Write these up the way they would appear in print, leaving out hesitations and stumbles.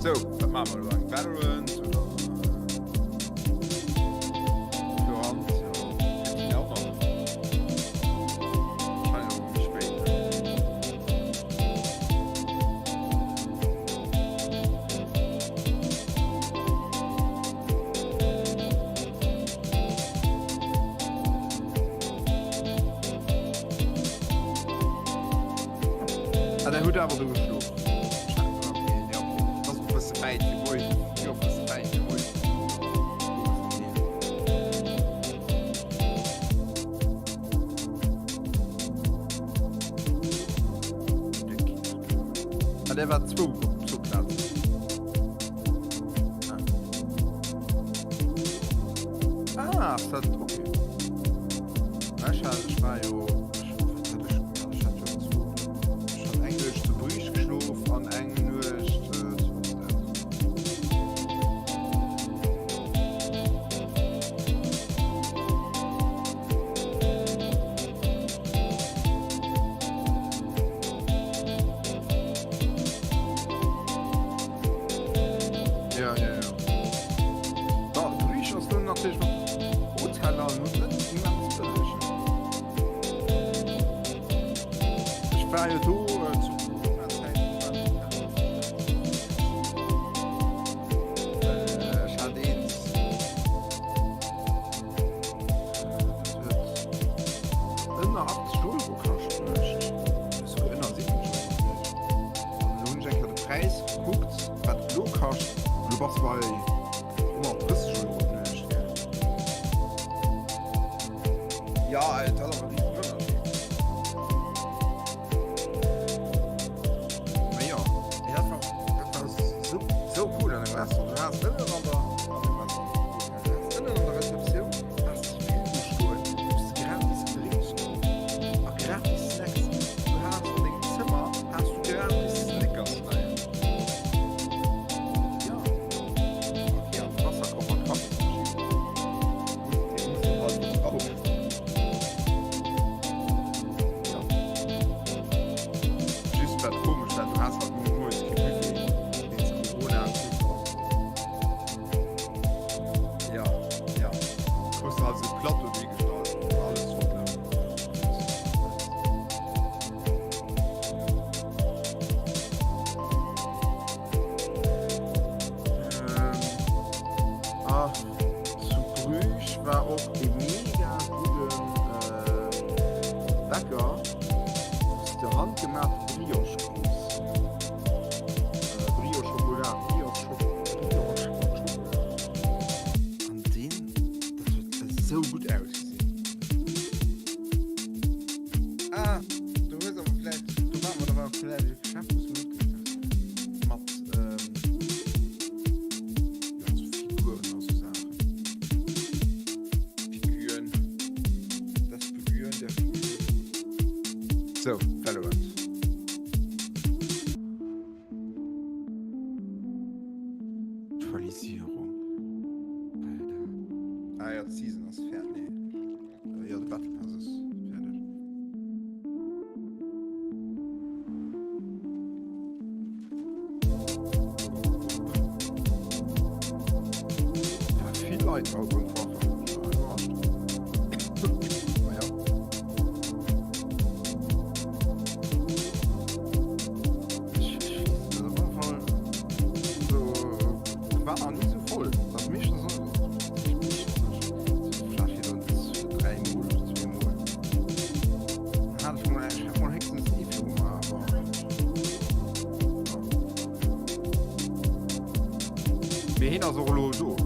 Sou, wat maache mer elo? Eng Valorant oder Valorant? Jo, gëtt déi och nach? Wahrscheinlech awer méi spéit, ne? Ah, der huet awer do geschlof. Okay, ja, okay. Das ass och e bësse wäit fir moies. Jo, e bësse wäit fir moies. Ah, der war zwou op zwou Plazen. Ah, ah, dat okay. Ech hat, ech war jo, ech, wat hat ech gemaach? Ech hat jo zwou, ech hat eng Nuecht zu Bruges geschlof an eng Nuecht äh, zu Ostend. Ja, ja, ja. Da, Bruges ass nun natierlech mat Hoteller nun net immens bëlleg. Ech war jo do äh, zu Corona-Zäiten waren d'Hoteller Well äh, ech hat eent, dat huet ënner 80 Euro kascht d'Nuecht, esouguer ënner 70 Euro d'Nuecht. An elo hunn ech eng Kéier de Präis gekuckt, wat et elo kascht, an du bass bei 130 Euro d'Nuecht, gell? Ja, et ass awer e risen Ënnerscheed. Mee jo, mee dat war, dat war esou, esou cool an dem Restaurant. Du has ënnen an der, an dem Restaurant, du has ënnen an der Receptioun has de Frigo stoen, wou s de gratis Gedrénks krus a gratis Snacks. Du has an dengem Zëmmer has du gratis Snickers leien. Jo, okay, an Wasserkocher, Kaffismaschinn muss, muss een halt verbrauchen. Jo. Just wat komesch war, du has halt moies kee Buffet wéinst Corona. Ja, ja. Krus de halt esou Plateau duergestallt, wou alles drop louch. Ähm, ah, zu Bruges war och e mega gudden äh, Bäcker, wou s de handgemaachte Brioche krus. Äh, Brioche Chocolat, Brioche, Brioche mat Schokola. An deen, dat huet esou gutt ausgesinn. Ah, du hues awer vläicht, do ware mer, da war vläicht e Geschäft, wou s du net gekuckt hues, mat, ähm, jo, sou Figuren a sou Saachen. Figuren, das Berühren der Figuren. Sou, Valorant. Aktualisierung. Alter. Ah ja, d'Season ass fäerdeg. Nee. Jo, de Battle Pass ass fäerdeg. Ja, vill Leit haut beim Vorfall. Ich war überrascht. Naja. Ich, ich weess net, op alle Fall so, war nach nie so voll. Das meeschtens Mee hien ass och elo do.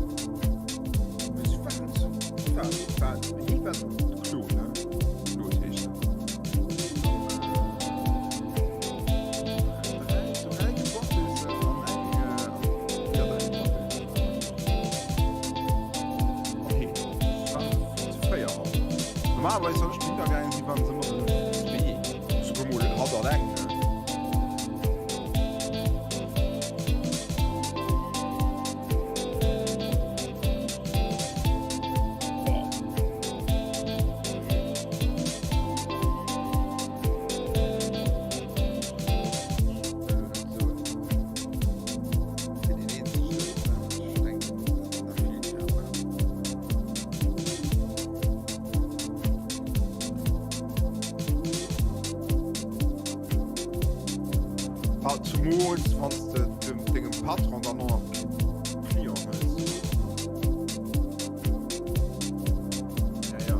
Claude, ne? Claude heescht en. Dräi, dräi Coiffeusen an eng, jo, dräi Coiffeusen. Okay, zu 4 halt. Normalerweis wann ech dohinner gaangen sinn, waren se ëmmer nëmmen zu zwee. Souguer mol hatt alleng, ne? Ah, zumools wann s de dem dengem Patron dann och nach Client hëls. Ja, ja.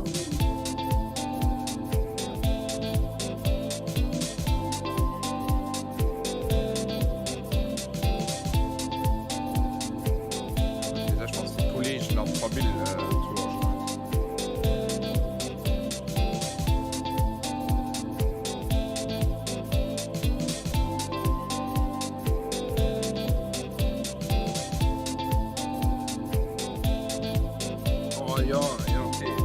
Fir sech mat de Kollegen an d'Famill Tour schreift. Oh ja, ja okay.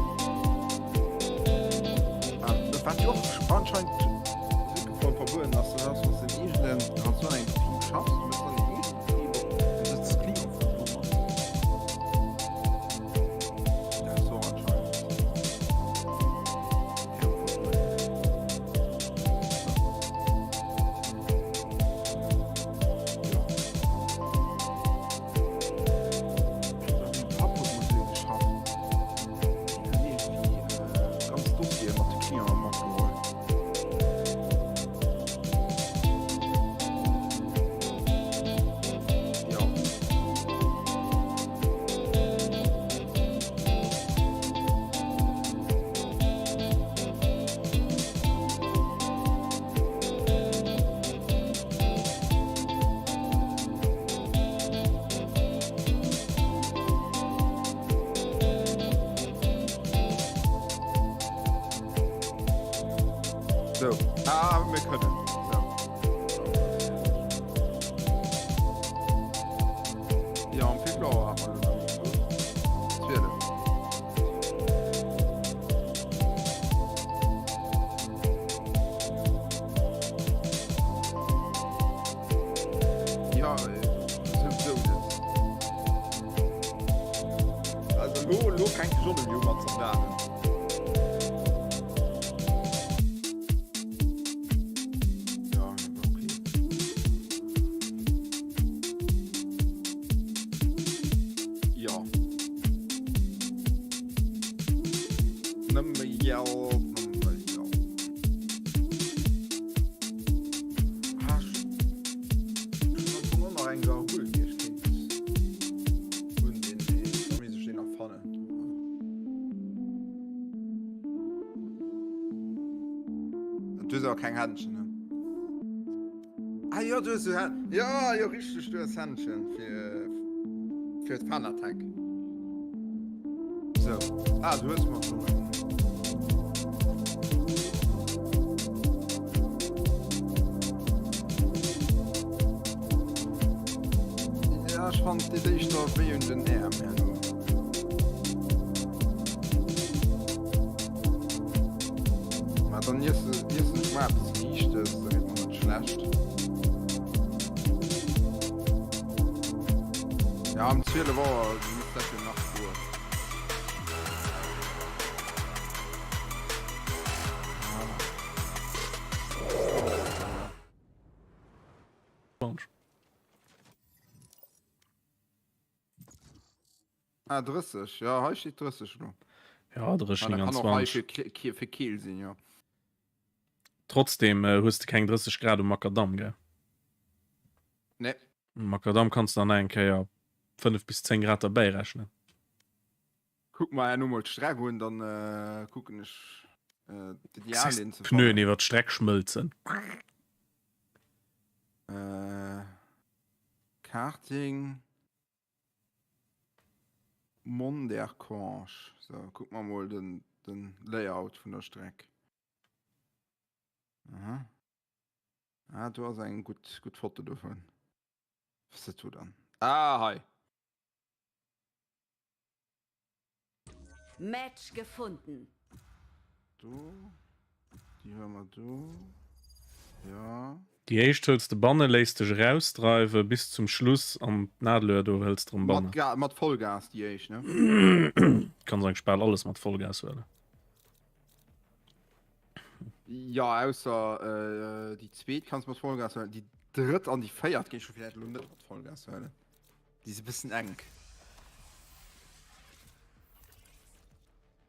Ähm, wat jo och anscheinend voll verbueden ass, dat ass, wann s de en eegenen, wann s du an engem Betrib schaffs, du méchs dann en eegene Betrib op, du sëtz Client vun do mat. Dat ass och anscheinend ferm verbueden. So. Ja. Mengem Papp huet mol esou geschafft. Deen huet iergendwéi ganz Dossiere mat de Clienten matgeholl. Jo. So. Ah, mir kënnen. So. Ja, um wéi vill Auer hat mer elo nach net gesot? 12. Ja, souwisou net. Also elo, elo fänkt ech och net méi u mat Sandalen. Ja, okay. Ja. Nëmme Geld, nëmme Geld. Ah, ech hunn am Fong och nach eng Gargoule, déi ech kéint undinn, mee da misst ech déi nach fannen. Du hues awer keng Händschen, ne? Ah jo, du hues jo Hän-, jo, jo, richteg, du hues Händschen fir, fir d'Fanatec. Sou, ah, du hues mer schonn eng. Ja, ech fannen, et deet éischter wéi un den Äerm herno. Ma dann iessen ech mar eppes Liichtes, da gëtt mer net schlecht. Ja, um 12 Auer misst dat jo nach goen. Ah 30, jo hei steet 30 elo. Ja 30, 29. Kann och hei fir Keel sinn, jo. Trotzdem hues de keng 30 Grad um Makadam, gell? Nee. Um Makadam kanns de dann nach eng Kéier 5 bis 10 Grad derbäi rechnen. Kuck mer herno mol d'Streck un, dann kucken ech d'ideal een ze fannen. Pneuen iwwer d'Streck schmëlzen. Karting. Mondercange, sou kucke mer mol den den Layout vun der Streck. Aha. Ah do ass eng gutt gutt Foto dovun. Was ass dat do dann? Ah hei. Match gefunden. Do, déi huele mer do, jo. Déi éischt hëls de banne, léiss dech erausdreiwe bis zum Schluss an d'Nadelöhr do hëls de rëm banne. Mat, mat Vollgas déi éischt, ne? Kanns eigentlech bal alles mat Vollgas huelen. Jo, ausser déi zweet kanns mat Vollgas huelen, déi drëtt an déi véiert géif ech vläicht elo net mat Vollgas huelen. Déi si bëssen enk.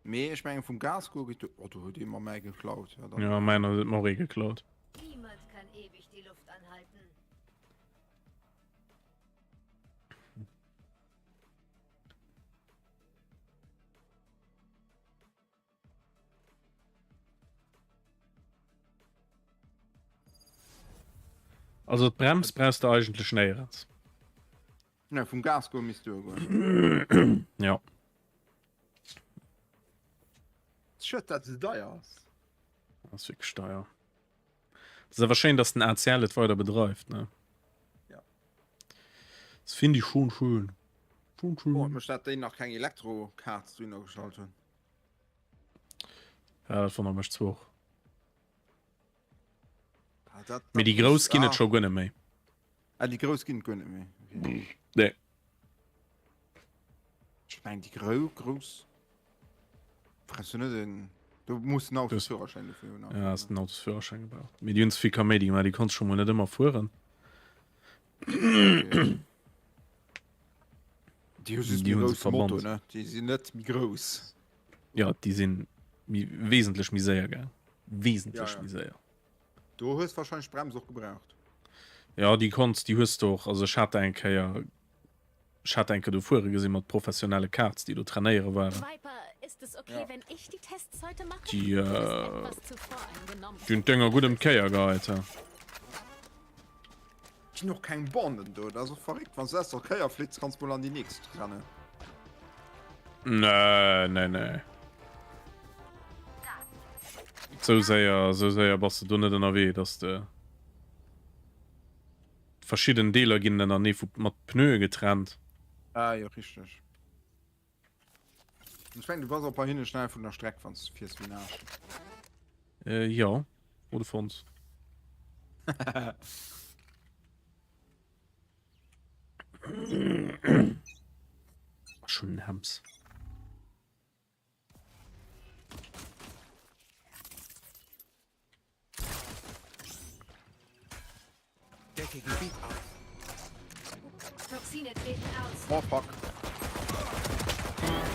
Mee ech mengen vum Gasgour geet do, oh do huet ee mer mäi geklaut. Ja, dann. Ja, mäiner huet mer och ee geklaut. Also d'Brems brauchs de eigentlech néierens. Ja, vum Gas goe misst duergoen. Ja. Schued dat se deier ass. Ass wierklech deier. Et ass awer schéin, dass den ACL et weider bedreift, ne? Ja. Das finde ich schon schön. Schon schön. Wonnert mech dat déi nach keng Elektrokarts dohinner gestallt hunn. Ja, dat wonnert mech zwar och. Ah, dat, Mee dat déi grouss muss, ginn et ah. scho guer net méi. Ah, déi grouss ginn et guer net méi. Okay. Nee. Ech mengen déi grou grouss brauchst du net en do muss den Autosführerschäin dofir hunn. Ja, hast den Autosführerschäin gebraucht. Mee déi hunn ze vill Kaméidi gemaach, déi konntst schon mol net ëmmer fueren. Okay. Déi hu just Déi méi hunn se grousse Motor, verbannt. ne? Déi sinn net méi grouss. Ja, déi sinn méi wesentlech méi séier gaang. Wesentlech Ja, ja. méi séier. Do hues wahrscheinlech d'Brems och gebraucht. Ja, déi konntst, déi hues de och, also ech hat eng Kéier, ech hat eng Kéier do fuere gesinn mat professionelle Karts, déi do trainéiere waren. Ja. Déi, déi hunn d'Dénger gutt ëm d'Kéier geheit, he. Ginn och keng Banden do, dat ass och verréckt. Wann s du aus der Kéier flitts, kanns mol an déi nächst rennen. Nee, nee, nee. Sou séier, sou séier bass de do net ënnerwee, dass de. Verschidden Deeler ginn ënnerneef mat Pneue getrennt. Ah jo, richteg. Ech mengen du bass och bei hinne schnell vun der Streck wann s du fiers wéi en Aarsch. Äh, jo, oder Fons. Schon en Hems. Decke Gebiet auf. Toxine treten aus. Oh fuck.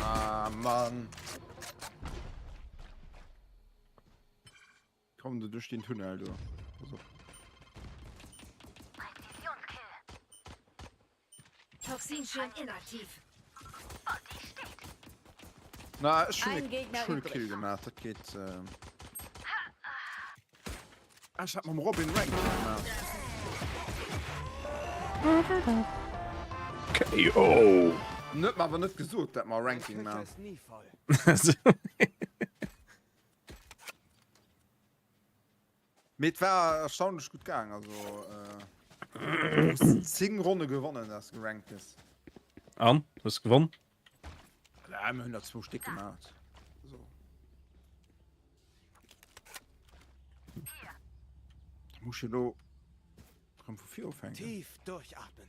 Ah Mann. Komm du duerch den Tunnel do. Pass op. Präzisionskill. Toxinschirm inaktiv. Na, ech hunn Ein e Gegner ech hunn e übrig. Kill gemaach, dat geet. Äh... Ah, ech hat mam Robin Rank gemaach. KO! Net mer awer net gesot, dat mer Ranking Köcher maachen. ist nie voll. Mee et war erstaunlech gutt gaang, also du hues 10 Ronne gewonnen dass du gerankt gëss. An? Hues gewonn? Ja, mir hunn der zwou Stéck gemaat. So. Da muss ich elo rëm vu vir ufänken. Tief durchatmen.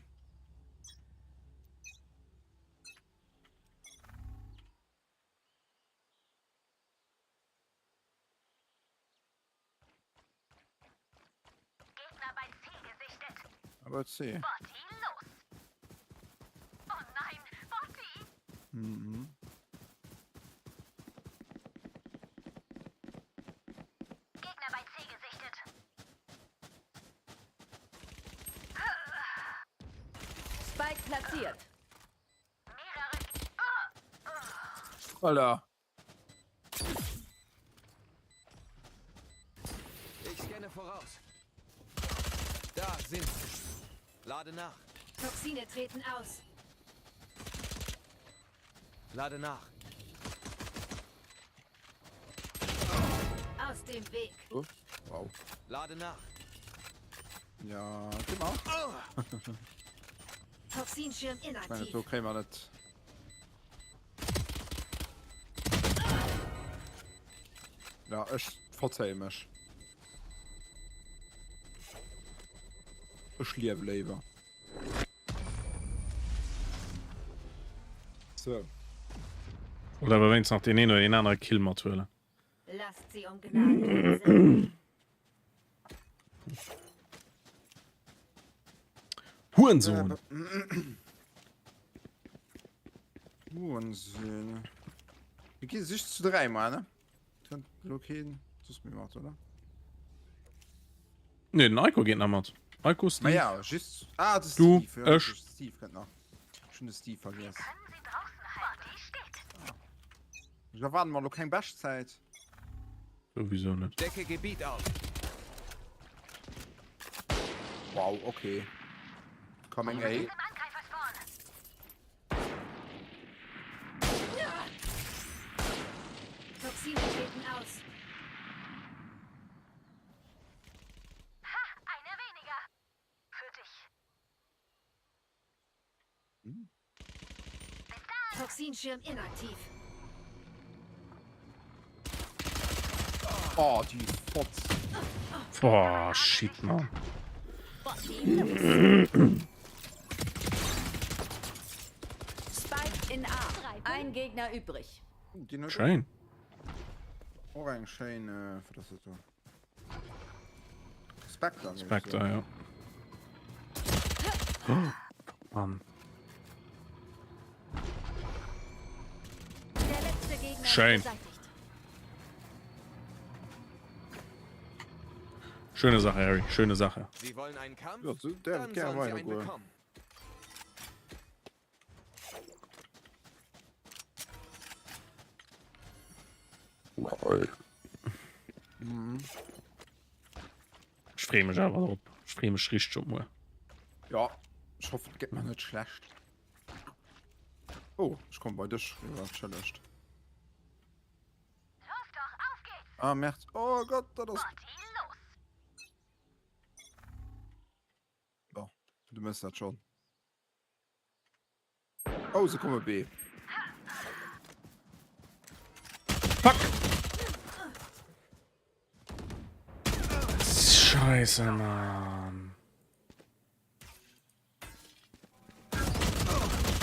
Gegner bei C gesichtet. Aber C. Botti, los! Oh nein, Botti! Mhm. Gegner bei C gesichtet. Spike platziert. Mehrere. Alter. Ich scanne voraus. Da sind sie. Lade nach. Toxine treten aus. Lade nach. Aus dem Weg. Oh, wow. Lade nach. Ja, genau. Toxinschirm Ich meine, inaktiv. so kriegen wir net. Ja, ech verzéie mech. Ech liewe léiwer. So. Oder awer wéinstens nach deen een oder deen anere Kill mathuelen. Lasst sie um Gnade bitten. Hurensohn! Hurensohn. Wir gehen sich zu drei mal, ne? Könnt lo keen soss méi mat, oder? Nee, den Eiko geet nach mat. Eiko, Steve. Ma ja, just. Ah, de Du, Steve. Ja, ech. Steve kënnt nach. Ech hunn de Steve vergiess. Ech erwaarden mer lo keng Beschtzäit. Sowieso net. Decke Gebiet auf. Wow, okay. Coming A. Toxine treten aus. Ha, eine weniger. Für dich. Hm. Toxinschirm inaktiv. Oh, déi Fotz. Boah, shit, man. Spike in A. Ein Gegner übrig. Schéin. Och eng schéin, äh, wat ass dat do? Spectre. Spectre, ja. Oh, Mann. Der letzte Gegner Schön. beseitigt. Schöne Sache, Harry. Schöne Sache. Sie wollen einen Kampf? Ja, so, der Dann gerne sollen sie einen weitergehen. bekommen. Ech freeë mech awer drop. Ech freeë mech richteg op muer. Ja, ech hoffen, et gëtt mer net schlecht. Oh, ech komme bei dech. Ja, entschëllegt. Los doch, auf geht's. Ah, Merd. Oh Gott, dat ass. Party los. Bon, du mëss dat schonn. Oh, se komme B. Fuck! Scheiße, Mann.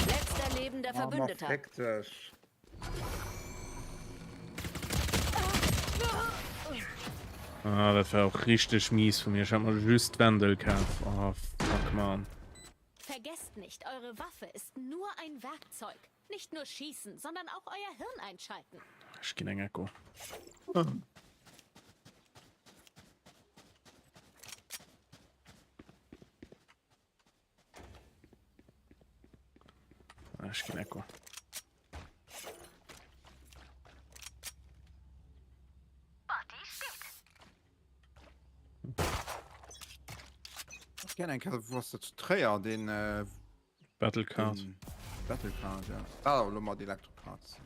Letzter lebender Ah, ma Verbündeter. fick dech. Ah, dat war och richteg mies vu mir. Ech hat mer just d'Wendel kaf. Oh, fuck, Mann. Vergesst nicht, eure Waffe ist nur ein Werkzeug. Nicht nur schießen, sondern auch euer Hirn einschalten. Ech ginn eng Echo. Ech ginn Echo. Party steht. Ech gär eng Kéier, wou ass dat zu Tréier, deen äh, Battlecard. den Battlecard, ja. Ah, elo mat Electrocards.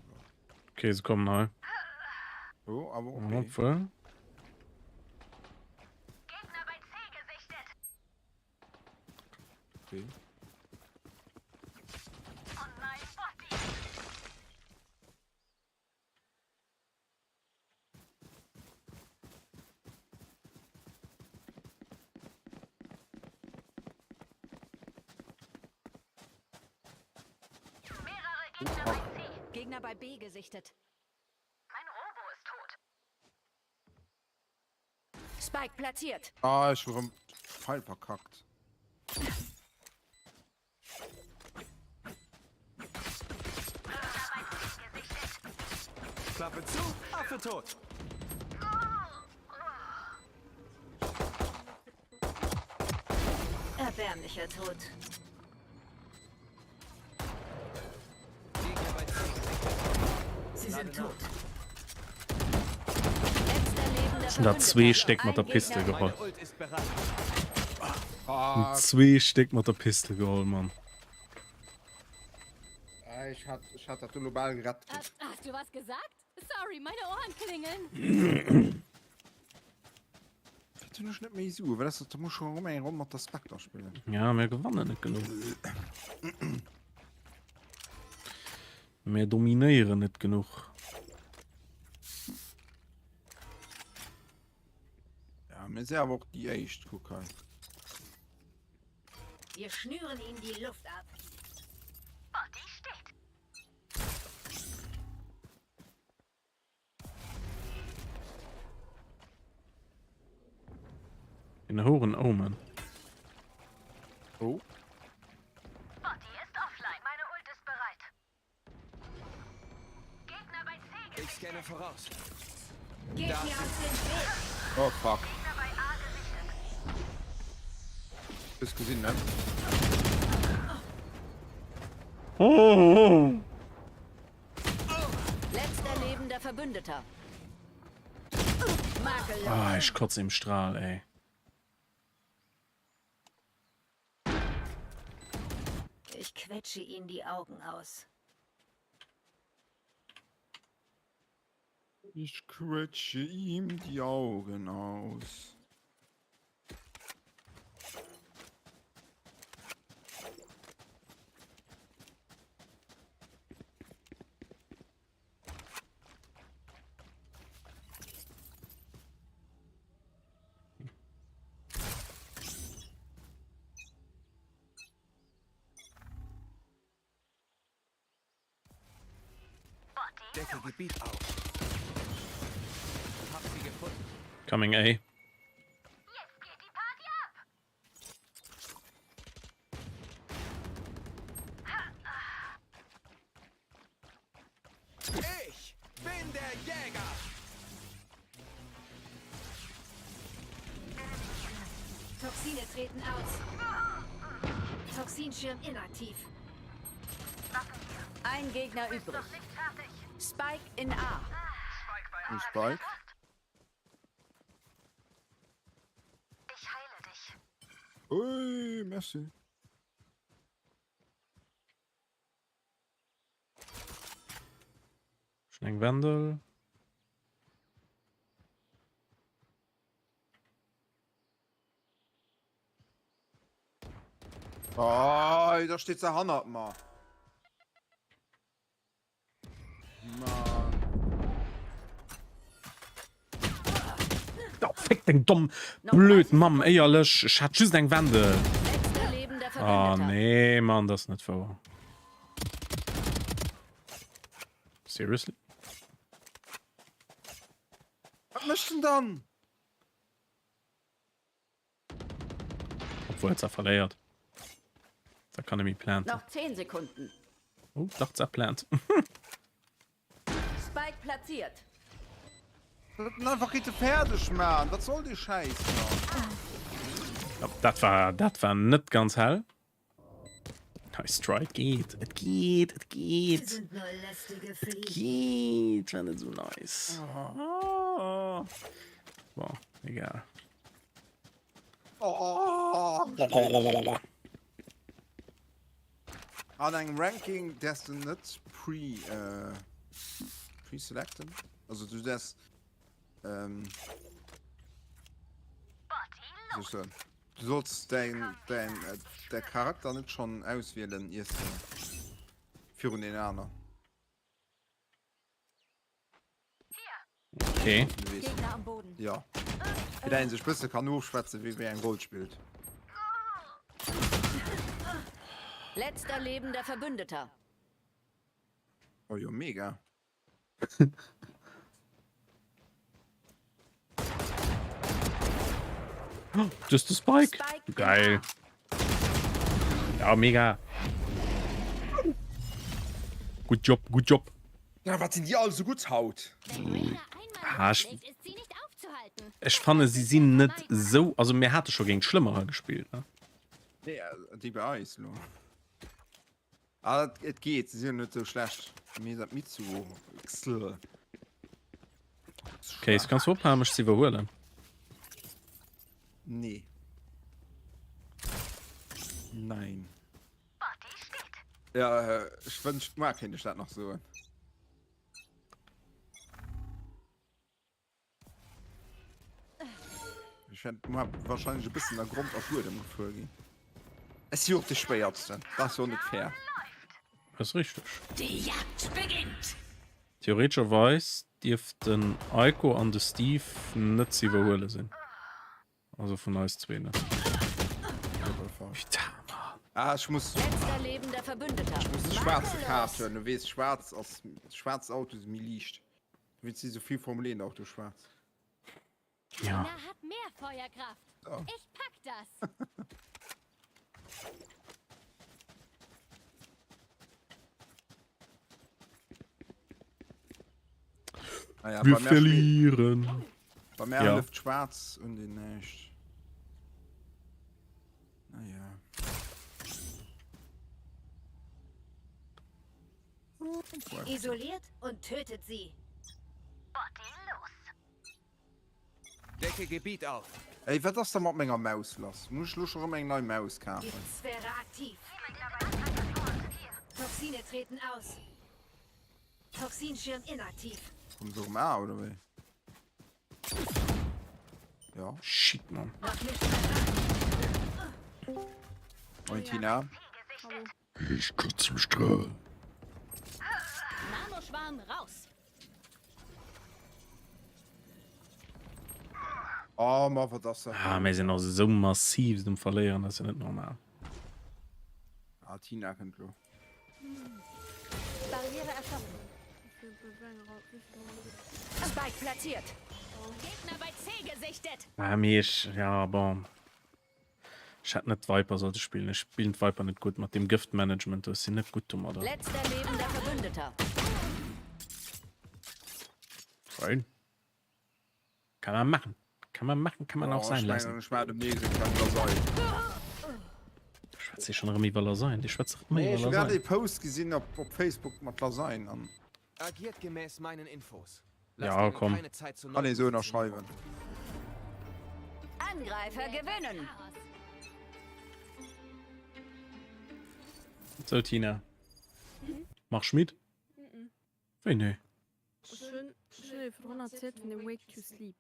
Okay, se kommen hei. Oh, awer okay. Obwohl. Gegner bei C gesichtet. Okay. Und mein Botti. Mehrere Gegner bei C. Gegner bei B gesichtet. Mein Robo ist tot. Spike platziert. Ah, ech hu rëm Pfeil verkackt. Klappe zu, Affe tot. Erbärmlicher Tod. Gegner bei C gesichtet. Sie sind tot. Letzter lebender Schon da zwee Verbündeter. Stéck mat der Ein Pistol Gegner geholl. Meine Ult ist bereit. Fuck. Zwee Stéck mat der Pistol geholl, Mann. Ah, ech hat, ech hat dat do lo bal gerett kritt. Hast, hast du was gesagt? Sorry, meine Ohren klingeln. Dat hunn ech net méi esou, well dat da muss ech erëm eng Ronn mat der Spectre spillen. Ja, mir gewannen net genuch. Mir dominéieren net genuch. Ja, mir si awer och déi éischt, kuck hei. Wir schnüren ihnen die Luft ab. Botti steht. Den horen Omen. Oh. Botti ist offline. Meine Ult ist bereit. Gegner bei C Ich scanne voraus. Geht mir aus dem Weg. Oh fuck. Gegner bei A gesichtet. Hues gesinn, ne? Oh, oh. Letzter lebender Verbündeter. Makellos. Ah, ech kotze im Strahl, ey. Ich quetsche ihnen die Augen aus. Ich quetsche ihm die Augen aus. Decke Gebiet auf. Hab sie gefunden. Coming A. Jetzt geht die Party ab. Ich bin der Jäger. Toxine treten aus. Toxinschirm inaktiv. Ein Gegner übrig. Spike in A. Ein Spike. Ich heile dich. Ui, merci. Schon eng Wendel. Oh, da steht se hannert mer. Mann. Oh, fick deng domm blöd Mamm, éierlech, ech hat just eng Wendel. Letzter lebender Oh Verbündeter. nee, Mann, das ist net wouer. Seriously? Wat mécht en dann? Obwohl, se verléiert. Da kann e méi planten. Noch 10 Sekunden. Oh, dach, se plant. Spike platziert. Dat huet en einfach gitte fäerdeg man. Wat soll dee Schäiss dann? Ja, dat war, dat war net ganz hell. Nice try. Et geet, et geet, et geet. Sind nur lästige Et Fliegen. geet, war net sou nice. Oh. Bon, egal. Oh. An engem Ranking däerfs de net pre äh, pre-selecten. Also du däerfs ähm, wéi soll ech soen, du solls däin däin äh, däi Charakter net schonn auswielen iers de virun den aner. Okay. Du weess. Gegner am Boden. Ja. Fir dat een sech bësse kann ofschwätzen, wie wéi eng Roll spillt. Letzter lebender Verbündeter. Oh jo, mega. Just de Spike. Spike Geil. Ja, mega. Good job, good job. Ja, wat sinn déi all sou gutt haut? Ah, ech, ech fanne si sinn net sou, also mir hate scho géint Schlëmmerer gespillt, ne? Nee, déi bei eis lo. Ah, et geet, si sinn jo net sou schlecht. Mee dat Mitsuo, xl. Case, kanns du ophalen mech ze iwwerhuelen? Nee. Nein. Ja, ech wënscht muar kéint ech dat nach soen. Ech wäert muar wahrscheinlech e bëssen a Grond a Buedem gefuer ginn. Ech si och de Schwéiersten, dat ass jo net fair. Dat ass richteg. Die Jagd beginnt! Theoretescherweis dierft den Aiko an de Steve net ze iwwerhuele sinn. Also vun eis zwee net. Ah, ech muss, Letzter lebender Verbündeter. ech muss de schwaarze Kaf huelen. Du weess, schwaarz ass, schwaarz Auto si méi liicht. Wéi si sou vill Formel 1 Auto schwaarz. Ja. Einer hat mehr Feuerkraft. Oh. Ich pack das. Ah ja, Wir bei mir spielt- verlieren. Bei mir Ja. hëlleft schwaarz un den näischt. Naja. Isoliert und tötet sie. Decke Gebiet auf. Ey, wat ass da mat menger Maus lass? Muss ech lo scho rëm eng nei Maus kafen? Giftsphäre aktiv. Toxine treten aus. Toxinschirm inaktiv. Kommen se erëm A oder wéi? Ja. Shit, man. Noch nicht bereit. Moin Tina. Hallo. Ich kotze im Strahl. Nanoschwarm raus. Oh, ma wat ass dat? Ah, mir sinn och esou massiv um Verléieren, dat ass jo net normal. Ah, Tina kënnt lo. Barriere erschaffen. Spike platziert. Gegner bei C gesichtet. Ah, mee ech, ja, bon. Ech hätt net d'Viper sollte spillen. Ech spillen d'Viper net gutt mat deem Gëftmanagement do. Ech sinn net gutt domadder. Letzter lebender Verbündeter. Fein. Kann man machen. Kann man machen, kann man auch Oh, sein ech lassen. mengen, ech maachen dem nächste keng Lasagne. Schwätzt Dir schon erëm iwwer Lasagne? Dir schwätzt ëmmer Nee, iwwer ech hu grad Lasagne. ee Post gesinn op, op Facebook mat Lasagne an. Agiert gemäß meinen Infos. Lasst Ja, ihnen komm. keine Zeit zur Kann ee sou Neupositionierung. ënnerschreiwen. Angreifer gewinnen. So, Tina. Machst mit? Wéi nee? Ech hunn ech hunn dir virdrun erzielt vun dem Wake to Sleep,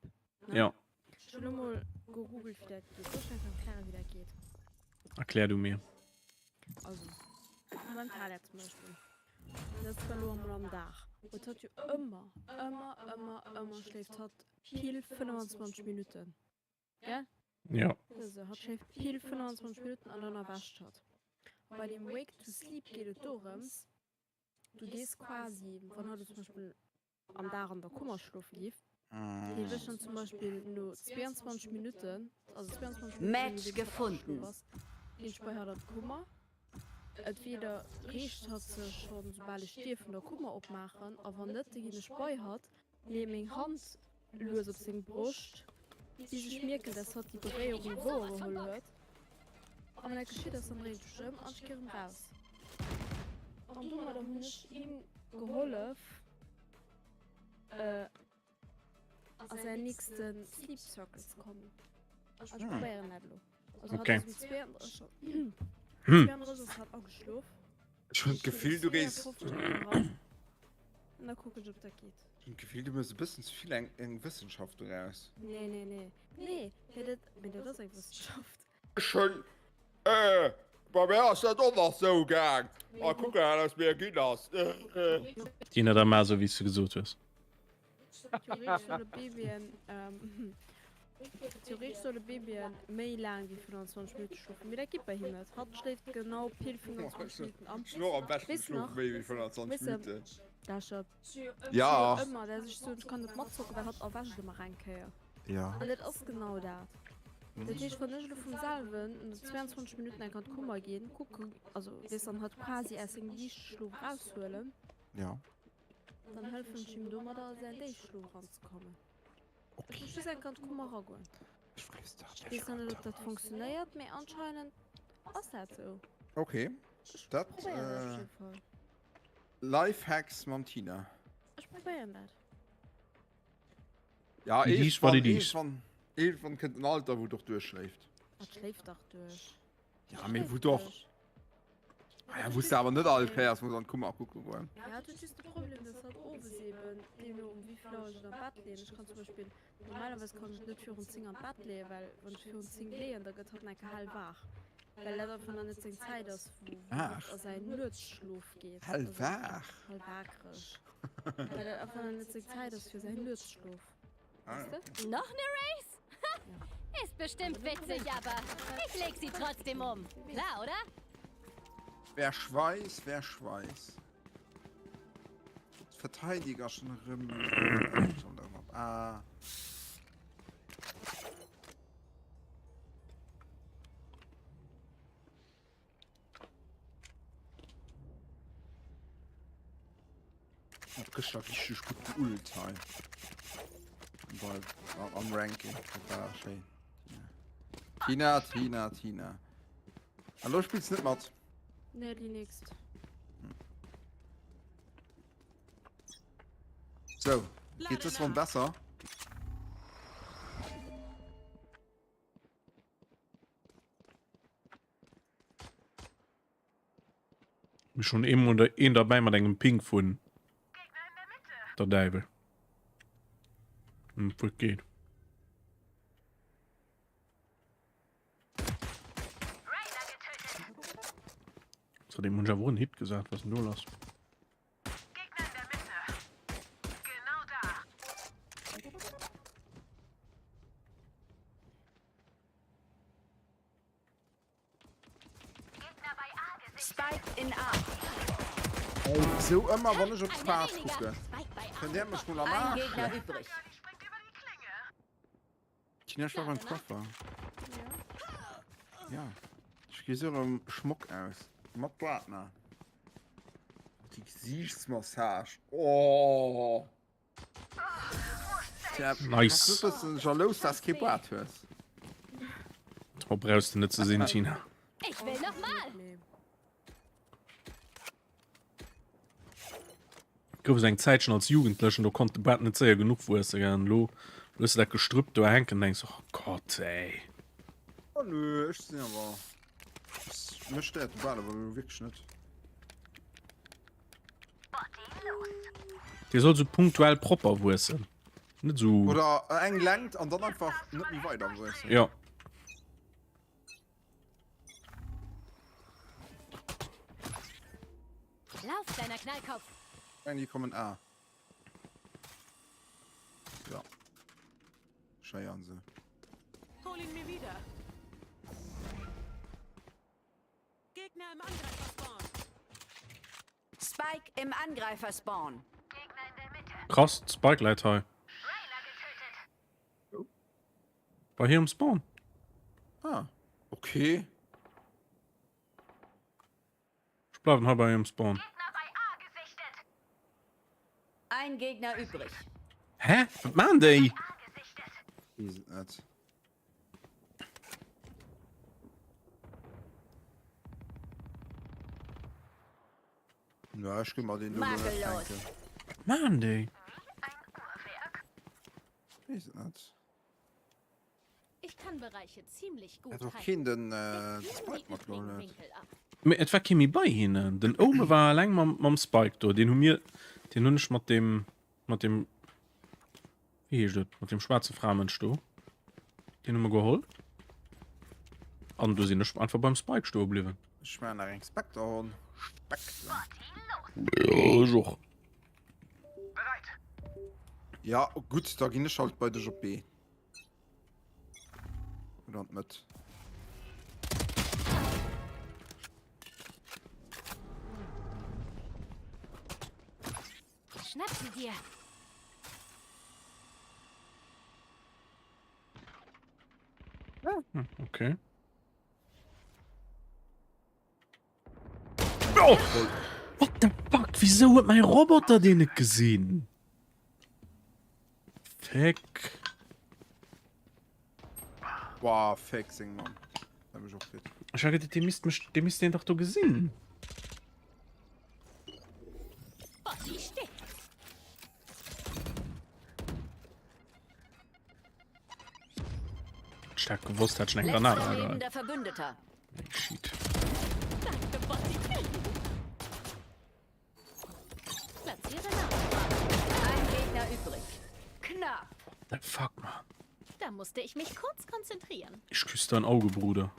ne? Ja. Ech hunn elo mol gegoogelt wéi dat geet. Soll ech eng Kéier erklären wéi dat geet? Erklär du mir. Also, beim Talia zum Beispill, dat ass zwar elo emol am Dag, huet hatt jo ëmmer, ëmmer, ëmmer, ëmmer schléift hatt pile 25 Minutten, gell? Ja. Also, hatt schléift pile 25 Minutten an dann erwächt hatt. A bei dem Wake to Sleep geet et dorëms, Du gees quasi, wann hatt zum Beispill am Dag an der Kummer schlofe giff, géif ech dann zum Beispill no 22 Minutten, also 22 Minutten Match nodeems hatt gefunden. ageschlof ass, ginn ech bei hatt an d'Kummer. Entweder reegt hatt sech schonn, soubal ech d'Dier vun der Kummer opmaachen, a wann net, da ginn ech bei hatt, leeë meng Hand lues op seng Broscht, bis ech mierken, dass hatt déi Beréierung wouergeholl huet. A wann dat geschitt ass, dann dréint ech mech ëm an ech gi erëm raus. An domadder hunn ech him gehollef, a säin nächste Sleep Circle ze kommen. Ech probéieren dat elo. Also hatt Okay. ass um 32 32 ass hatt ageschlof. Ech hunn d'Gefill, du géis. An da kucken ech, ob dat geet. Ech hunn d'Gefill, du méchs e bëssen ze vill eng, eng Wëssenschaft doraus. Nee, nee, nee. Nee, mee dat, mee dat ass eng Wëssenschaft. Ech hunn, äh, bei mär ass dat och nach sou gaang. A kuck, wat aus mir ginn ass. Tina, da maach esou, wéi s du gesot hues. Theoretesch solle Babyen, theoretesch solle Babyen méi laang wéi 25 Minutte schlofen, mee dat geet bei him net. Hatt schléift genau pile 25 Minutten am. Ech am beschten Weess schlofe nach, méi wéi 25 weess de, Minutten. Lauschter, Ja. ëmmer, dat ech soen, ech kann net matzocken, well hatt erwächt ëmmer eng Kéier. Ja. An dat ass genau dat. Dat heescht, wann ech elo vum selwen no 22 Minutten eng an d'Kummer ginn, kucken, also weess dann hatt quasi aus sengem Liichtschlof eraushuelen. Ja. Dann hëllefen ech him domadder a säin Déifschlof eranzekommen. Ech muss just eng Kéier an d'Kummer eragoen. Ech weess nach net, ob dat funktionéiert, mee anscheinend ass dat sou. Okay, Ech dat probéieren dat op jidde Fall. Lifehacks mam Tina. Ech probéieren dat. Ja, It is what iergendwann, it is. iergendwann, iergendwann kënnt en Alter, wou et och duerchschléift. Wat schléift dach duerch? Ja, mee wou doch. Ah ja, wou s de awer net all Kéiers muss an d'Kummer kucke goen. Ja, hat huet just de Problem, dass hatt owes eben, deemno um wéi vill Auer ech an d'Bett leeën, ech kann zum Beispill, normalerweis kann ech net virun 10 an d'Bett leeën, well wann ech virun 10 leeën, da gëtt hatt nach enke hellwaach, well dat einfach nach net seng Zäit ass, wou wou hatt a säin Nuetsschlof geet, also Hellwaach? hellwaakreg, well dat einfach nach net seng Zäit ass fir säin Nuetsschlof. Weißt du? Noch ne Race? Ist bestimmt witzig, aber ich leg sie trotzdem um. Klar, oder? Wer schweiß, wer schweiß. Verteidiger schon erëm. Ah. Hat gëschter richteg gutt geult hei. Bei, am Ranking. Dat war schéin. Tina, Tina, Tina. An lo spillst net mat? Nee, déi nächst. So, geet dës Ronn besser? Mee schon eemol een derbäi mat engem Ping vun der Däiwel. Hm, wou et geet. So, dem hunn ech awer och en Hit gesat. Was denn do lass? Spike in A. Ey, wieso ëmmer wann ech op d'Faarf kucken? Kënnt där mech mol am Ein Aarsch Gegner lecken? übrig. Tina, ech war beim Coiffer. Ja. Ech gesi erëm schmock aus. Mat Partner. Déi Gesiichtsmassage. Oh! Tja, Nice. Bass du e bëssen jalous, dass kee Bart hues? Drop brauchs de net ze sinn, Tina. Ich will noch mal. Gouf es eng Zäitchen als Jugendlechen, do konnt de Bart net séier genuch wuessen, gell? An elo hues de dat Gestrüpp do hänken an denks, oh Gott, ey. Oh nö, ech sinn awer. Mech stéiert de Bart awer elo wierklech net. Dee soll sou punktuell propper wuessen. Net sou. Oder eng Längt an dann einfach net méi weider wuessen. Ja. Lauf, kleiner Knallkopf! Nein, die kommen A. Ja. Scheiern se. Hol ihn mir wieder. Gegner im Angreifer-Spawn. Spike im Angreifer-Spawn. Krass, Spike läit hei. Bei hirem Spawn. Ah, okay. Ech bleiwen hei bei hirem Spawn. Ein Gegner übrig. Hä? Wat maan déi? Wees et net. Na, ech gi mer deen do net Makellos. fänken. Wat maan déi? Wees et net. Ich kann Bereiche ziemlich gut Hat och heilen. keen den Deckt äh, nur Spike die matgeholl übrigen huet. Winkel ab. Mee et war kee méi bei hinnen. Den Ome war eleng mam, mam Spike do. Den hu mir, den hunn ech mat dem, mat dem, wéi heescht et, mat dem schwaarze Framënsch do, den hu mer geholl. An du sinn ech einfach beim Spike stoe bliwwen. Ech maachen nach eng Spectre-Ronn. Spectre. Jo, ech och. Ja, gutt, da ginn ech halt bei dech op B. Oder an d'Mëtt. Schnapp sie dir. Hm, okay. Oh! What the fuck? Wieso huet mein Roboter den net gesinn? Fick. Boah, fake seng Mann. Da hab ech och kritt. Ech hat gedacht, dee misst mech, dee misst den dach do gesinn. Body steht. Hätt ich dat gewosst, hätt ich eng Granate Letzter gehauen. lebender Verbündeter. Shit. Danke, Body. Platziere Nahrungswaage. Ein Gegner übrig. Knapp. The fuck, man. Da musste ich mich kurz konzentrieren. Ich küsse dein Auge, Bruder.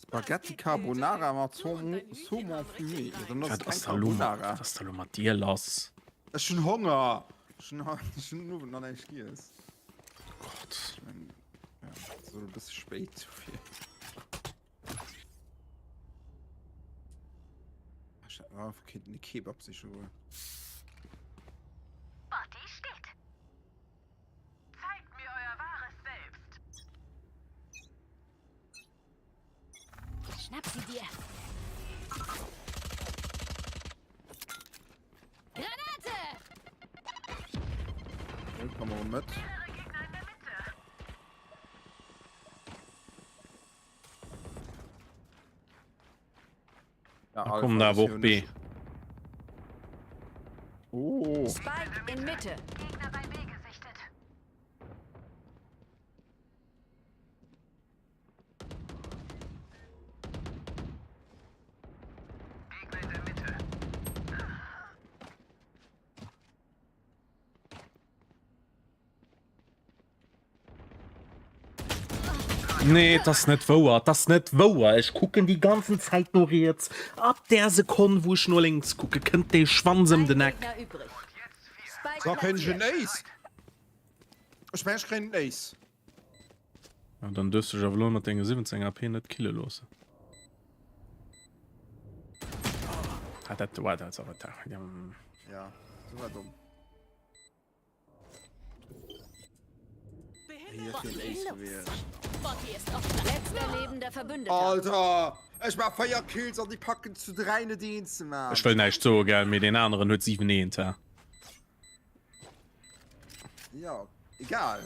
Spaghetti Carbonara mat Saumon, Saumon fumé. Dann ass Wat et ass keng da lo mat, Carbonara. wat ass da lo mat dir lass? Ech hunn Honger. Ech hunn ech hunn den Owend nach näischt giess. Gott. Ech mengen, ja, et ass e bësse spéit dofir. Ech hätt mer einfach kéinten e Kebab siche goen. Botti steht. Zeigt mir euer wahres Selbst. Schnapp sie dir. Granate! Komm mal mit. Ja, Da kommen da aber auch B. Oh. Spike in Mitte. Gegner bei B gesichtet. Nee, et ass net wouer, et ass net wouer. Ech kucken déi ganzen Zäit no riets. Ab där Sekonn, wou ech no lénks kucke, kënnt dee Schwanz ëm Ein den Eck. Gegner übrig. Spike So, kréien ech en platziert. Ace? Ech mengen, ech kréien en Ace. Ja, dann duerfs dech awer elo mat denge 17 AP net kille loossen. Ah, dat war dat awer da. Ja, dat war domm. Alter, ech maach 4 Kills an déi packen zu 3 net een ze maan. Ech wëll näischt soe gell, mee deen aneren huet 7 eent ha. Ja, egal.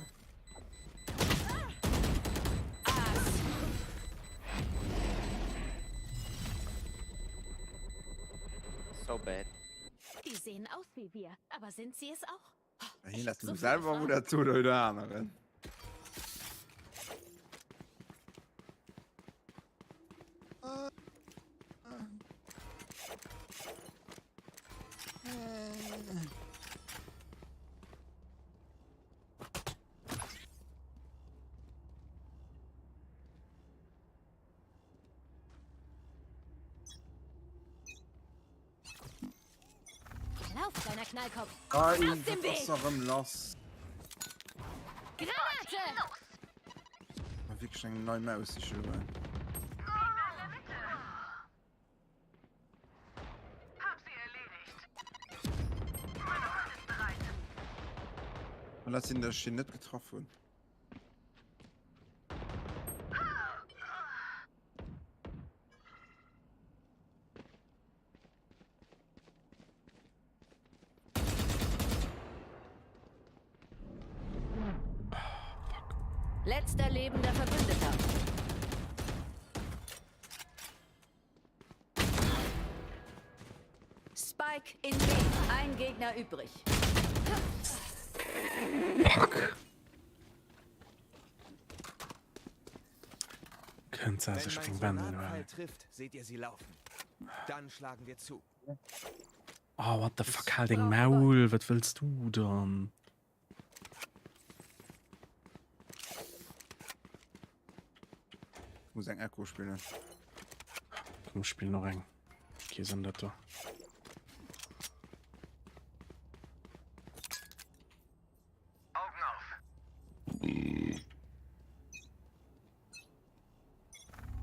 So bad. Die sehen aus wie wir, aber sind sie es auch? Hien ass dem selwer wou dat sot oder aneren. Lauf, kleiner Knallkopf! Ei, Aus dem wat ass Weg! da rëm lass? Granate! Mal wierklech eng nei Maus siche goen. Hab sie erledigt. Meine Ult ist bereit. An dat sinn, dass ech hien net getraff hunn. Letzter lebender Verbündeter. Spike in B. Ein Gegner übrig. Fuck. Kënnt se Wenn sech mein eng Bändel Solarpfeil huelen. trifft, seht ihr sie laufen. Dann schlagen wir zu. Oh, what the fuck, hal deng Maul, wat wëlls du dann? Ich muss eng Echo spillen. Komm, spill noch eng. Kee Sënn dat do. Augen auf.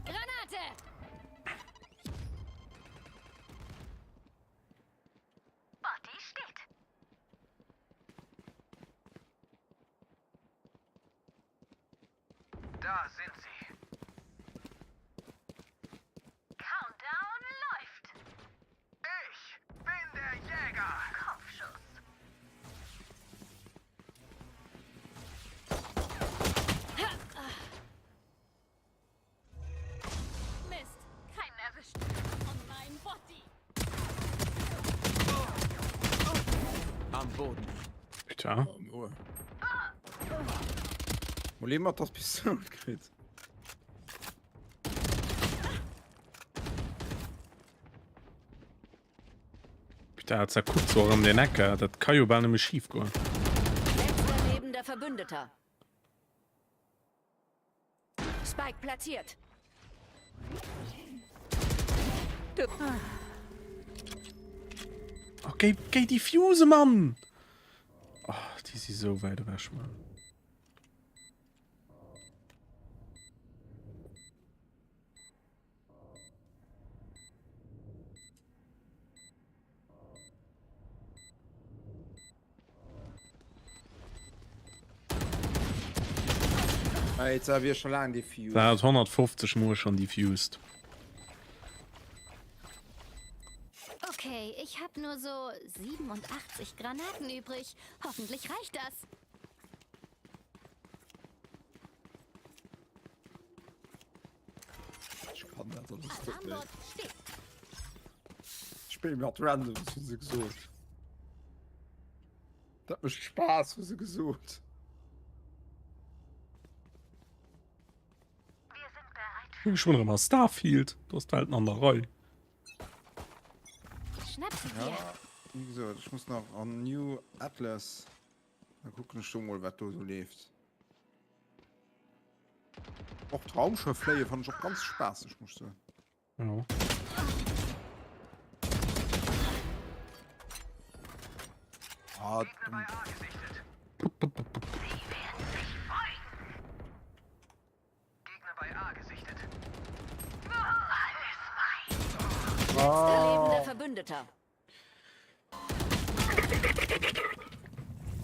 Granate! Botti steht. Da sind sie. Countdown läuft. Ich bin der Jäger. Kopfschuss. Mist, keinen erwischt. Oh nein, Botti! Am Boden. Putain. Mol ee mat der Pistoul kritt. Putain, dat zerkuckt zwar erëm den Ecker, dat ka jo bal nëmme schif goen. Letzter lebender Verbündeter. Spike platziert. Oh, géi, géi diffuse, Mann! Oh, déi si sou wäit ewech, Mann. Alter, wir schon lange defused. Da hat 150 Mol schon defused. Okay, ich habe nur so 87 Granaten übrig. Hoffentlich reicht das. Ech kann dat alles net méi. Spill mat Randoms, hu se gesot. Dat mécht Spaass, hu se gesot. Ech wonnere mer Starfield, do ass d'Welt an der Rei. Schnapp sie dir. Ja, wéi gesot, ech muss nach an New Atlas. Da kucken ech do mol, wat do sou leeft. Och d'Raumschëff fléie fannen ech och ganz spaasseg, muss ech soen. Ja. Ah, dumm. Letzter lebender Verbündeter.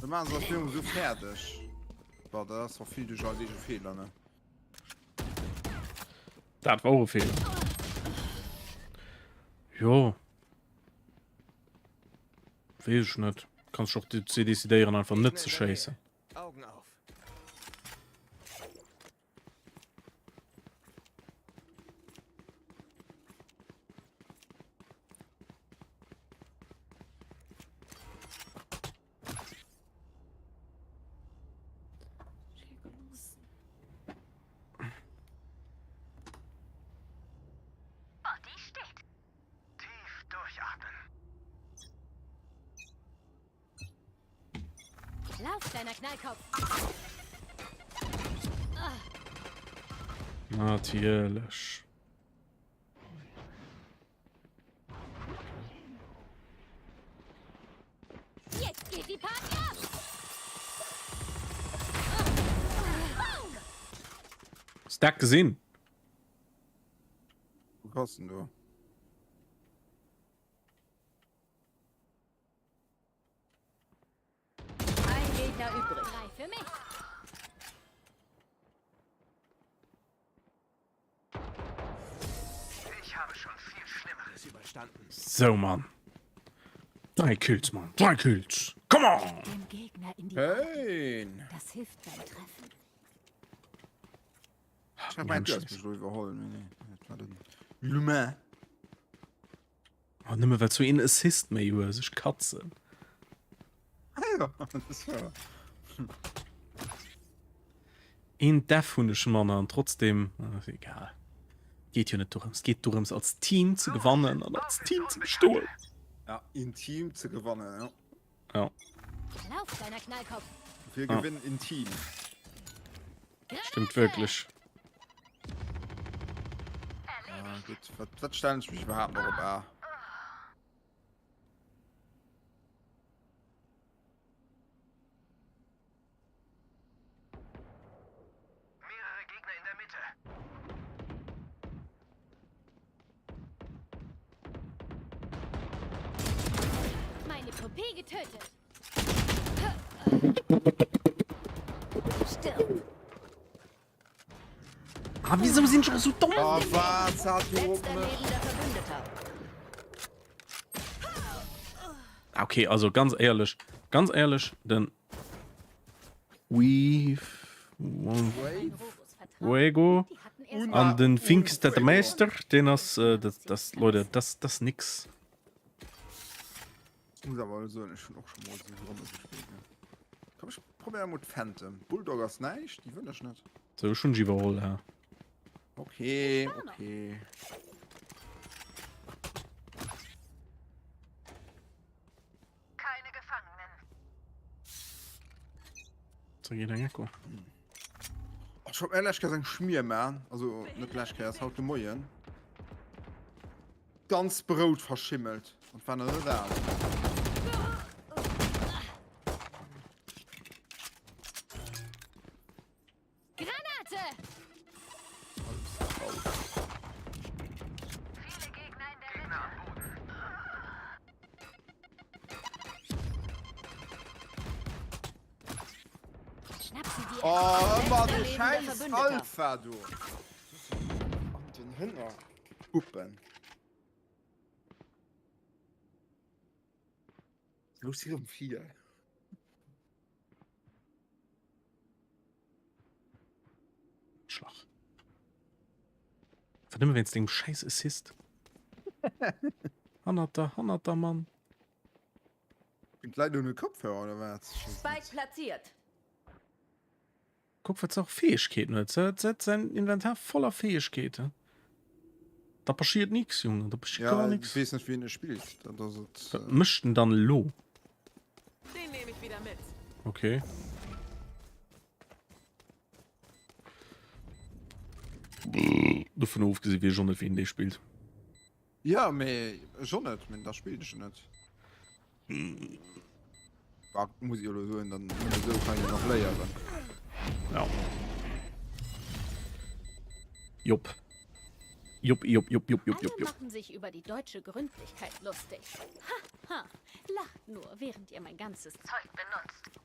Da machen se das Jung so fäerdeg. Boah, dat ass och vill duerch eis eege Feeler, ne? Dat war och e Feeler. Jo. Weess ech net. Kanns dech och dozou decidéieren, einfach net ze schéissen. Augen auf. Lauf, kleiner Knallkopf. Natierlech. Jetzt geht die Party ab. Hast dat gesinn? Wo bass denn du? Ein Gegner übrig. Drei für mich. Ich habe schon viel Schlimmeres überstanden. So, Mann. Drei Kills, Mann. Drei Kills. Come on! Dem Gegner in die Hey! Das hilft beim Treffen. Ich hab mein, du hast mich lo iwwerholl. Nee, nee, dat war den Lumin. Oh, nëmme well zu een Assist méi hues, ech katzen. Ah ja, das war. Een Death hunn ech manner an trotzdem, ah, egal. Geet jo net dorëms. Et geet dorëms als Team ze gewannen an als Team ze bestoen. Ja, in Team ze gewannen, ja. Ja. Lauf, kleiner Knallkopf. Wir Ja. gewinnen in Team. Stimmt wirklich. Ja, gut. Wat, wat stellen ich mich überhaupt noch op A? Mehrere Gegner in der Mitte. Meine Kopie getötet. Stirb. Ah, wieso sinn ech och sou domm? Oh, was hat du op Letzter mech? lebender Verbündeter. Ah, Okay, also ganz éierlech, ganz éierlech, den Weave Fuego an den Finster Meister, den ass äh, das, das Leute, das das nix. Muss awer soen, ech hunn och scho mol esou Ronne gespillt. Ne? Komm, ech probéier mol d'Phantom. Bulldog ass näischt, déi wëll ech net. Sou ech hunn iwwerholl, ja. Okay, okay. Keine Gefangenen. So geht eng Echo. Oh, ich wollt mir lech eng Schmier man, also net lech Kéiers, haut de Moien. Ganz Brout verschimmelt und war net al. Granate! Viele Gegner in der Mitte. Schnapp sie dir. Oh, ëmmer de Letzter lebender scheiß Verbündeter. Alpha, du. An den Hënner Puppen. Los hier um 4. Schlag. Verdëmme wéinst dengem scheiß Assist. Hannert der, hannert der Mann. Sind d'Leit ohne Kopfhörer oder wat? Spike platziert. Kuck wat se och Fäegkeeten huet. Se huet säin Inventar voller Fäegkeeten. Da paschiert nix, Junge, da paschiert Ja, gar ich nix. weess net wien e spillt. Dat ass et. Wat mécht en dann elo? Den nehme ich wieder mit. Okay. Dovun ofgesi weess ech och net ween dee spillt. Jo mee ech och net, mee da spillt ech en net. Bah, muss ich elo soen, dann nëmme esou kann een och léieren. Ja. Jop. Jop, jop, jop, jop, jop, Alle jop, jop. machen sich über die deutsche Gründlichkeit lustig. Ha, ha. Lacht nur, während ihr mein ganzes Zeug benutzt.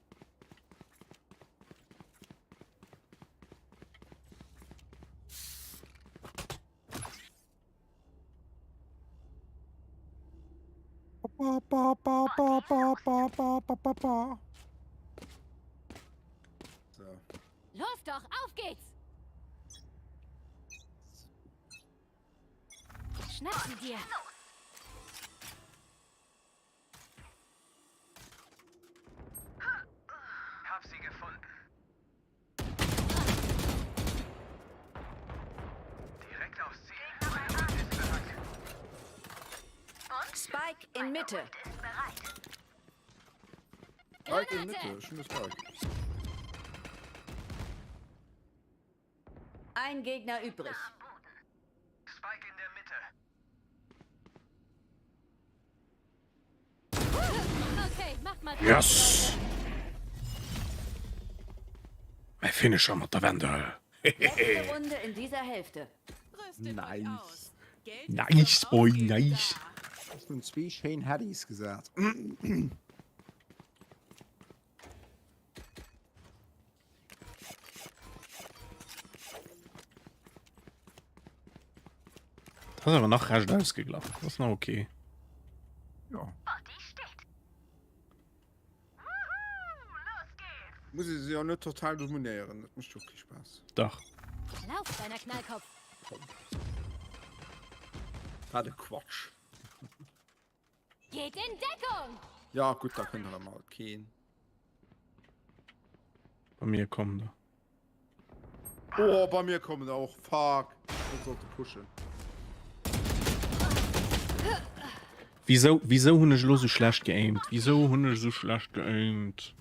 Ba, ba, ba, ba, ba, ba, ba, ba, ba, ba. So. Los doch, auf geht's! Schnapp sie dir! Hab sie gefunden. Direkt aufs Ziel. Spike in Mitte. Spike in Mitte, schönes Spike. Ein Gegner übrig. Spike in der Mitte. Okay, macht mal Yes! Mäi Finisher mat der Wendel. Letzte Runde in dieser Hälfte. Rüstet Nice. euch aus. Geld ist Nice, zum boy, Ausgeben nice. da. Ech hunn zwee schéin Headies gesat. Das ass awer nach recht ausgeglach. Das ass nach okay. Ja. Muss ee se jo net total dominéieren, dat mécht jo och kee Spaass. Dach. Lauf, deiner Knallkopf. Wat e Quatsch. Geht in Deckung! Ja gutt, da kënnt erëm alt keen. Bei mir kommen der. Oh, bei mir kommen der och. Fuck. Ech sollte pushen. Wieso, wieso hunn ech elo sou schlecht geaimt? Wieso hunn ech sou schlecht geaimt?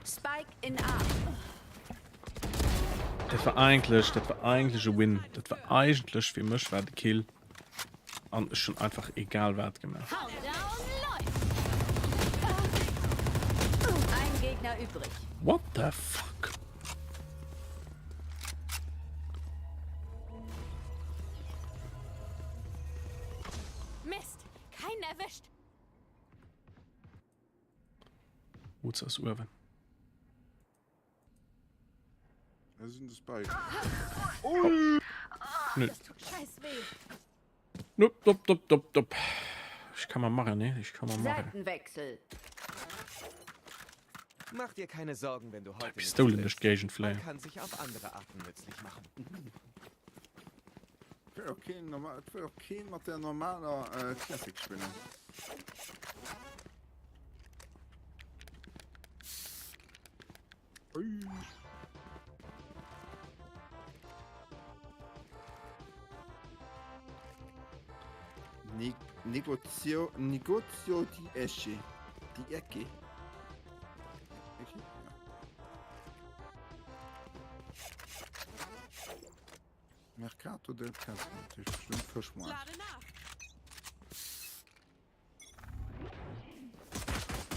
Spike in A. Dat war eigentlech, dat war eigentlech e Win. Dat war eigentlech fir mech war de Kill. An ech hunn einfach egal wat gemaach. Countdown läuft. Ein Gegner übrig. What the fuck? Mist, keinen erwischt. Wutz ass uewen. Da sinn de Spike. Oh. Nö. Das tut scheiß weh. Nup, dup, dup, dup, dup. Ich kann mal machen, ne? Ich kann mal machen. Seitenwechsel. Mach dir keine Sorgen, wenn du heute nicht Pistolen durch triffst. d'Géigend Man fléien. kann sich auf andere Arten nützlich machen. Et wëll och keen normal, et wëll och keen mat der normaler äh, Classic spillen. Ui. Ne Negozio, Negozio di Esche. Di Ecke. Ecke? Ja. Mercato del Caso, dat heescht bestëmmt Fëschmoart. Lade nach.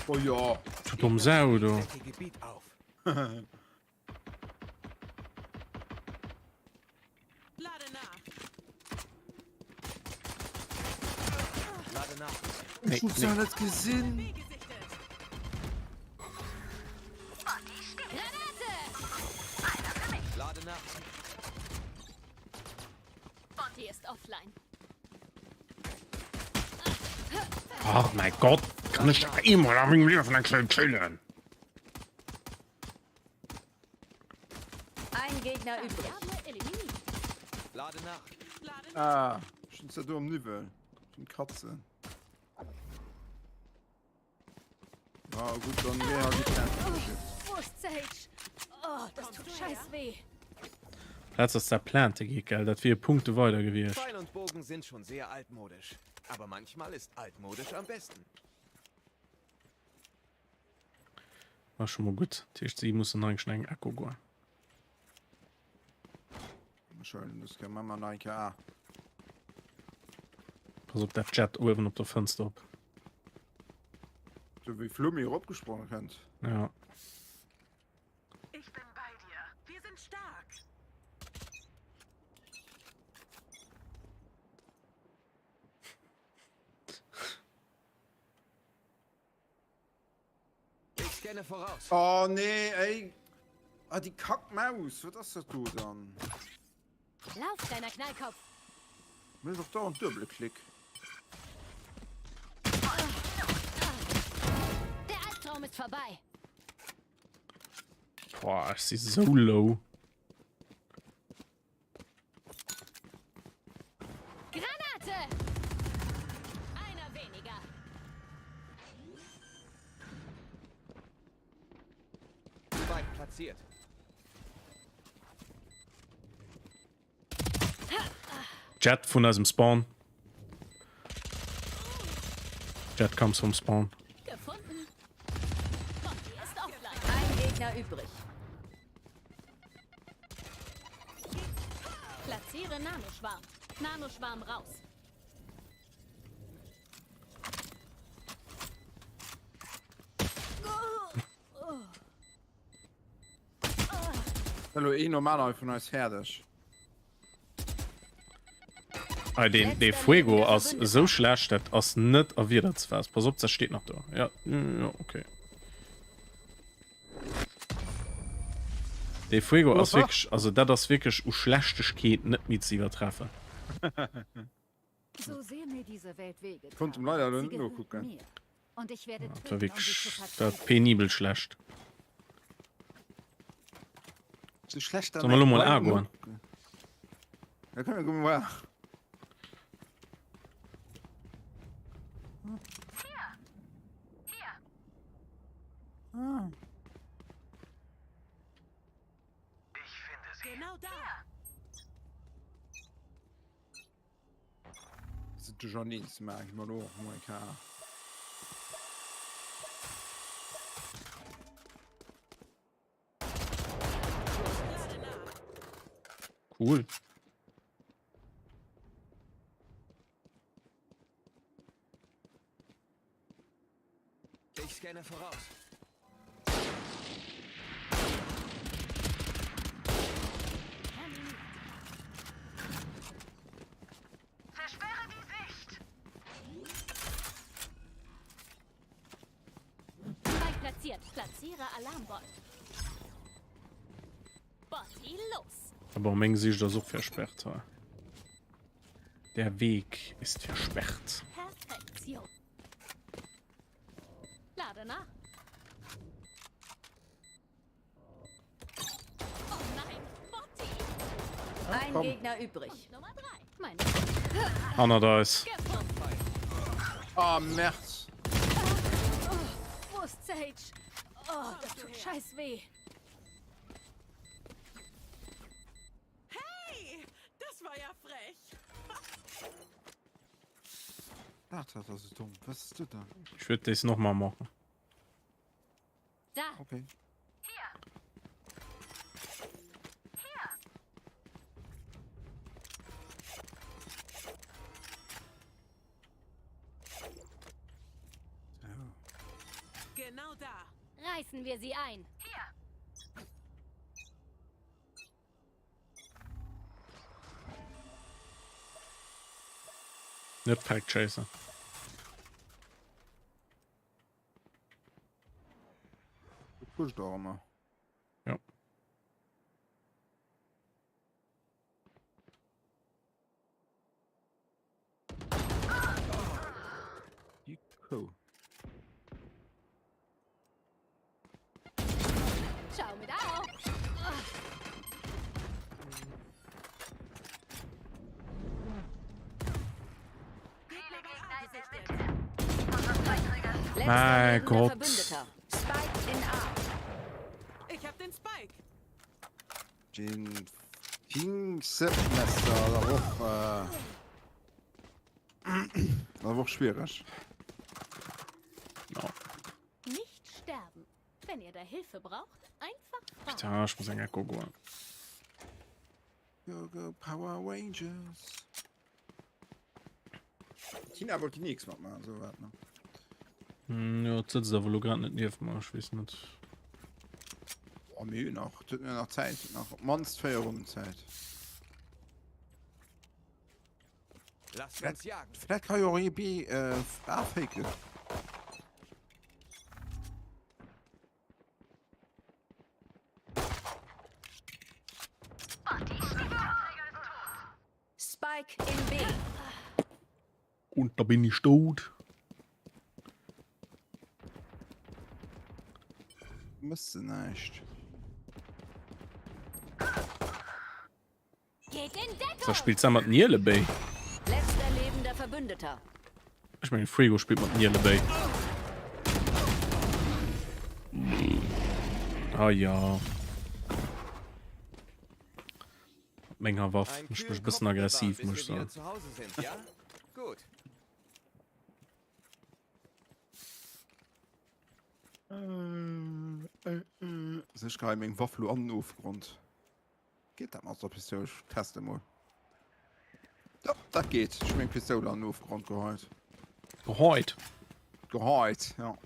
Oh jo! Du domm Sau, du. Decke Gebiet auf. Lade nach. Lade nach. Nee, Ech hunn se nee. net gesinn. B gesichtet. Granate! Lade nach. Bounty ist offline. Ach mein Gott, kann ech da eemol a mengem Liewen eng Kéier chillen? Ein Gegner übrig. Variable eliminiert. Lade nach. Lade nach. Ah, ech hunn se do am Niwwel. Hunn Katzen. Ah, gutt, dann wär halt déi Plante Wo ist Sage? Oh, das tut scheiß weh. Plaz ass dat Plante gi gell, dat wier Punkte weider gewiescht. Pfeil und Bogen sind schon sehr altmodisch. Aber manchmal ist altmodisch am besten. War schon mal gutt. Dat heescht si mussen eigentlech nach eng Echo goen. Ech huelen dës Kéier maache mer nach eng Kéier A. Pass op dat Jett uewen op der Fënster op. Sou wéi Flummi eropgesprongen kënnt. Ja. Ich bin bei dir. Wir sind stark. Ich scanne voraus. Oh nee, ey. Ah, déi Kackmaus, wat ass dat do dann? Lauf, kleiner Knallkopf! Mécht och dauernd duebele Klick. Der Albtraum ist vorbei. Boah, ech si sou low. Granate! Einer weniger. Spike platziert. Jett vun eisem Spawn. Jett comes from Spawn. Gefunden. Botti ist offline. Ein Gegner übrig. Platziere Nanoschwarm. Nanoschwarm raus. Elo een nom anere vun eis fäerdeg. Ei, deen, dee Fuego ass esou schlecht, dat ass net a Wieder ze faassen. Pass op, dat steet nach do. Ja, ja, okay. Dee Fuego ass wierklech, also dat ass wierklech u Schlechtegkeet net méi ze iwwertreffen. So sehr mir diese Welt wehgetan Konnt em leider hat, elo sie net gehört nokucken. mir. Und ich werde Dat war töten, um sie zu wierklech, dat verteidigen. penibel schlecht. Sou schlecht Soll mer elo mol A goen? Ja, komm, goe mer A. Ah. Genau da. Sind du schon eens mag ich mal och mal K. Cool. Ich scanne voraus. Versperre die Sicht. Spike platziert. Platziere Alarmbot. Botti los. Aber meng Sicht ass och versperrt. Ha. Der Weg ist versperrt. Perfektion. Lade nach. Oh nein, Botti. Ein komm. Gegner übrig. Und Nummer drei. Meine Hannert eis. gefunden. Ah, Merd. Wo ist Sage? Oh, das tut scheiß weh. Hey, das war ja frech. Dat dat ass dumm. Was ist du dann? Ich würde das nochmal machen. Da. Okay. Genau da. Reißen wir sie ein. Net Pack Chaser. Du pusht och ëmmer. Ja. Die Kou. Ciao mit Au. Gegner bei A gesichtet. Letzter Mein lebender Gott. Verbündeter. Spike in A. Ich hab den Spike. Den King Semester ass och ass och schwiereg. Ja. Nicht sterben. Wenn ihr da Hilfe braucht, einfach fragen. Putain, ech muss eng Echo goen. Go go Power Rangers. Tina wollt déi nächst matmachen, so wat ne? Hm, jo, et sëtzt awer elo grad net nieft mer, ech weess net. Oh, mir hunn nach, et huet mir nach Zäit, nach op d'mannst 4 Ronnen Zäit. Lass uns jagen. Vläit ka jo och ee B äh, A faken. Spike in B. Und da bin ich tot. Mëss se näischt. Geht in Deckung. Da spillt se mat Nielebéi. Letzter lebender Verbündeter. Ech mengen Frigo spillt mat Nielebéi. Ah ja. Mat menger Waff Ein mécht mech kühlen e bëssen Kopf aggressiv, bewahren, bis muss ech wir wieder soen. zu Hause sind, ja? Gut. Sech geheim meng Waff lo an den Ofgrond. Geet dat mat der Pistoul? Ech teste mol. Doch, dat geet. Ech hu meng Pistoul an den Ofgrond geheit. Geheit? Geheit, ja.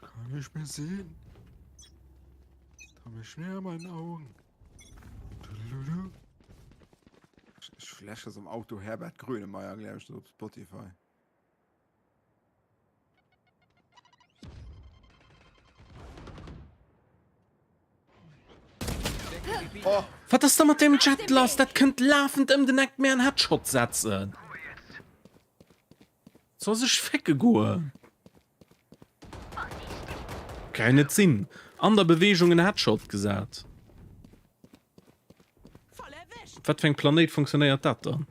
Kann nicht mehr sehen. Da mir schwer meinen Augen. Dululu. Ech fläche am Auto Herbert Grönemeyer, glaub ich, op Spotify. Oh. Wat ass da mat deem Jett lass? Dat kënnt lafend ëm den Eck mir en Headshot setzen. Soll sech fecke goen. Kann net sinn. An der Bewegung en Headshot gesat. Op wat fir engem Planéit funktionéiert dat dann?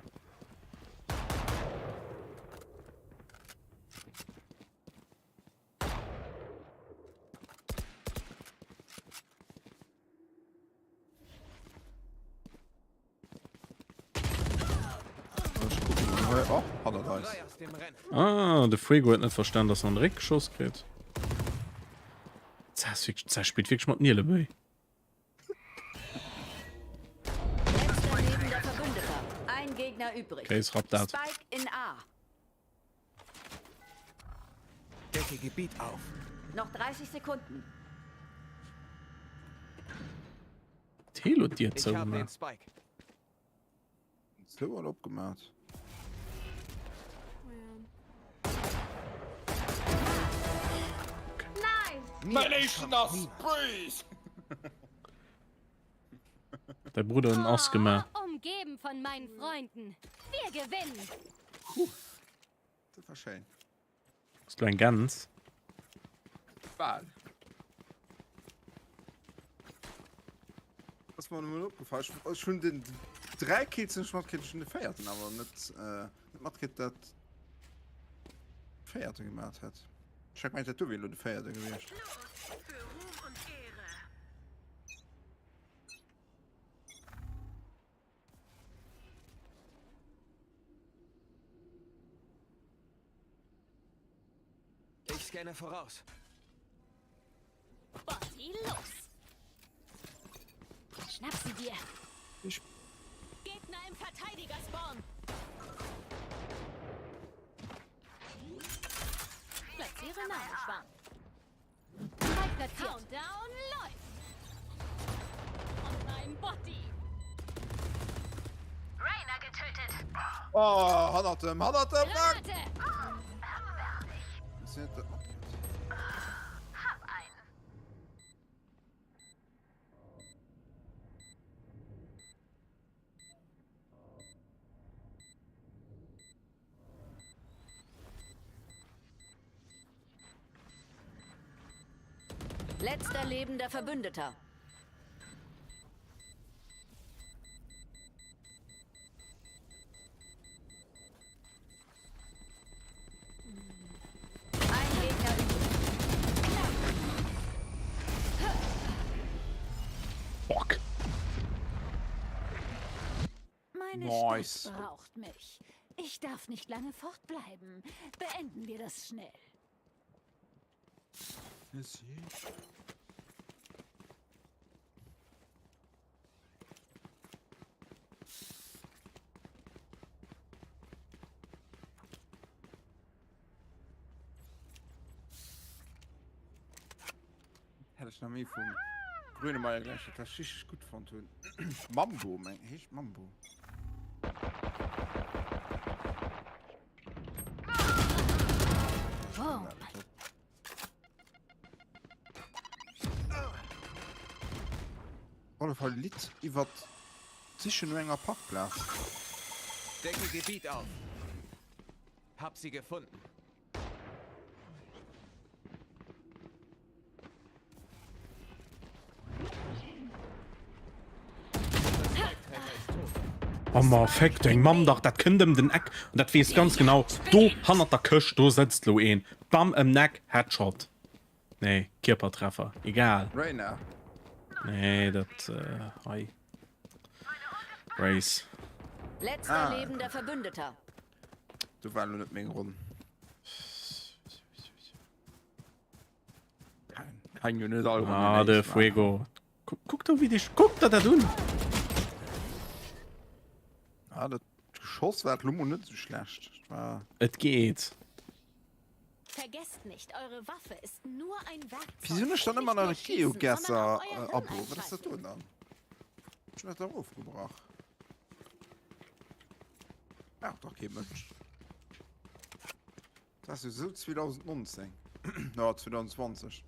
Ah, de Fuego huet net verstan, dass en an de Réck geschoss kritt. Zä spillt wierklech mat Nielebéi. Case rappt dat. Decke Gebiet auf. Noch 30 Sekunden. D'Helo d'Dier Ich habe den zougemaach. Spike. Zou an opgemaat. Däi Brudder huet en Ass gemaach. Umgeben von meinen Freunden. Wir gewinnen. Dat war schéin. Ass du eng Gäns? Bal. Ass mer nëmmen opgefall. Ech, ech hunn den 3 Kills hunn ech matkritt, ech hunn de véierten awer net, äh, net matkritt, dat véierte gemat hätt. Ech hat gemengt, dat do wier elo de véierte gewiescht. Los, für Ruhm und Ehre. Ich scanne voraus. Botti, los! Schnapp sie dir! Ich Gegner im Verteidigerspawn! Platziere Nadelschwarm. Countdown läuft! Und mein Botti! Rainer getötet. Oh, hannert dem, hannert dem, Mann! Granate! Ist net dat matkritt. Hab einen. Letzter lebender Verbündeter. Ein Gegner übrig. Bock. Meine Nice. Stadt braucht mich. Ich darf nicht lange fortbleiben. Beenden wir das schnell. Hätt ech nach méi vum Grönemeyer gelauschtert, wat ech richteg gutt fonnt hunn. Mambo, meng, heescht Mambo. Boom. Op alle Fall Lidd iwwer d'Sichen no enger Parkplaz. Decke Gebiet auf. Hab sie gefunden. Oh ma feck deng Mamm dach, dat kënnt ëm den Eck an dat weess ganz genau, do hannert der Këscht, do sëtzt lo een, bam ëm Neck, Headshot. Nee, Kierpertreffer, egal. Reyna. Nee, dat hei. Race. Letzter Ah. lebender Verbündeter. Do war lo net meng Ronn. Kann jo net all Ronnen Ah, de Ace maachen. Fuego. Kuck, kuck do wéi dech, kuck der dat un! Ah, dat Geschoss war lo mol net sou schlecht. Dat war. Et geet. Vergesst nicht, eure Waffe ist nur ein Werkzeug. Wieso hunn ech dann Nicht ëmmer nur nach e schießen, sondern auch euer Hirn GeoGuessr-Abo? Wat ass dat do einschalten. dann? Ech hunn dat dach ofgebrach. Brauch dach kee Mënsch. Dat ass jo sou 2019. No, 2020.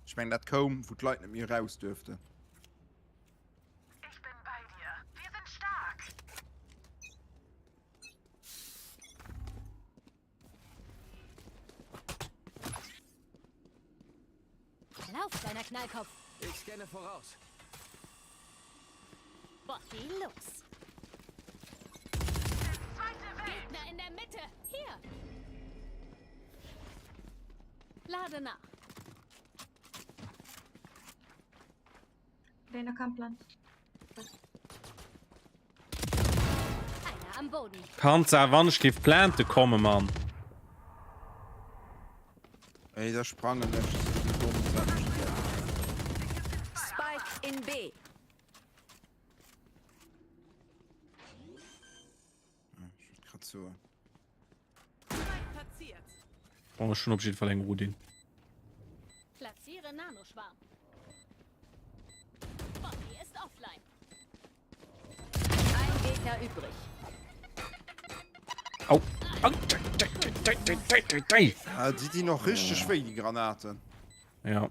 Ech meng dat koum, wou d'Leit net méi eraus duerften. Ich bin bei dir. Wir sind stark. Lauf, kleiner Knallkopf. Ich scanne voraus. Botti, los. Gegner in der Mitte. Hier. Lade nach. Reyna kann plant. Einer am Boden. Kanns awer wann ech géif plante komme Mann. Ey, da sprangen ech sou domm dat ech Spike in B. Ech wollt grad soen. Bon, ech hunn op jidde Fall eng Odin. Platziere Nanoschwarm. Bobby ist offline. Ein Gegner übrig. Au! Au! Ah, déi dinn och richteg wéi, déi Granaten. Ja.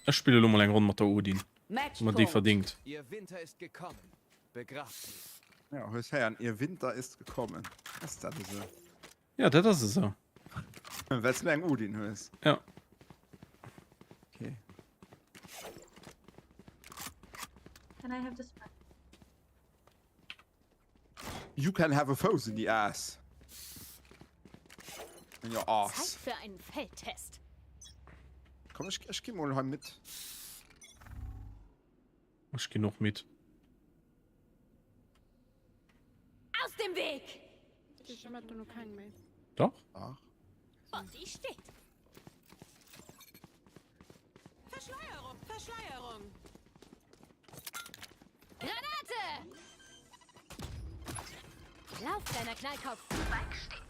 Ech spille lo mol eng Ronn mat der Odin. Mat déi Matchpunkt. verdingt. Ihr Winter ist gekommen. Begrabt sie. Ja, hues héieren, ihr Winter ist gekommen. Ass dat esou? Ja, dat ass esou. Well s du eng Odin hues? Ja. Okay. Can I have the spike? You can have a Fouss in the ass. In your Zeit ass. für einen Feldtest. Komm, ech, ech gi mol hei mit. Ech ginn och mit. Aus dem Weg! Ich hab noch keinen mehr. Doch. Ach. Botti steht. Verschleierung, Verschleierung. Granate! Lauf, kleiner Knallkopf. Spike steht.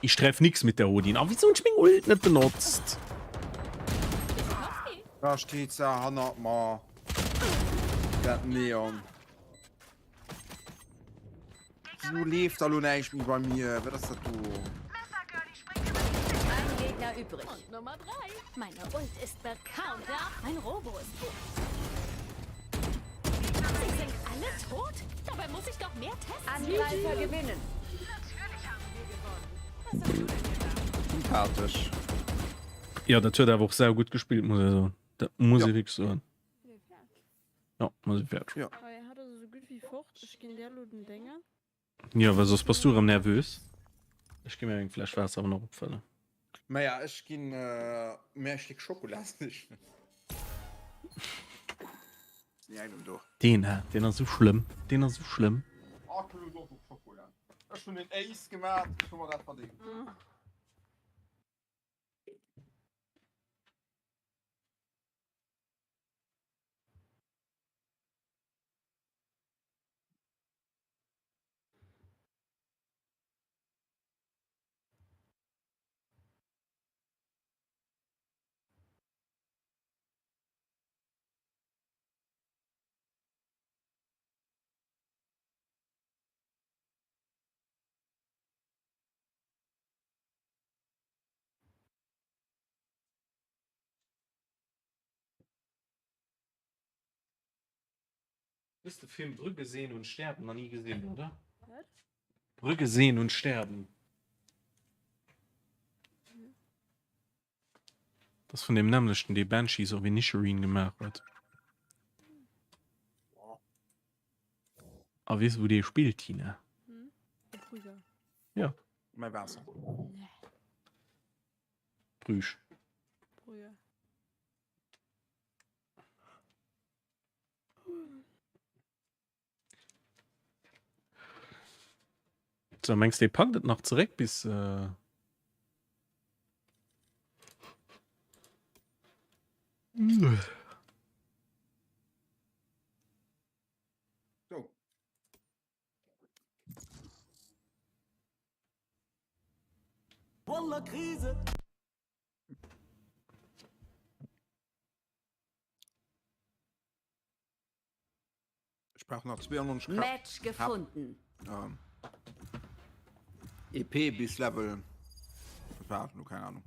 Ich treff nix mit der Odin. A wieso hunn ech meng Ult net benotzt? Da steet se hannert mer. Dat Neon. Wieso leeft da lo näischt méi bei mir? Wat ass dat do? Ein Gegner übrig. Und Nummer 3. Meine Ult ist bekannt. Mein Robo ist tot. Sie sind alle tot? Dabei muss ich doch mehr testen. Angreifer gewinnen. Natürlich haben wir gewonnen. Was hast du denn gedacht? Sympathesch. Ja, dat huet awer och sau gutt gespillt, muss ech soen. Dat muss Ja. ech wierklech soen. Ja, muss ich fertig. Ja. Hei hat ass esou gutt wéi fort. Ech ginn där lo den Déngen. Ja, well soss bass du erëm nervös. Ech gi mir eng Fläsch Waasser awer nach opfëllen. Maja, ech ginn mir e Stéck Schokola sichen. Deen, hä? Deen ass esou schlëmm. Deen ass esou schlëmm. Ah, ech hunn och Schokola. Ech hunn en Ace gemaach, ech hu mer dat verdéngt. Hues de Film Brügge sehen und sterben nach nie gesinn, oder? Wat? Brügge sehen und sterben. Das vun dem nämmlechten, dee Banshees of Inisherin gemaach huet. A weess wou dee spillt, Tina? Hm? Brügge. Ja. Mäi Waasser. Nee. Brüge. Brügge. So, mengs de packt et nach zeréck bis äh So. Wallah Krise. Ech brauch nach 92 Käpp. Match gefunden. Ähm, EP bis Level. Was war das? Nur keine Ahnung.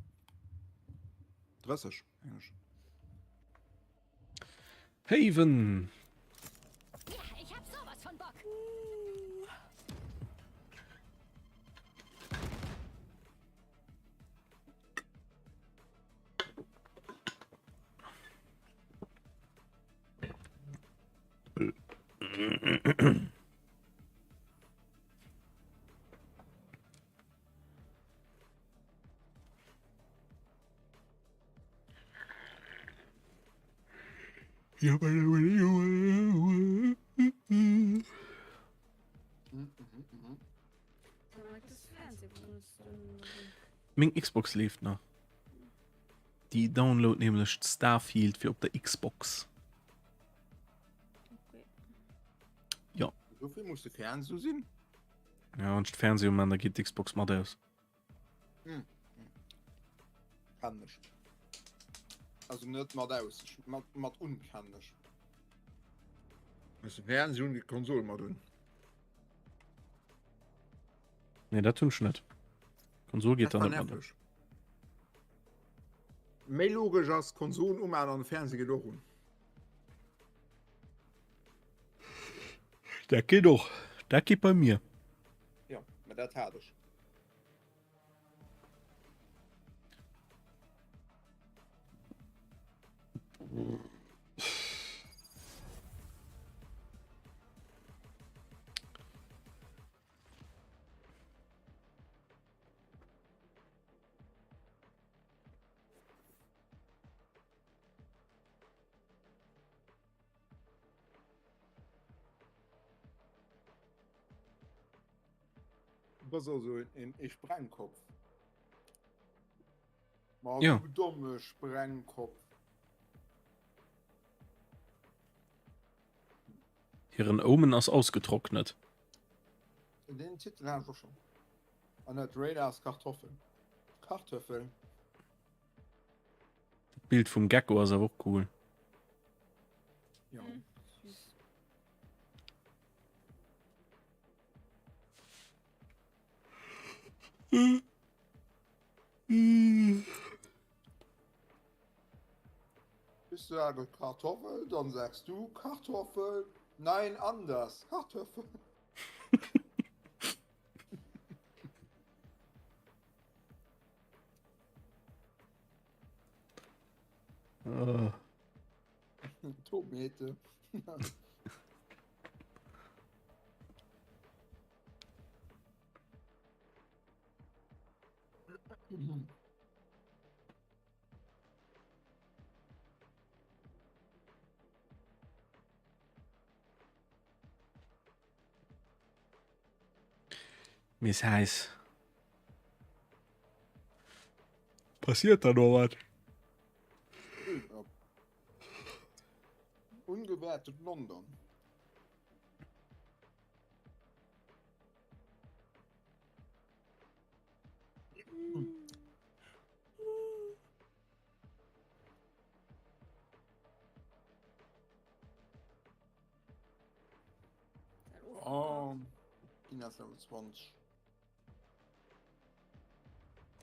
30, Englisch. Haven! Ja, ich hab sowas von Bock. Meng Xbox leeft nach. Déi download nämlech Starfield fir op der Xbox. Okay. Ja. Dofir muss de Fernseh sinn? Ja, wann ech de Fernseh umaan, da geet d'Xbox mat aus. Hm. Kenn ech. Also net mat aus, ech mat, mat un kenn ech. Muss de Fernseh un, geet d'Konsol mat un. Nee, dat hunn ech net. Konsol geet Dat dann war net mat un. nerveg. Méi logesch ass Konsol umaan an de Fernseh geet och un. Dat geet och. Dat geet bei mir. Jo, mä dat hat ech. Du bass also een ee Sprengkopf. Ma Ja. du domme Sprengkopf. Hiren Omen ass ausgetrocknet. Den Titel hat ech och schon. An net Radars Kartoffel. Kartöffel. D'Bild vum Gecko ass awer och cool. Ja. Mm, süß. Ich sage Kartoffel, dann sagst du Kartoffel. Nein, anders. Kartoffel. Oh. Tomate. Mir ist heiß. Passiert da noch was? Ungewertet London. Oh, Ina ist Level 20.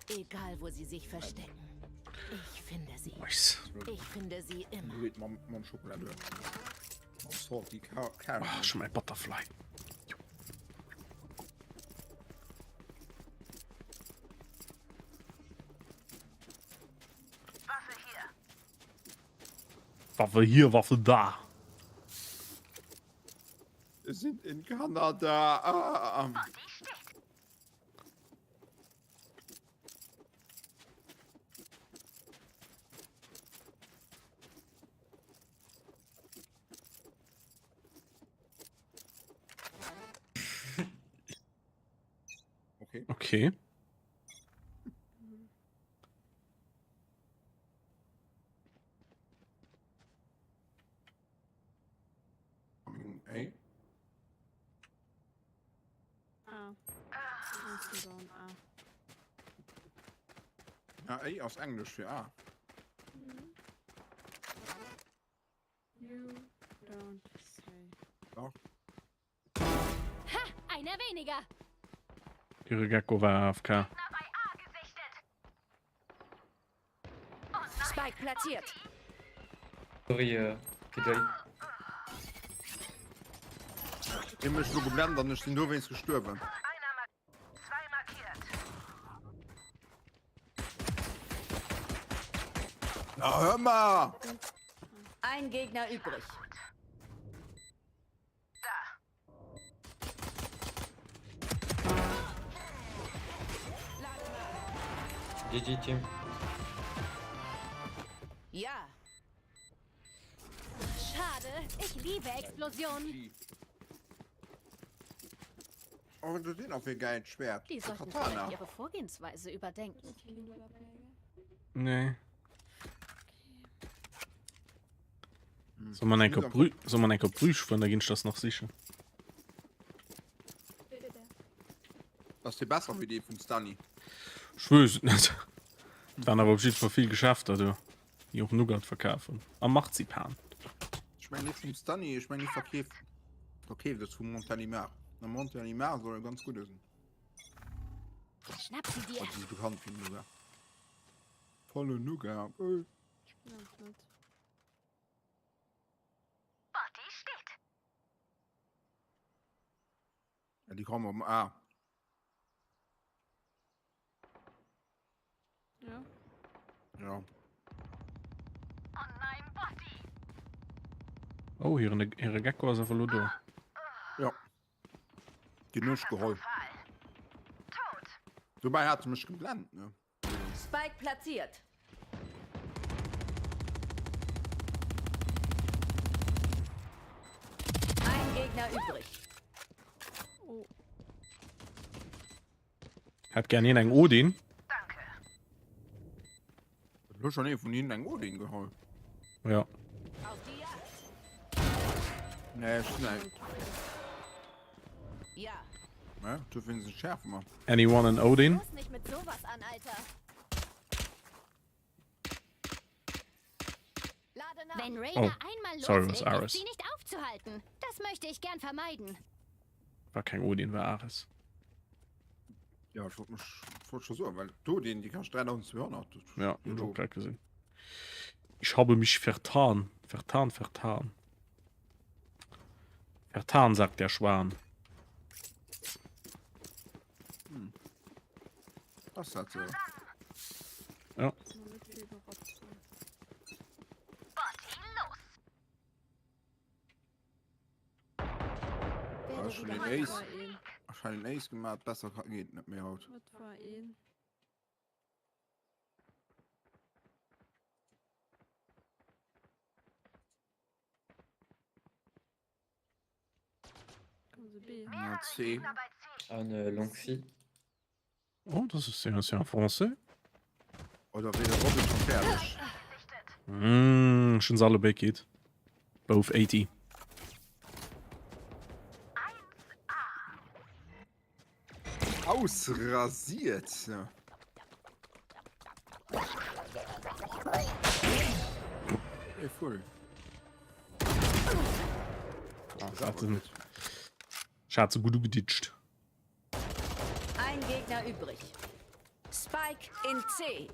Egal, wo sie sich verstecken. Ich finde sie. Nice. Ich finde sie immer. Geht mam, mam Schokolade. Salty Caramel. Oh, schon mein Butterfly. Waffe hier, Waffe da. Wir sind in Kanada. Ah, ah. Okay. Okay. Ey. A. A. Ja, A ass Englesch fir A. You don't say. Dach. Ha, einer weniger. Ihre Gecko war AFK. Spike platziert. Sorry, äh, Killjoy. Hie mech lo geblennt an ech sinn dowéinst gestuerwen. Na hör mal! Ein Gegner übrig. GG Team. Ja. Schade, ich liebe Explosionen. Oh, du den auf ihr geilt Schwert. Die sollten Katana. vielleicht ihre Vorgehensweise überdenken. Nee. Soll man enker Brü soll man enker Brüch fuhren, da ginn ech das nach sichen. Ass dee besser wéi dee vum Stani? Ech weess et net. Et waren awer op jidde Fall vill Geschäfter do, déi och Nougat verkafen. A Marzipan. Ech mengen net vum Stani, ech mengen dee verkeeft verkeeft es vum Montélimar. A Montélimar soll e ganz gudde sinn. Schnapp sie dir. Also si bekannt fir Nougat. Volle Nougat. Äh. Ech bin einfach net. Party steht. Ja, die kommen um A. Ja. Ja. Oh nein, Botti. Oh, hiren, hire Gecko ass awer lo do. Ja. Den hunn ech geholl. Dobäi hat se mech geblennt, ne? Spike platziert. Ein Gegner übrig. Oh. Hätt gern een eng Odin. Huet schon ee vun hinnen eng Odin geholl? Ja. Nee, ech sinn eng. Ja. Ne, du findest es schärf immer. Anyone an Odin? Bloß nicht mit sowas an, Alter. Wenn Rayna Oh, einmal sorry, loslegt, was Ares. ist sie nicht aufzuhalten. Das möchte ich gern vermeiden. War kein Odin, war Ares. Ja, ich wollte mich wollte schon so, weil du den die kannst 3200. Ja, hab ich auch grad gesehen. Ich habe mich vertan. Vertan, vertan. Vertan, sagt der Schwan. Hm. Was hat so? Ja. Ah, schon den Ace. Schon den Ace gemacht, besser geht nicht mehr haut. Was war een? Ja, C. An äh, Long C. Oh, das ist ja, ist ja Français. Oder wéi de Robin schon fäerdeg. Mm, schon se alle béid geet. Both 80. Ausrasiert. Ja. Ey, voll. Ech hat se gutt ugeditscht. Ein Gegner übrig. Spike in C.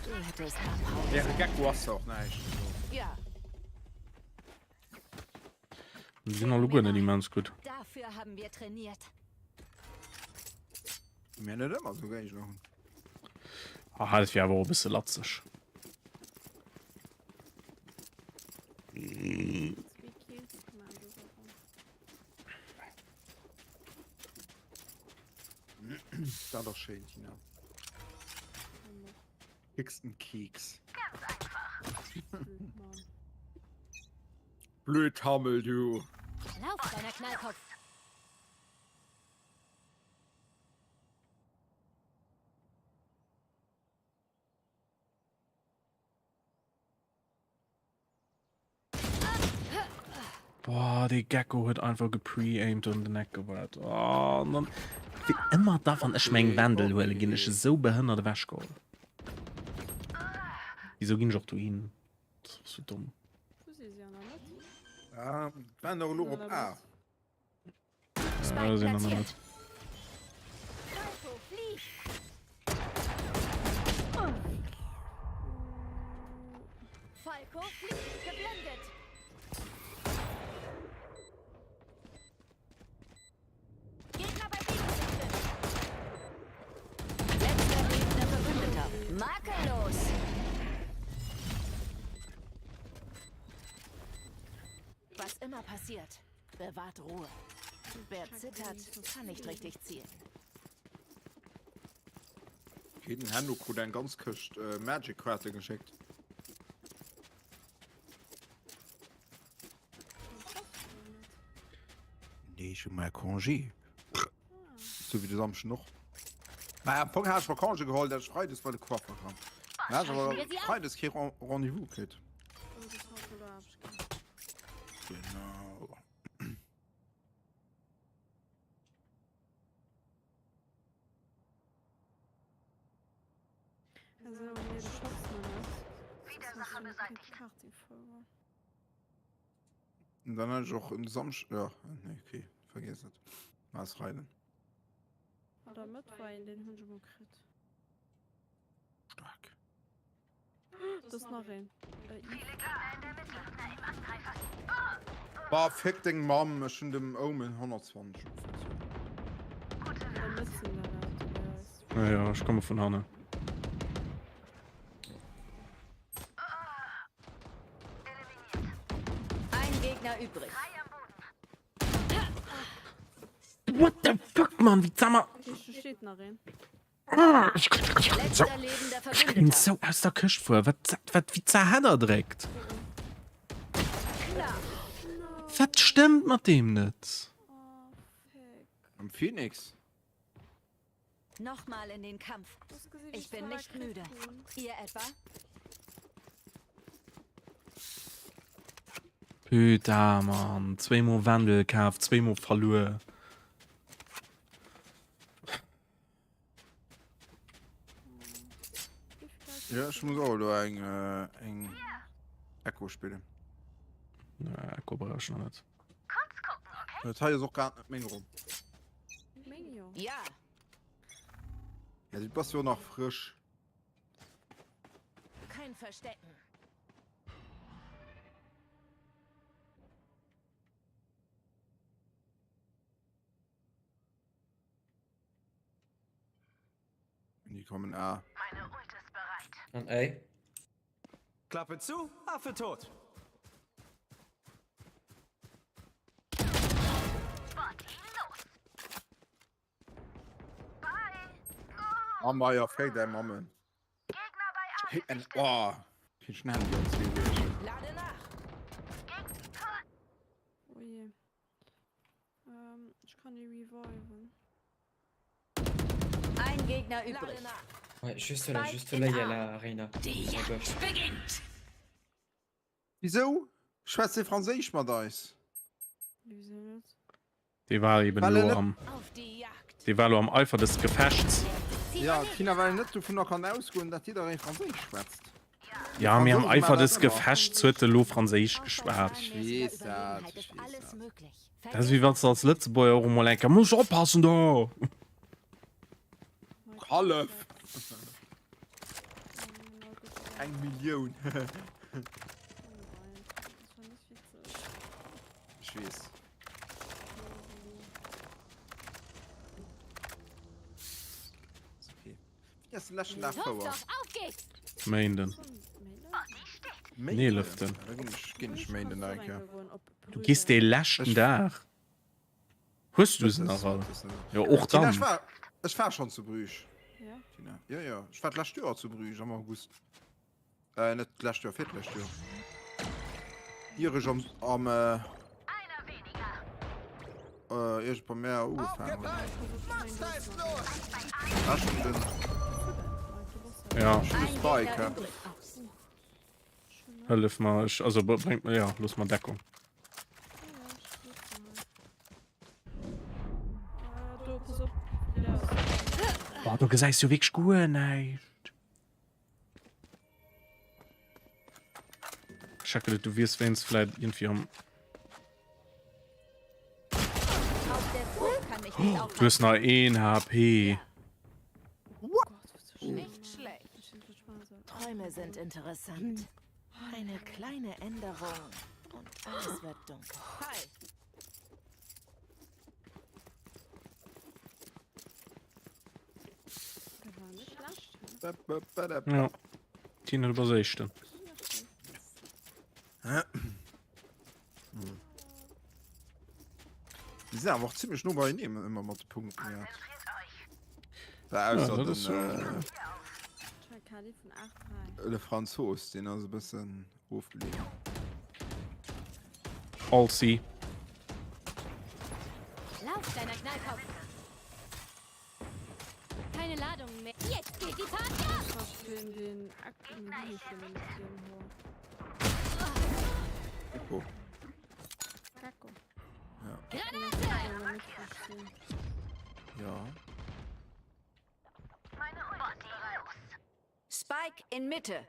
Du hättest abhauen Äre Gecko ass och näischt. Ja. Déi sinn alleguer net immens gutt. Dafür haben wir trainiert. Mir net ëmmer sou Géigner hunn. Ah, dat wier awer och e bësse latzeg. Dat ass schéin, Tina. Kriegst en Keks. Ganz einfach. Blöd Hammel, du. Lauf, kleiner Knallkopf. Boah, dee Gecko huet einfach gepre-aimed an den Eck gewaart. Oh, an dann, wéi ëmmer da, wann ech meng Wendel huelen, ginn ech esou behënnert ewechgeholl. Wieso ginn ech och dohin? Das ass so dumm. Wo si si an der Mëtt? Ah, waren doch elo op A. Ja, sinn an der Mëtt. Falco, flieg! Falco, flieg! Geblendet! Gegner bei B gesichtet! Letzter lebender Verbündeter. Makellos! Was immer passiert, Bewahrt Ruhe. Wer zittert, kann nicht richtig zielen. Okay, den Hendo krut eng ganz Këscht äh, Magic Kaarte geschéckt. Nee, ech hu mei Congé. So wie de Samschden och. Mä am Fong hat ech mer Congé geholl, dat ech Freides bei de Coiffer kann. Mä ech awer Freides kee Rendez-vous kritt. Genau. Und dann hatte ich och en Samsch ja, nee, okay, vergiss et. War es Freiden. Oder Mëttwein, den hunn ech emol kritt. Stark. Do ass nach een. Bah, fick deng Mamm, ech hunn dem Omen 120 ofgezogen. Ja, ja, ech komme vun hannen. Ein Gegner übrig. What the fuck, Mann? Wéi zammer. Do steet nach een. Ech kritt en sou aus der Këscht fuer. Wat, wat, wéi zerhedder dréckt. Wat stëmmt mat deem net? Am Phoenix? Nochmal in den Kampf. Ich bin nicht müde. Ihr etwa? Putain, Mann. Zweemol Wendel kaf, zweemol verluer. Ja, ech muss och elo eng äh, eng Echo spillen. Na, Echo brauch ich noch net. Dat hei ass och grad net meng Ronn. Meng jo. Ja. Ja, du bass jo nach frësch. Kein Verstecken. Die kommen A. Meine Ult ist bereit. An A. Klappe zu, Affe tot. Party los. Bye. Oh. Amma ja, fake dein Mammen. Gegner bei A. Hey, en, oh. Krieg schnell die ganz viel Lade nach. Oh je. Ähm, ich kann die reviven. Ein Gegner übrig. Ouais, juste là, juste là, il y a la Reina. Die À gauche. Jagd beginnt. Wieso? Schwätzt dee Franséisch mat eis? Wieso net? Dee war eben Well en elo net- am, Auf die Jagd. dee war elo am Eifer des Gefechts. Ja, Tina, well en net dovunner kann ausgoen, dat jidderee Franséisch schwätzt. Ja, mee am Franzousen Eifer maachen des dat ëmmer. Gefechts huet e lo Franséisch geschwat. Ich weess dat, ich weess dat. Dat ass wéi wann s de als Lëtzebuerger och emol eng Kéier muss oppassen do! Hallef! Eng Millioun. Ich weess. Wéini ass den leschten Dag Fouer? Méinden. Méinden? Eeleften. Da ginn ech, ginn ech Méinden nach eng Kéier. Du gees dee leschten Dag? Hues du se nach all? Jo, och Tina, dann. ech war, ech war schonn zu Bruges. Ja? Tina, jo, jo, ech war d'lescht Joer zu Bruges am August. Äh, net d'lescht Joer, virtlescht Joer. Ier ech am, am, äh, äh, ier ech bei mär ugefaangen hunn. Ah, ech hunn den, Ja. ech hunn de Spike, hä? Hëllef mer, ech, also bréngt mer, ja, looss mer Deckung. Boah, du gesäis jo wierklech guer näischt. Ech hat geduet, du wiers wéinst vläit irgendwie am. Du hues nach een HP. Nicht schlecht. Träume sind interessant. Eine kleine Änderung und alles wird dunkel. Hi. Ja. Tina, du bass Éischten. Déi sinn awer och zimmlech no beieneen ëmmer mat de Punkten, ja. Bah, Ja, ausser dat den, ass so. äh, Le Franzos, deen ass e bëssen ofgeleeën. All C. Lauf, kleiner Knallkopf. Keine Ladung mehr. Jetzt geht die Party ab! Den, den Akten, den Echo. Gacko. Ja. Granate! Ja. Spike in Mitte.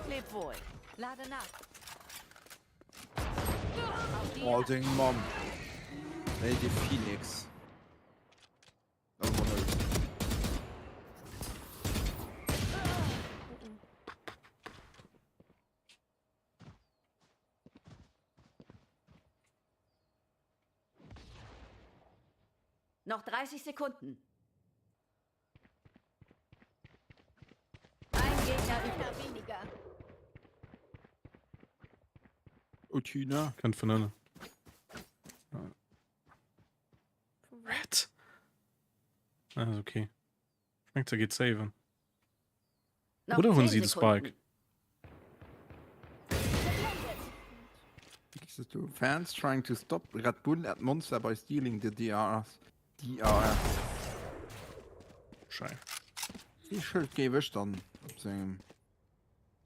Leb wohl. Lade nach. Oh, deng Mamm. Nee, dee Phoenix. Noch 30 Sekunden. Ein Gegner übrig. Weniger. Oh, Tina. Kënnt vun ënnen. Red. Ah, ist okay. Ich mengt, se geet saven. Noch Oder hunn 10 si de Sekunden. Spike? Wéi du? Fans trying to stop Red Bull at Monza by stealing the DRS. DRS. Schei. Déi Schëld géif ech dann op sengem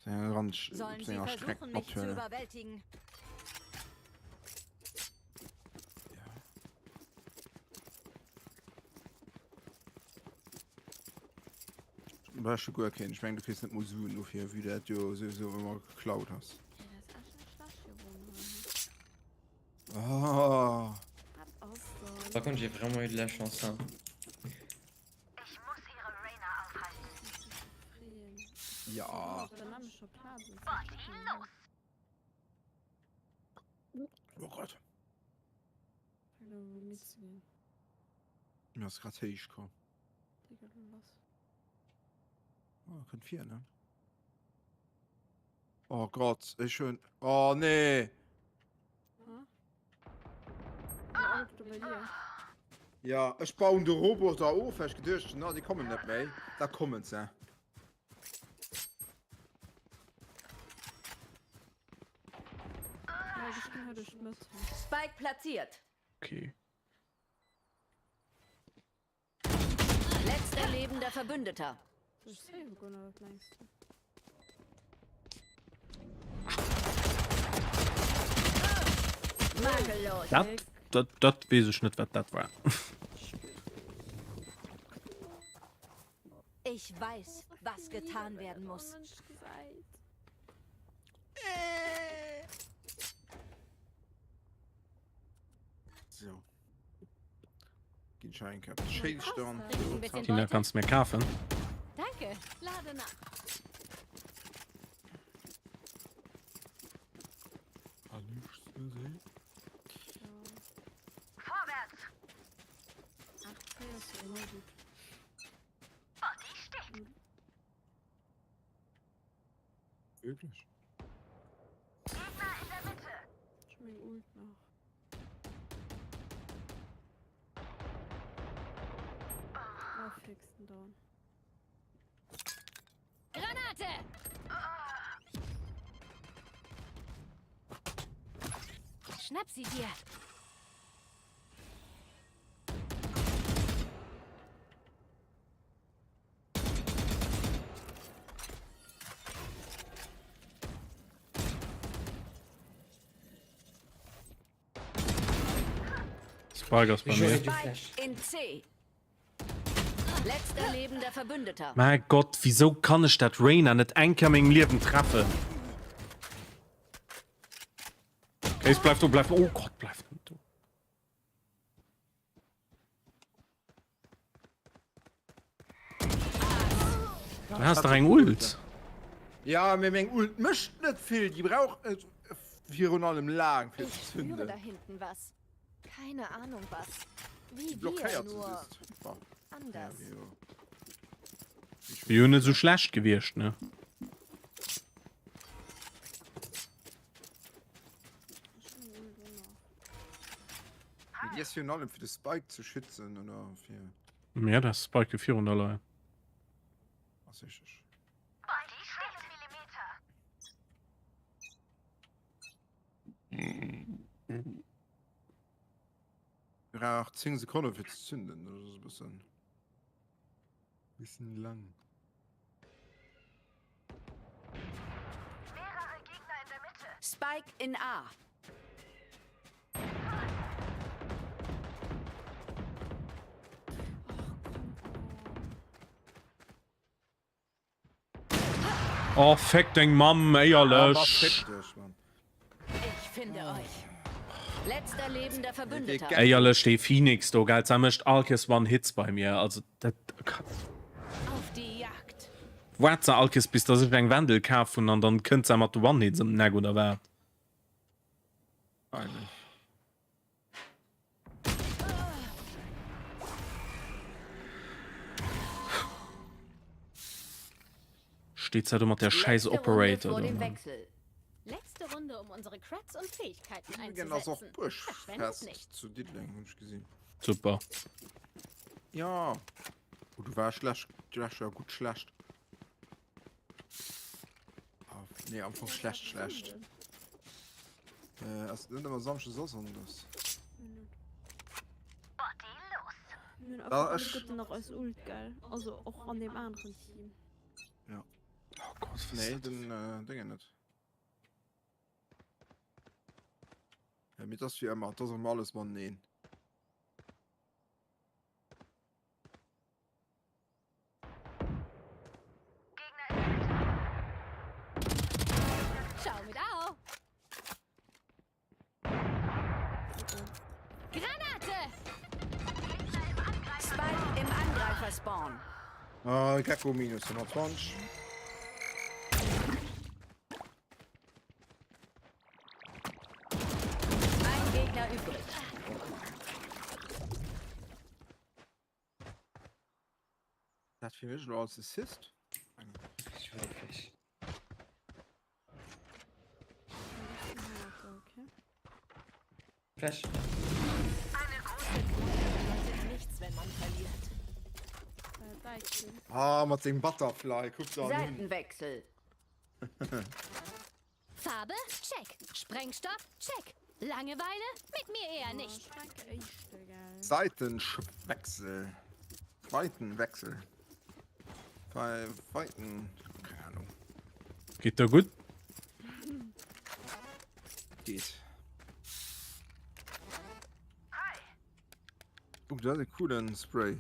senger Rand op Sollen sie senger Streck versuchen, mich zu mathuelen. überwältigen? War scho guer keen. Ech meng du kriss net mol Suen dofir, vue dat du souwisou ëmmer geklaut has. Oh. Par contre, j'ai vraiment eu de la chance. Hein. Ja. Oh Gott. Mir ass grad héich komm. Oh, kënnt vir, ne? Oh Gott, ech hunn. Oh nee! Ja, ech bauen de Roboter of, well ech geduecht hunn, na, déi kommen net méi. Da kommen se. Spike platziert. Okay. Letzter lebender Verbündeter. Makellos. Dat, dat, dat weess ech net, wat dat war. Ich weiß, was getan werden muss. So. Ginn ech hei eng Kéier op de Schéisstand. Tina, kanns mir kafen? Danke. Lade nach. Vorwärts! Body steht! Wierklech? Gegner in der Mitte! Ech hu meng Ult nach. Ah, fix den Down. Granate! Schnapp sie dir! Spike ass bei mir. Spike in C. Letzter lebender Verbündeter. Mäi Gott, wisou kann ech dat Reyna net eng Kéier a mengem Liewen treffen? Case, bleif do, bleif, oh Gott, bleif net do. Du hast dach eng Ult. Ja, mee meng Ult mécht net vill, déi brauch virun allem laang fir ze Ich spüre zünden. da hinten was. Keine Ahnung was. Wie Déi wir, blockéiert se nur just. Bon, ja, anders. mee jo. Wier jo net sou schlecht gewiescht, ne? Ech hu meng Ult och nach. Mee déi ass virun allem fir de Spike ze schützen oder fir. Ja, dat Spike jo virun der Lei. Ass richteg. Brauch 10 Sekonne fir ze zünden, dat ass e bëssen bëssen lang. Spike in A. Oh, feck deng Mamm, éierlech. Fick dech, Mann. Ich finde euch. Letzter lebender Verbündeter. Éierlech, dee Phoenix do, gell, se mécht all Kees One-Hits bei mir, also dat. Auf die Jagd. Waart se all Kees, bis dass ech eng Wendel kaf hunn an dann kënnt se mat de One-Hits ëm den Eck, oder wat? Eigentlich. Steht se do mat der scheiß Letzte Runde Operator vor do, dem Mann. Wechsel. Letzte Runde, um unsere Creds und Fähigkeiten Übrigens ass och einzusetzen. Verschwendet Buergfest nichts. zu Diddeleng, hunn ech gesinn. Super. Ja. Oh, du war schlecht, du warst ja gutt schlecht. Ah, nee, am Fong schlecht, schlecht. Äh, ass net ëmmer Samschdes a Sonndes. Mir hunn Da einfach ech. alleguerten nach eis Ult, gell? Also och an deem aneren Team. Ja. Oh Gott, was Nee, ist dat? den äh, Dinge net. Ja, mee et ass wéi ëmmer, et ass ëmmer alles mateneen. Ciao mit Au. Granate! Spike im Angreifer-Spawn. Ah, Gecko minus 120. Ein Gegner übrig. Dat fir mech elo als Assist? Flash. Nichts, wenn man verliert. Ah, mat sengem Butterfly, kuck se an hunn. Seitenwechsel. Farbe? Check. Sprengstoff? Check. Langeweile? Mit mir eher nicht. Seitenschwechsel. Weitenwechsel. Weiten. Keine Ahnung. Geet der gutt? Geet. Oh, dat ass e coolen Spray.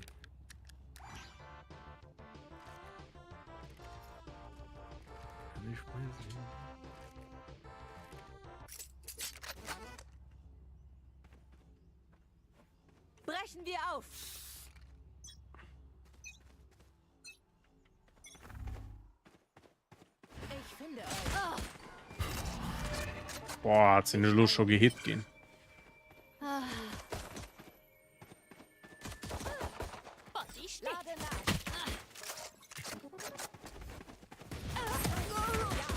Brechen wir auf! Boah, et sinn ech elo scho gehit ginn.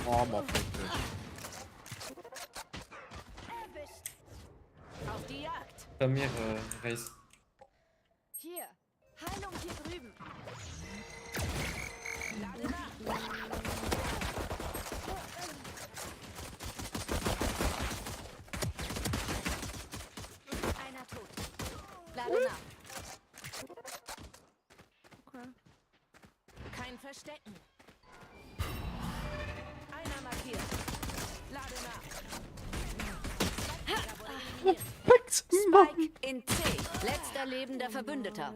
Oh, ma fick dech. Auf die Jagd. Bei mir, äh, Race. Hier, Heilung hier drüben. Lade nach. Einer tot. Lade nach. Okay. Kein Verstecken. Einer markiert. Lade nach. Spike in C. Letzter lebender Verbündeter.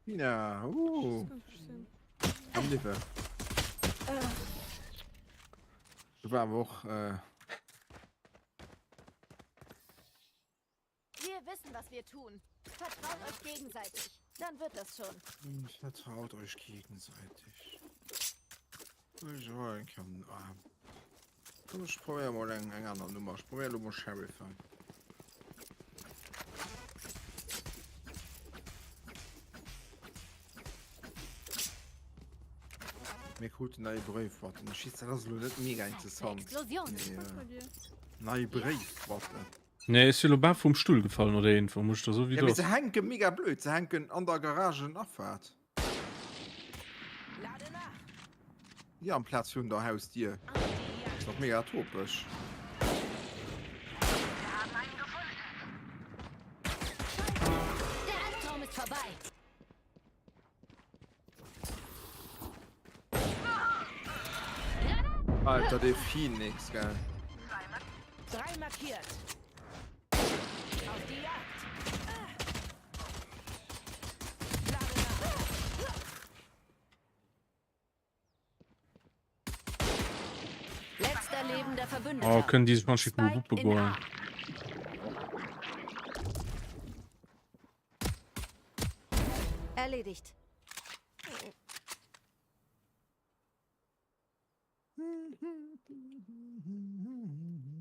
Tina, uh. Am Liewe. Du war awer och. Äh Wir wissen, was wir tun. Vertraut euch gegenseitig. Dann wird das schon. Vertraut euch gegenseitig. Ech oh, eng kann ah. Komm, ech probéier mol eng eng aner Nummer. Ech probéier lo mol Sheriff hei. Mir kruten neie Bréifboîten. Ech weess, dat ass elo net mega interessant. Explosion. Mee, äh, nei Bréifboîten. Nee, ech si lo bal vum Stull gefallen oder iergendwou, muss ech der soen, wéi Ja, et mee ass. se hänke mega blöd. Se hänken an der Garagenafaart. Ja, amplaz virun der Hausdier. Ass dach mega topeg. Der Albtraum ist vorbei. Alter, dee Phoenix, gell. Drei markiert. Auf die Jagd. Lade nach. Letzter lebender Verbündeter. Oh, kënnen déi sech manchmal mol Spike wuppe in goen. A. Erledigt.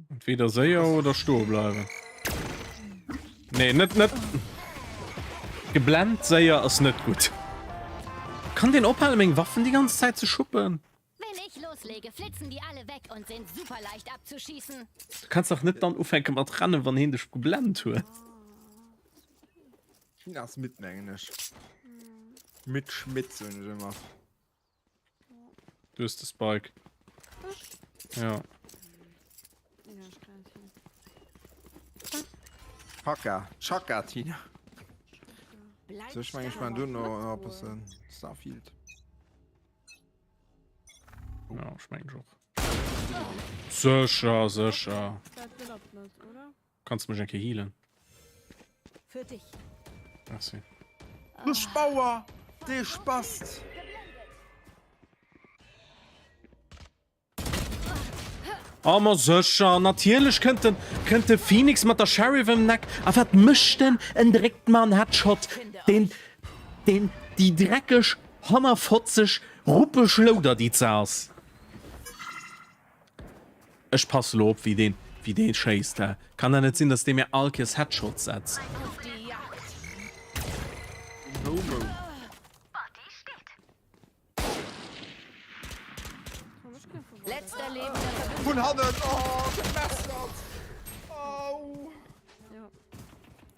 Entweder séier oder stoe bleiwen. Nee, net net. Geblennt séier ass net gutt. Kann den ophalen meng Waffen déi ganz Zäit ze schuppen? Wenn ich loslege, flitzen die alle weg und sind super leicht abzuschießen. Du kanns dach net dann ufänke mat rennen, wann heen dech geblennt huet. China ass midd mengen ech. Midd Schmidd soen ech ëmmer. Du hues de Spike. Ja. Chaka, Chaka Tina. So, ech mengen ech man duerno nach e bëssen Starfield. Ja, ech mengen och. Sécher, sécher. Kanns mech eng Kéier healen? Für dich. Merci. Du Spauer! Dee Spast! Oh ma sécher, natierlech kënnt den, kënnt de Phoenix mat der Sheriff ëm den Eck. A wat mécht en? En dréckt mer en Headshot. Deen, deen, déi dreckeg, hannerfotzeg, ruppeg Louder déi ze ass. Ech passe lo op wéi deen wéi deen schéisst he. Kann dat net sinn dass dee mir all Kéiers Headshots setzt. Auf die Jagd. Homo. Letzter lebender Verbündeter. Vun hannen! Oh, gemessert! Au! Ja.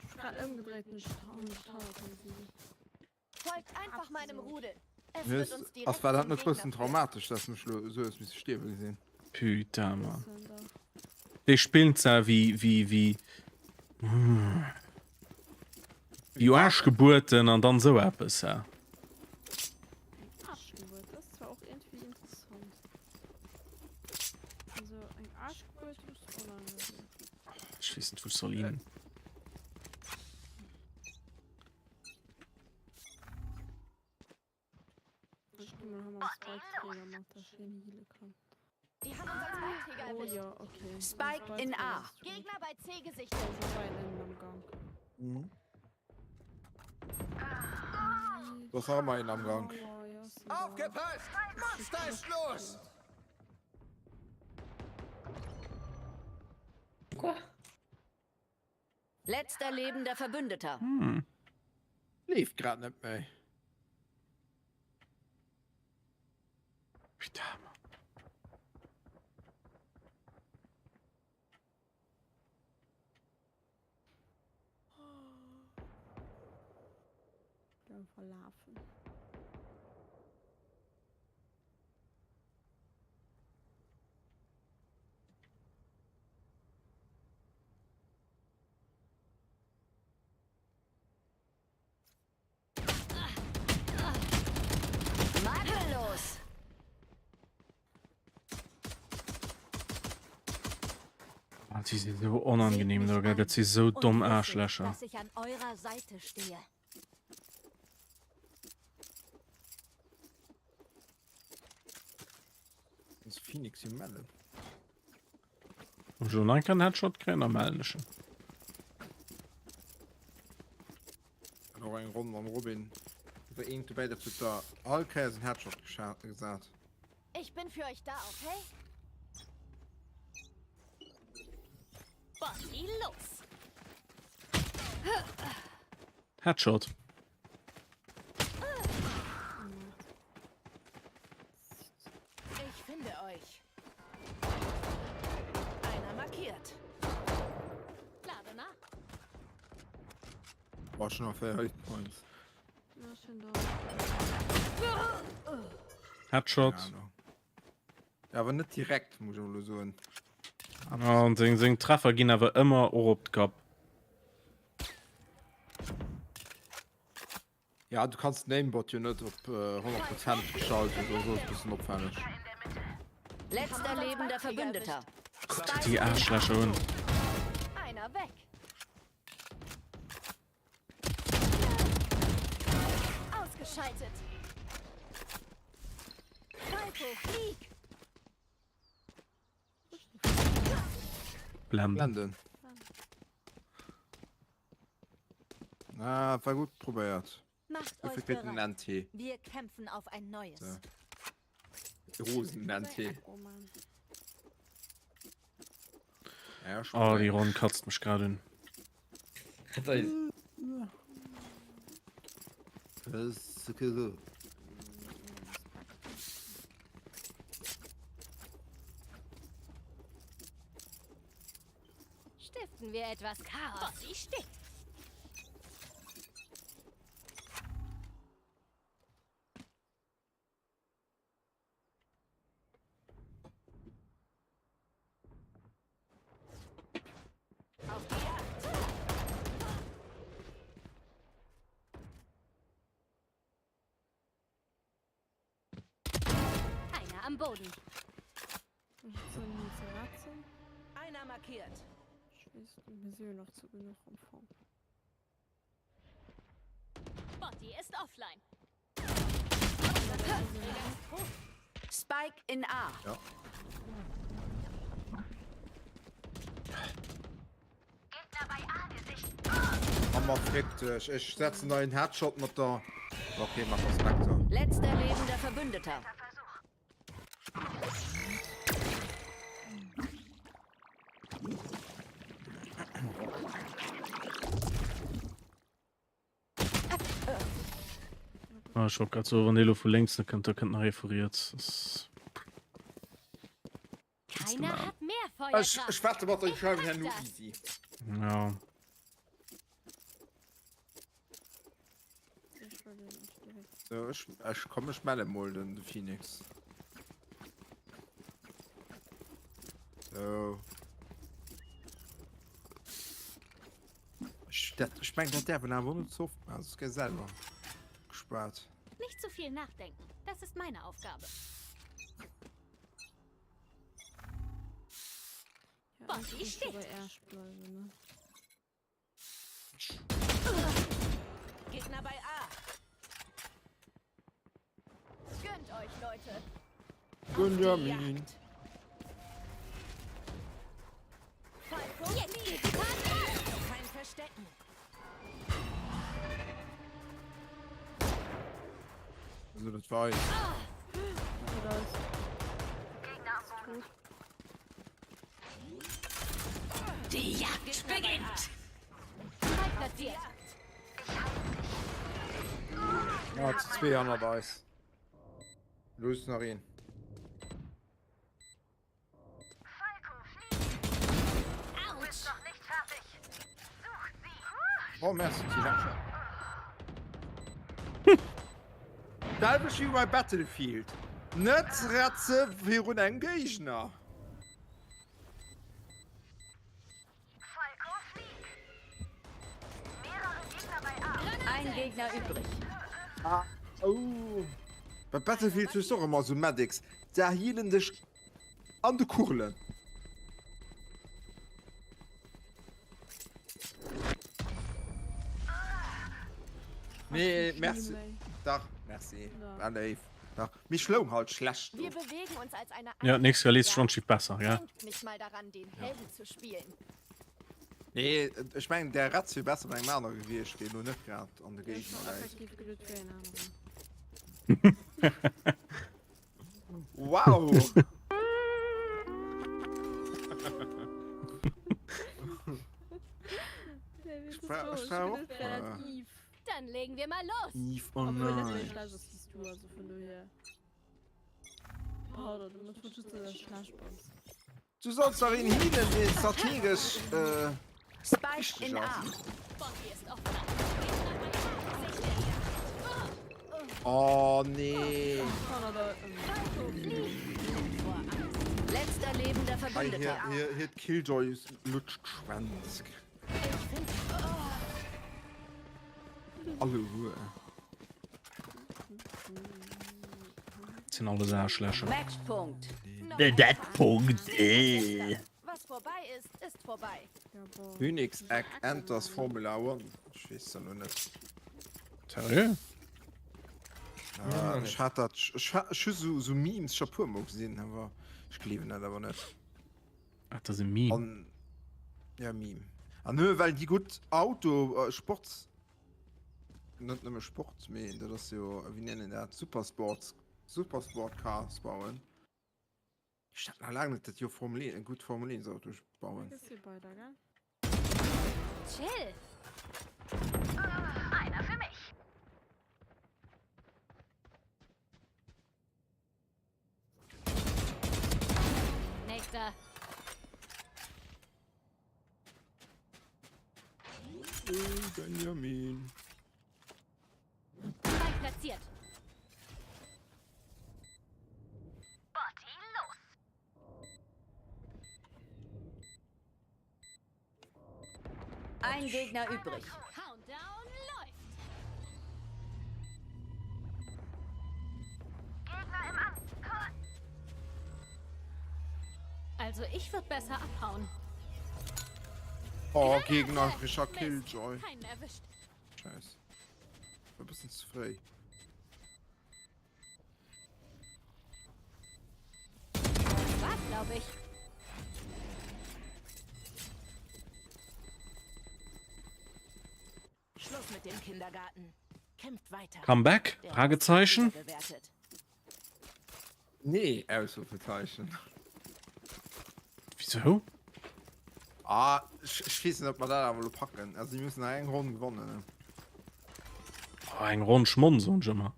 Ich hab grad ëmgedréit und ich hab mich hannert mir gesinn. Folgt einfach meinem Rudel. Es wird uns direkt Ass war dat zum net Gegner bëssen führen. traumatesch, dass mech lo esou hues misse stierwe gesinn? Putain man. Déi spillen zwar wéi wéi wéi wéi Aarschgebuerten an dann sou eppes hä. Aarschgebuert, das ist zwar auch irgendwie interessant. Also eng Aarschgebuert muss auch lang gesehen. Ech weess net wou ech soll hin. Spike in A. Gegner bei C gesichtet. Mhm. Do ass nach ëmmer een am Gank. Aufgepasst! Monster ist los! Quoi? Letzter lebender Verbündeter. Hm. Leeft grad net méi. Putain, Mann. Verlafen. Makellos. Ah, die sind so unangenehm, do, gell? Dat si sou domm Aarschlächer. Dass ich an eurer Seite stehe. Ass Phoenix jo mellen. Wann ech elo nach en Headshot kréien, da mellen ech en. An och eng Ronn mam Robin. Wou eent dobäi dat huet der all Kéiers en Headshot gesat. Ich bin für euch da, okay? Botti los! Headshot. Ich finde euch. Einer markiert. Lade nach. War schon auf 4 Hitpoints. Headshot. Ja, awer net direkt, muss ich elo soen. Ah, an seng, seng Treffer ginn awer ëmmer och op d'Kapp. Ja, du kanns den Aimbot jo net op 100 Prozent schalten, oder so, ass e bëssen opfälleg. Letzter lebender Verbündeter. Guck dir déi Aarschlächer un. Einer weg. Ausgeschaltet. Falco, flieg! Blenden. Blenden. Ah, war gut probéiert. Macht Dofir euch kritt en bereit. NT. Wir kämpfen auf ein neues. So. Rosen NT. Ja, Oh, déi Ronn katzt mech grad un. Stiften wir etwas Chaos. Botti steht. Auf die Jagd. Einer am Boden. Einer markiert. Ich weess net, mir si jo nach zu genuch am Fong. Botti ist offline. Spike in A. Ja. Gegner bei A gesichtet. Hammer fick dech. Ech setzen der een Headshot mat der. Okay, mat der Spectre. Letzter lebender Verbündeter. Ah, ech wollt grad soen, wann dee lo vu lénks net kënnt, da kënnt nach ee vu riets. Das Keiner hat mehr Ech, Feuerkraft. ech wette mat der, Ich schreiwen pack herno das. easy. Ja. So, ech, ech komm, ech melle mol den de Phoenix. So. Ech, dat, ech meng, dat däerf een awer net ze oft maachen, soss gëtt selwer gespaart. Nicht zu viel nachdenken. Das ist meine Aufgabe. Ja, Botti eigentlich steht. bei Ash bleiben, ne? Gegner bei A. Gönnt euch, Leute. Benjamin. Falco, Jetzt geht die Party ab. kein Verstecken. se net weis. Die Jagd beginnt. Ah, zu 200 eis. Los nach een. Oh, merci, Tina. Selwecht wéi bei Battlefield. Net retze virun engem Géigner. Ein Gegner übrig. Ah, oh. Bei Battlefield hues du och ëmmer esou Medics, da healen dech an de Kugelen. Nee, merci. Dach, merci. War léif. Dach. Mee ech loung halt schlecht do. Wir bewegen uns als eine Ja, nächstes Jahr liest schon schief besser, gell? Denkt nicht mal daran, den Helden zu spielen. Nee, ech mengen der Retz wier besser bei engem anere gewiescht, deen lo net grad an de Géigner läit. Effektiv geduet wéi en aneren. Wow! Ich war, ich war auch, äh, Dann legen wir mal los. Eve Obwohl, dat Online. méi schlecht ass wéi s du, also vun dohier. Pardon, du muss just dass du schlecht bass. Du solls dach een healen, dee strategesch äh, Spike wichteg in ass. A. Bocky ist offen. Oh nee. Letzter lebender Hei, Verbündeter. hier, hier, hier d'Killjoy lutscht d'Schwänz. Alleguer. Sinn alles Aarschlächer. Matchpunkt. Dat Punkt. Äh. Was vorbei ist, ist vorbei. Phoenix Egg enters Formula One. Ech weess da lo net. Seriö? Ah, ech hat dat ech hat ech hu sou sou Memes scho puer mol gesinn, awer ech gleewen dat awer net. Ach, dat ass e Meme. An ja Meme. An nëmme well déi gutt Auto äh, Sports net nëmme Sport, mee dat ass jo wéi nennen dat Supersports Supersport Cars bauen. Ech hat nach laang net dat jo Formel 1 e gutt Formel 1 Auto bauen. Gëss jo bei der, gell? Chill. Einer für mich. Nächster. Oh, Benjamin. Spike platziert. Botti los. Ein Gegner übrig. Countdown läuft. Gegner im An. Also ich würde besser abhauen. Oh, gegnerischer Killjoy. Keinen erwischt. Scheiß. War e bëssen ze fréi. Das war's, glaube ich. Schluss mit dem Kindergarten. Kämpft weiter. Comeback? Der Fragezeichen? Rest wird bewertet. Nee, Ausrufezeichen. Wieso? Ah, ech, ech weess net, ob mer dat awer elo packen. Also, mir mussen nach eng Ronn gewannen, ne? Oh, eng Ronn Schmonn, soen ech ëmmer.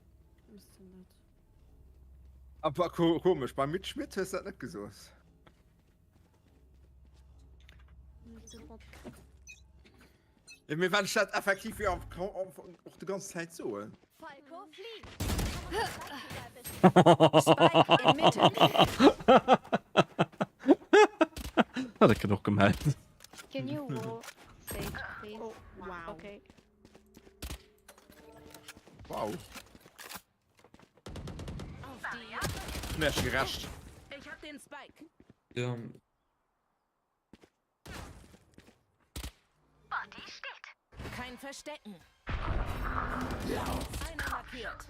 Aber ko komisch, beim Mitch Schmidt hues dat net gesot. Ja, mir well ech dat effektiv jo am och de ganz Zäit soen. Falco fliegt. Spike in Mitte. Ah, dat gëtt och gemellt. Can you wall Sage, please? Oh, wow. Okay. Wow. Auf die Jagd. Märchen gerecht. Ich hab den Spike. Ja. Botti steht. Kein Verstecken. Einer markiert.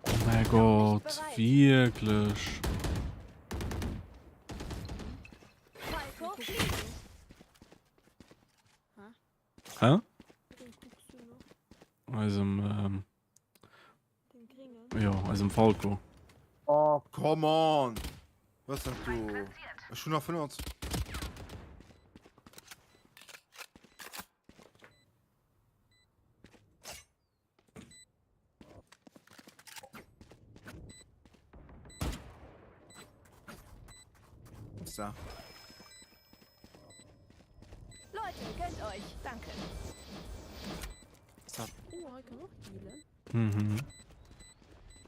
Oh mein Gott, wierklech. Falco fliegt. Hä? Hä? Eisem ähm, jo, eisem Falco. Oh, come on! Was dat do? Ech hunn nach 25. Was da? Leute, gönnt euch. Danke. Was da? Oh, hei kann och healen. Mhm.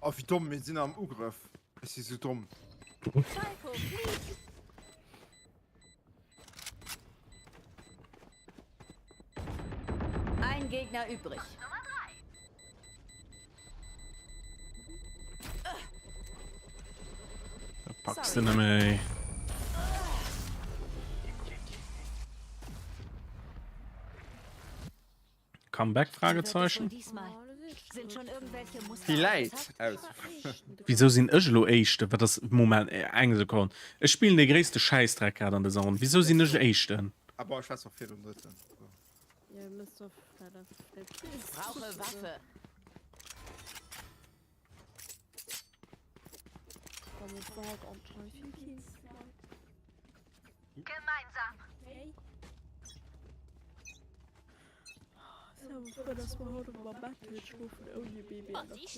Oh, wéi domm, mir sinn am Ugrëff. Ech si sou domm. Falco, flieg! Ein Gegner übrig. Da packs de nëmme. Comeback Fragezeichen? Villäit aus. Wisou sinn ech elo Éischten? Wat ass Moment eng Sekonn. Ech spillen dee gréisste Schäissdreck grad an dëser Ronn. Wisou sinn ech Éischten? Ah bon, ech war zwar virdrun Drëtten. Brauche Waffe. Gemeinsam.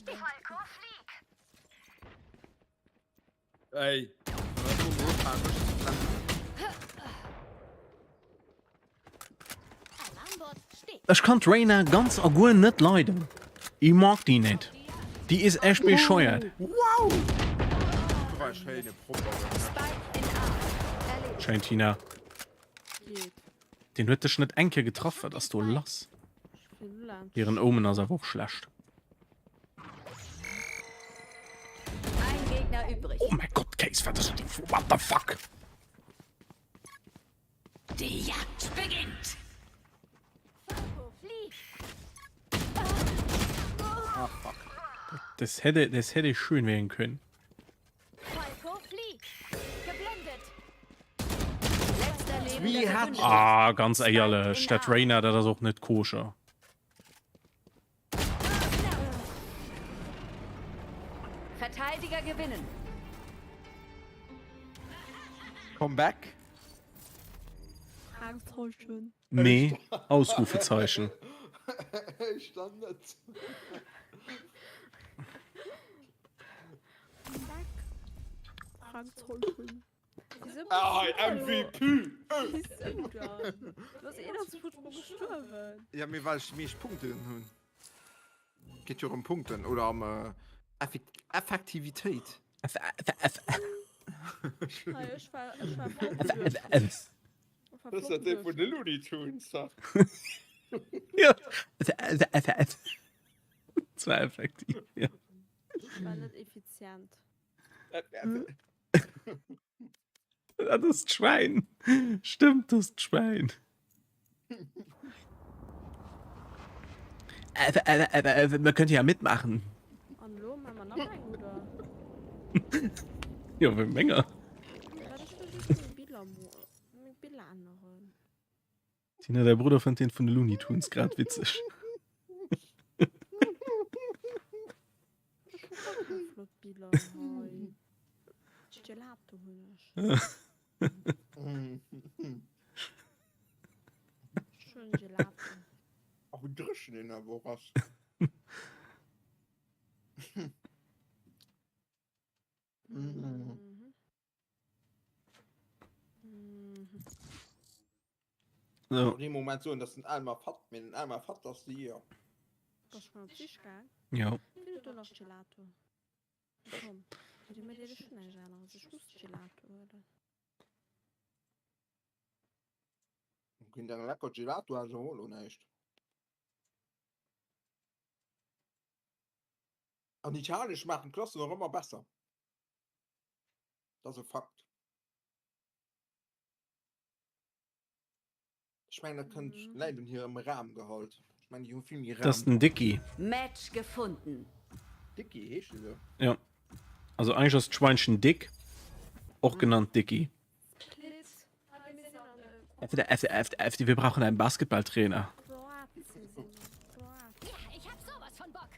Falco, flieg! Ey. Ech kann d'Reyna ganz a guer net leiden. I mag déi net. Déi is echt bescheuert. Wow! Schéin Tina. Deen huet dech net eng Kéier getraff, wat ass do lass? Hiren Omen ass awer och schlecht. Oh mäi Gott, Case, wat ass what the fuck? Die Jagd beginnt! Ah, fuck. Das hätte, das hätte schön werden können. Falco, flieh! Geblendet! Letzter Wie lebender hat- Verbündeter. Ah, ganz éierlech, dat Reyna, dat ass och net koscher. Verteidiger gewinnen. Comeback? Fragezeichen. Nee, Ausrufezeichen. Ech dann net. Comeback? Fragezeichen. Ah, MVP! Wieso dann? Du hast 21 Mal gestuerwen. Ja, mee well ech déi meescht Punkten hunn. Geet jo och ëm Punkten oder ëm Effektivitéit. F F F Hei, ech war, ech war flott geduecht. F Ech war Das flott ass dee vun geduecht. de Looney Tunes, ha? Ja. F F F F Das war effektiv, ja. Ech war net effizient. Dat ass d'Schwäin. Stëmmt, dat ass d'Schwäin. Äh, äh, äh, äh, man könnte ja mitmachen. An elo maache mer nach eng, oder? Jo, wéi menger. Wat ech wëll just meng Biller mo meng Biller änneren. Tina, däi Brudder fënnt deen vun de Looney Tunes grad witzeg. Ech hu guer keng flott Biller hei. Gelato hunn ech. Schön Gelato. Och wéi dréchen deen awer och ass. Mhm. So. Dee Moment soen, dass den Elmar fatt, mee den Elmar fatt ass de Year. Bass schon op d'Sich gaang? Ja. Wien huet do nach Gelato? Komm, dir mir dir schon näischt aneres. Ech muss Gelato huelen. Ginn eng lecker Gelato ass och elo näischt. An Italien schmaachen d'Glassen och ëmmer besser. Dat ass e Fakt. Ech mengen dat kënnt läit un hirem Rahmgehalt. Ech mengen déi hu vill méi Dat ass Rahm. den Dicky. Match gefunden. Dicky heescht esou? Ja. Also eigentlech ass d'Schweinchen dick, och genannt Dicky. Split. F, F, F, F, wir brauchen einen Basketballtrainer. Ja, ich hab sowas von Bock.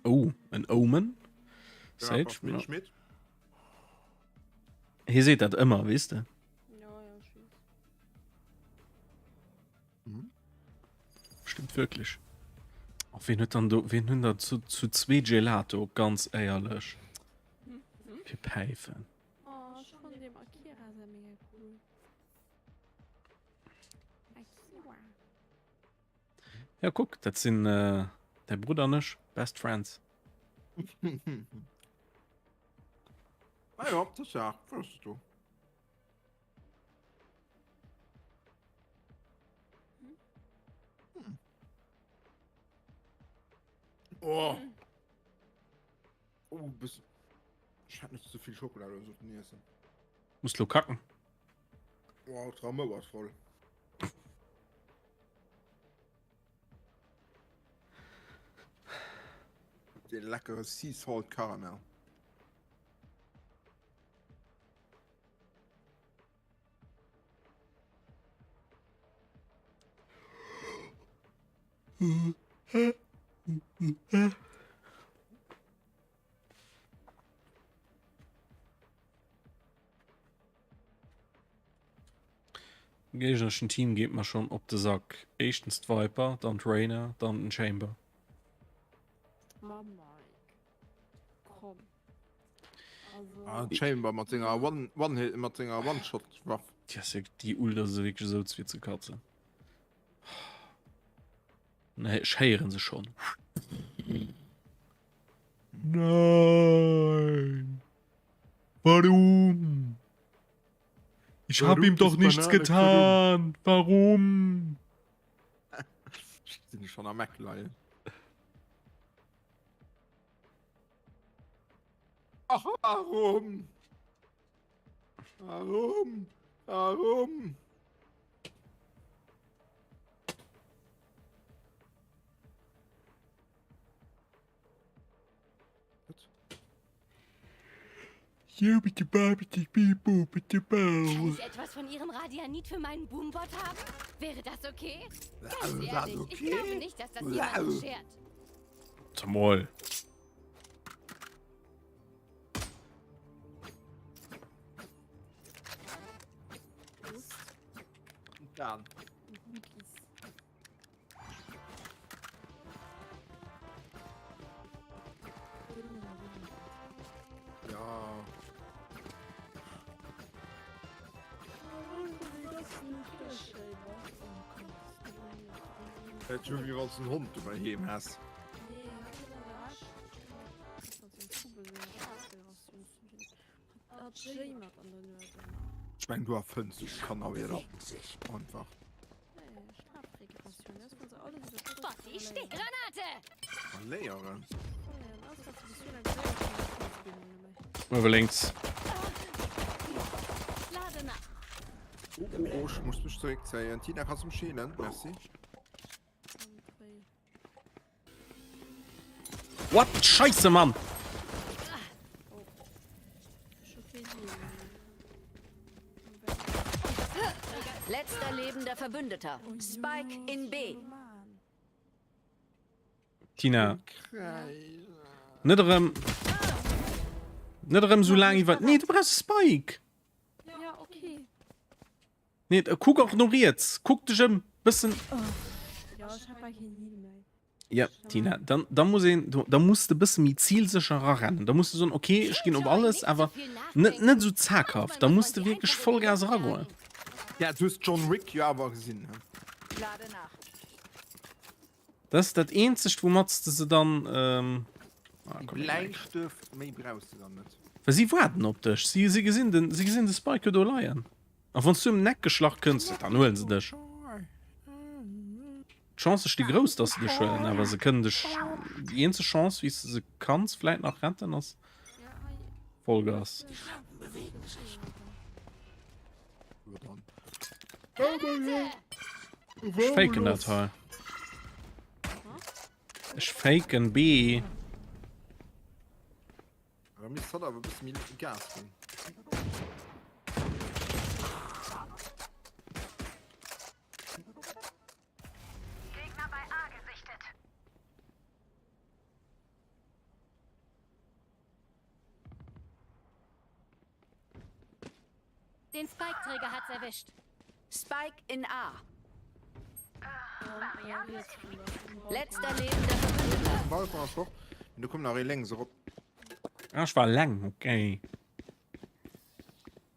Oh, en Omen. Sage. Hie seet dat ëmmer, weess de. Stimmt wirklich. Oh, wen huet dann do, wen hunn da zu, zu zwee Gelato, ganz éierlech. Fir Päifen. Oh, ech fannen dem Akira säi mega cool. Akira. Ja, kuck, dat sinn äh, däi Brudder an ech, best friends. Ah ja, das ja, wusstest du. Hm. Oh. Oh, bis. Ich hab nicht zu viel Schokolade oder so zu essen. Muss lo kacken. Oh, Traum war voll. Den leckere Sea Salt Caramel. Géignereschen Team geet mer schonn op de Sack. Éischtens d'Viper, dann d'Reyna, dann den Chamber. Ma Mike, komm. Also. Ah, Chamber mat senger One, One Hit, mat senger One-Shot-Waff. Déi ass wierk- déi Ult ass wierklech esou ze fir ze katzen. Nee, ech héieren se schonn. Nein! Warum? Ich hab ihm doch nichts getan! Warum? Sinn schon am Eck leien. Ach, warum? Warum? Warum? Kann ich etwas von Ihrem Radianit für meinen Boombot haben? Wäre das okay? Ganz ehrlich, ich glaube nicht, dass das jemanden schert. Sag mal. Dann. Ja. Et schon wie wann en Hond iwwerheem häss. Ech meng du erfënns dech Kannerwierder einfach. Verléieren. Uewe lénks. Oh, oh, oh, ech muss mech zeréckzéien. Tina, kanns du mech healen? Merci. What? Scheisse, Mann! Letzter lebender Verbündeter. Spike in B. Tina. Net erëm. Net erëm so laang iwwer. Nee, du brauchst Spike. Ja, okay. Nee, kuck och no riets. Kuck dech ëm. Bëssen. Ja, ech hat bal keen Heal méi. Ja, Tina, dann, dann muss een, da muss de bësse méi zielsécher rarennen. Da muss du soen, okay, ech ginn op alles, awer net, net esou zaghaft. Da muss de wierklech Vollgas eragoen. Ja, du hues John Wick jo awer gesinn, he? Lade nach. Dat ass dat eenzegt, woumat s de se dann, ähm, ah, Déi komm, eng Eck. Bläistëft, méi brauchs de dann net. Well si waarden op dech. Si, si gesinn den, si gesinn de Spike jo do leien. A wann s du ëm den Eck geschlach kënns, dann huelen se dech. D'Chancë sti grouss, dass se dech huelen, awer se kënnen dech. Déi eenzeg Chance, wéi s de se kanns vläit nach retten, ass Vollgas. Ech faken dat hei. Ech faken B. Da misst hatt awer e bësse méi Gas ginn. Gegner bei A gesichtet. Den Spike-Träger hat's erwischt. Spike in A. Letzter lebender Verbündeter. Balkon ass och. Do komm nach ee lénks erop. Ah, ech war eleng, okay.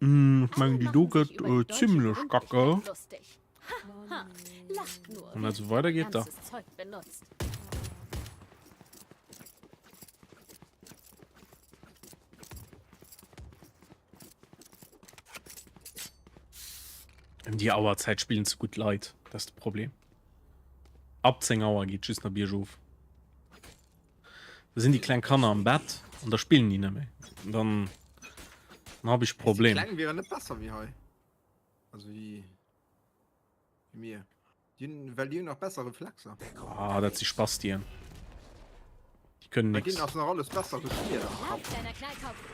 Hm, ech mengen déi do gëtt äh, zimmlech kacke. Wann dat sou weidergeet, da. Ëm déi Auerzäit spillen ze gutt Leit, dat ass de Problem. Ab 10 Auer geet just nach biergof. Da sinn déi kleng Kanner am Bett an da spillen déi net méi. Dann, dann hab ech Problem. Déi Kleng wieren net besser wéi hei. Also wéi, wéi mir. Déi hunn, well déi hunn nach besser Reflexer. Ah, dat si Spastien. Déi kënnen Bei nix. deenen ass nach alles besser geschmiert am Kapp.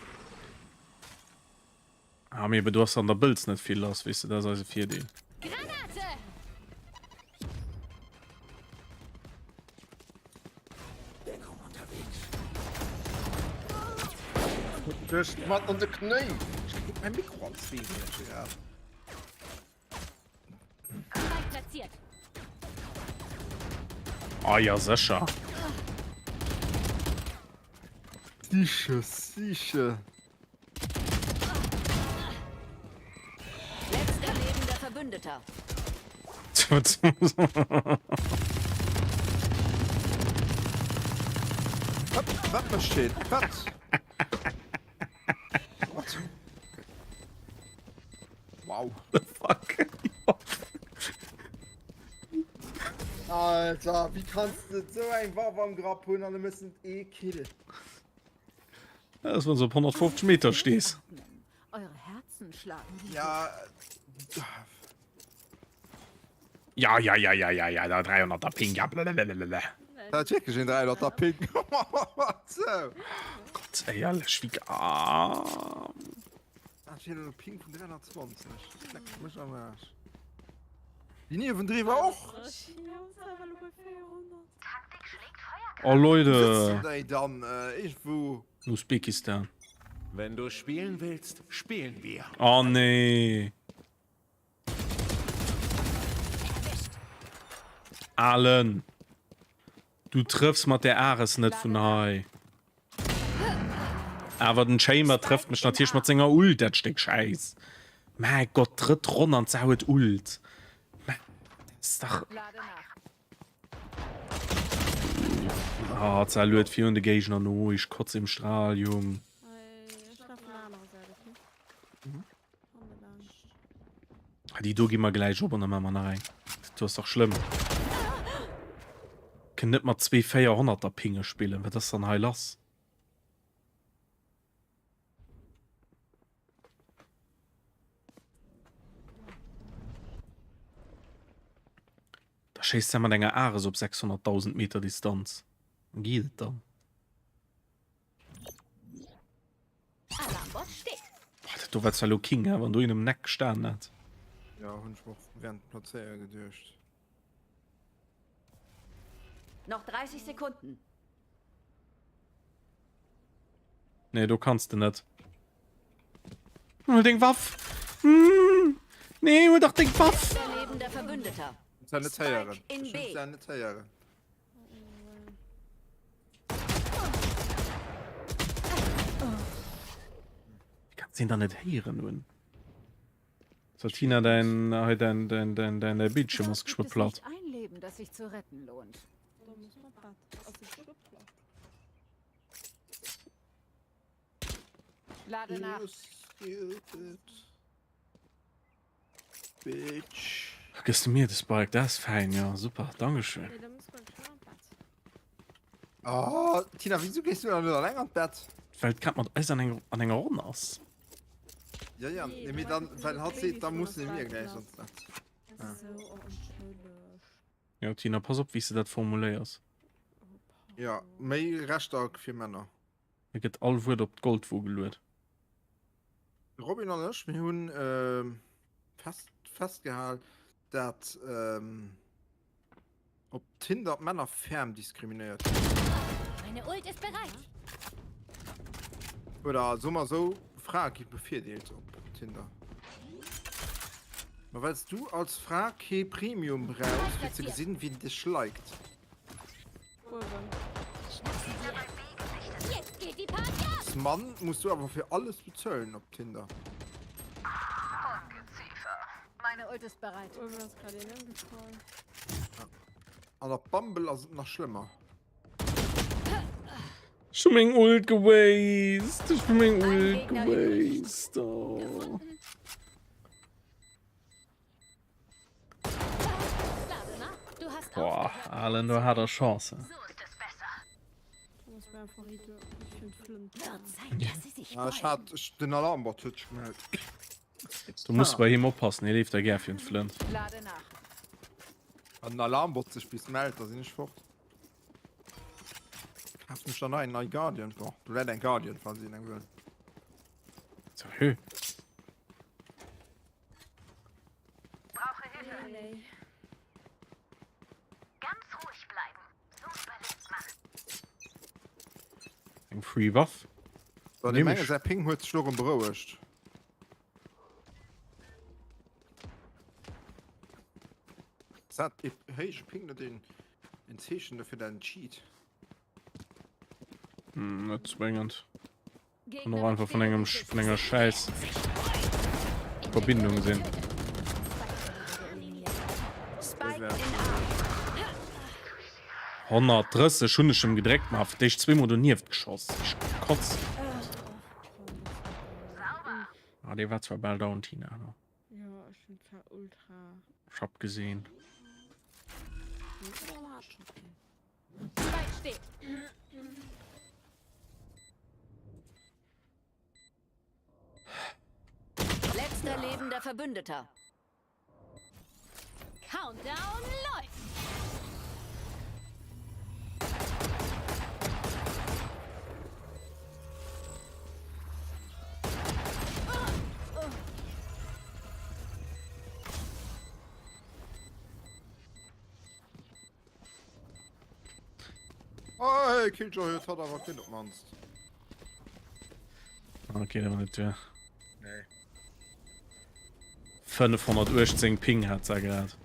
Ah, mee du ass an der Bëlz net vill lass, weess de, dat ass eise Virdeel. Granate! Duerch mat an de Knéi! Ech kritt mäi Mikro an zwee Grad. Spike platziert. Ah ja, sécher. Siche, siche. Letzter lebender Verbündeter. Wat, wat mécht heen? Wat? Wat? Wow. The fuck? Alter, wéi kanns de sou eng Waff am Grapp hunn an du mëss net ee Kill? Dat ass wann s op 150 Meter stees. Eure Herzen schlagen wie Ja. Ja, ja, ja, ja, ja, ja, da 300er Ping, ja, blablabla. Dat ass wierklech een 300er Ping. Sou. Gott, éierlech, wéi ah. Ach, ech hunn e Ping vun 320. Leck mech am Aarsch. Déi niewendriwwer och. Oh Leute. Wou sëtzen déi dann? Iergendwou. Usbekistan. Wenn du spielen willst, spielen wir. Oh nee. Alen. Du trëffs mat der Ares net vun hei. Awer den Chamber trëfft mech natierlech mat senger Ult, dat Stéck Schäiss. Mäi Gott, drëtt Ronn an d'Sau huet Ult. Mä dat ass dach. Ah, d'Sau luet virun de Géigner no. Ech kotz im Strahl, Jung. Ah, déi do gi mer gläich op an da maache mer nach eng. Dat do ass dach schlëmm. Kënnt net mat zwee 400er Pinge spillen. Wat ass dann hei lass? Da schéisst se mat enger Ares op 600.000 Meter Distanz. Geet et dann? Alarmbot steht. Boah, dat do war zwar lo King, hè, wann do een um Neck gestan hätt. Ja, hunn ech mer och während dem Plazéiere geduecht. Noch 30 Sekunden. Nee, do kanns de net. Hol deng Waff! Mm. Nee, hol dach deng Waff! Letzter lebender Verbündeter. Ech hunn se net héieren. Spike in Ech hunn B. se net héieren. Wéi kanns de en dann net héieren hunn? So Tina, dein, hei dein, dein, dein, dein, dein Bildschirm ass Dort geschwë gibt es platt. nicht ein Leben, das sich zu retten lohnt. Lade nach. You stupid bitch. Gëss du mir de Spike, dat ass fäin, jo super, dankeschön. Nee, da muss man schon am Bett. Oh, Tina, wieso gehst du dann net alleng an d'Bett? Well et grad mat eis an enger, an enger Ronn ass. Ja, ja, Nee, nee, mee da dann, war well das hatt so seet, da Babys, musse wo mir das gläich Bett an d'Bett. ass. So, oh, entschëlleg. Jo Tina, pass op wéi s de dat formuléiers. Ja, méi Rechter fir Männer. Hei gëtt all Wuert op d'Goldwo geluet. De Robin an ech, mir hunn fest, festgehal, dat op Tinder d'Männer ferm diskriminéiert ginn. Meine Ult ist bereit. Oder soe mer esou, Frae gi bevirdeelt op Tinder. Ma well s du als Fra kee Premium brauchs, fir ze gesinn, wien dech liked. Als Mann muss du awer fir alles bezuelen op Tinder. An op Bumble ass et nach schlëmmer. Ech hu meng Ult gewastet. Ech hu meng Ult gewastet. Oh. Boah, Alen, do hat er Chancen. Ah, ech hat den Alarmbot huet sech gemellt. Du muss bei him oppassen, hie leeft der gär fir den Flënt. Wann den Alarmbot sech bis mellt, da sinn ech fort. Kaaf mech dann nach eng nei Guardian. Boah, do läit eng Guardian, falls een eng wëll. Seriö? Brauche Hilfe. Ganz ruhig bleiben. So überlebt man. Eng Free Waff. So, dem enge säi Ping huet sech lo rëm berouegt. Ass dat e héije Ping net een en Zeechen dofir dat en cheat? Hm, net zwéngend. Kann och einfach vun engem vun enger schäiss Verbindung sinn. 130 hunn ech em gedréckt, ma fir d'éischt zweemol donieft geschoss. Ech kotz. Ah, dee war zwar bal down, Tina. No. Ja, ech hunn zwar ultra. Ech hab gesehen. Spike steht. Letzter lebender Verbündeter. Countdown läuft. Oh, hey, Killjoy huet hatt awer keen op d'mannst. Okay, dat war net duer. Nee. 518 Ping hat se grad.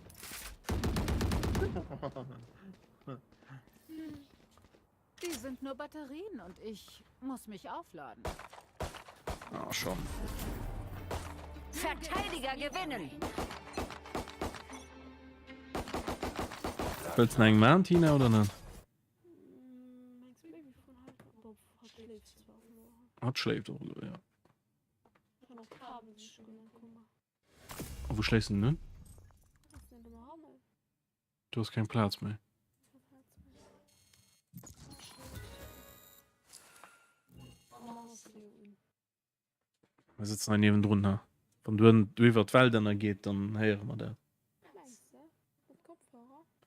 Die sind nur Batterien und ich muss mich aufladen. Ah, schon. Verteidiger gewinnen. Wëlls de eng maan, Tina, oder net? Hatt schléift och elo, ja. A wou schléifs de denn un? Du hues keng Plaz méi. Mir sëtzen hei niewendrun, ha. Wann du du iwwer d'Welt ënnergeet, dann héiere mer dat.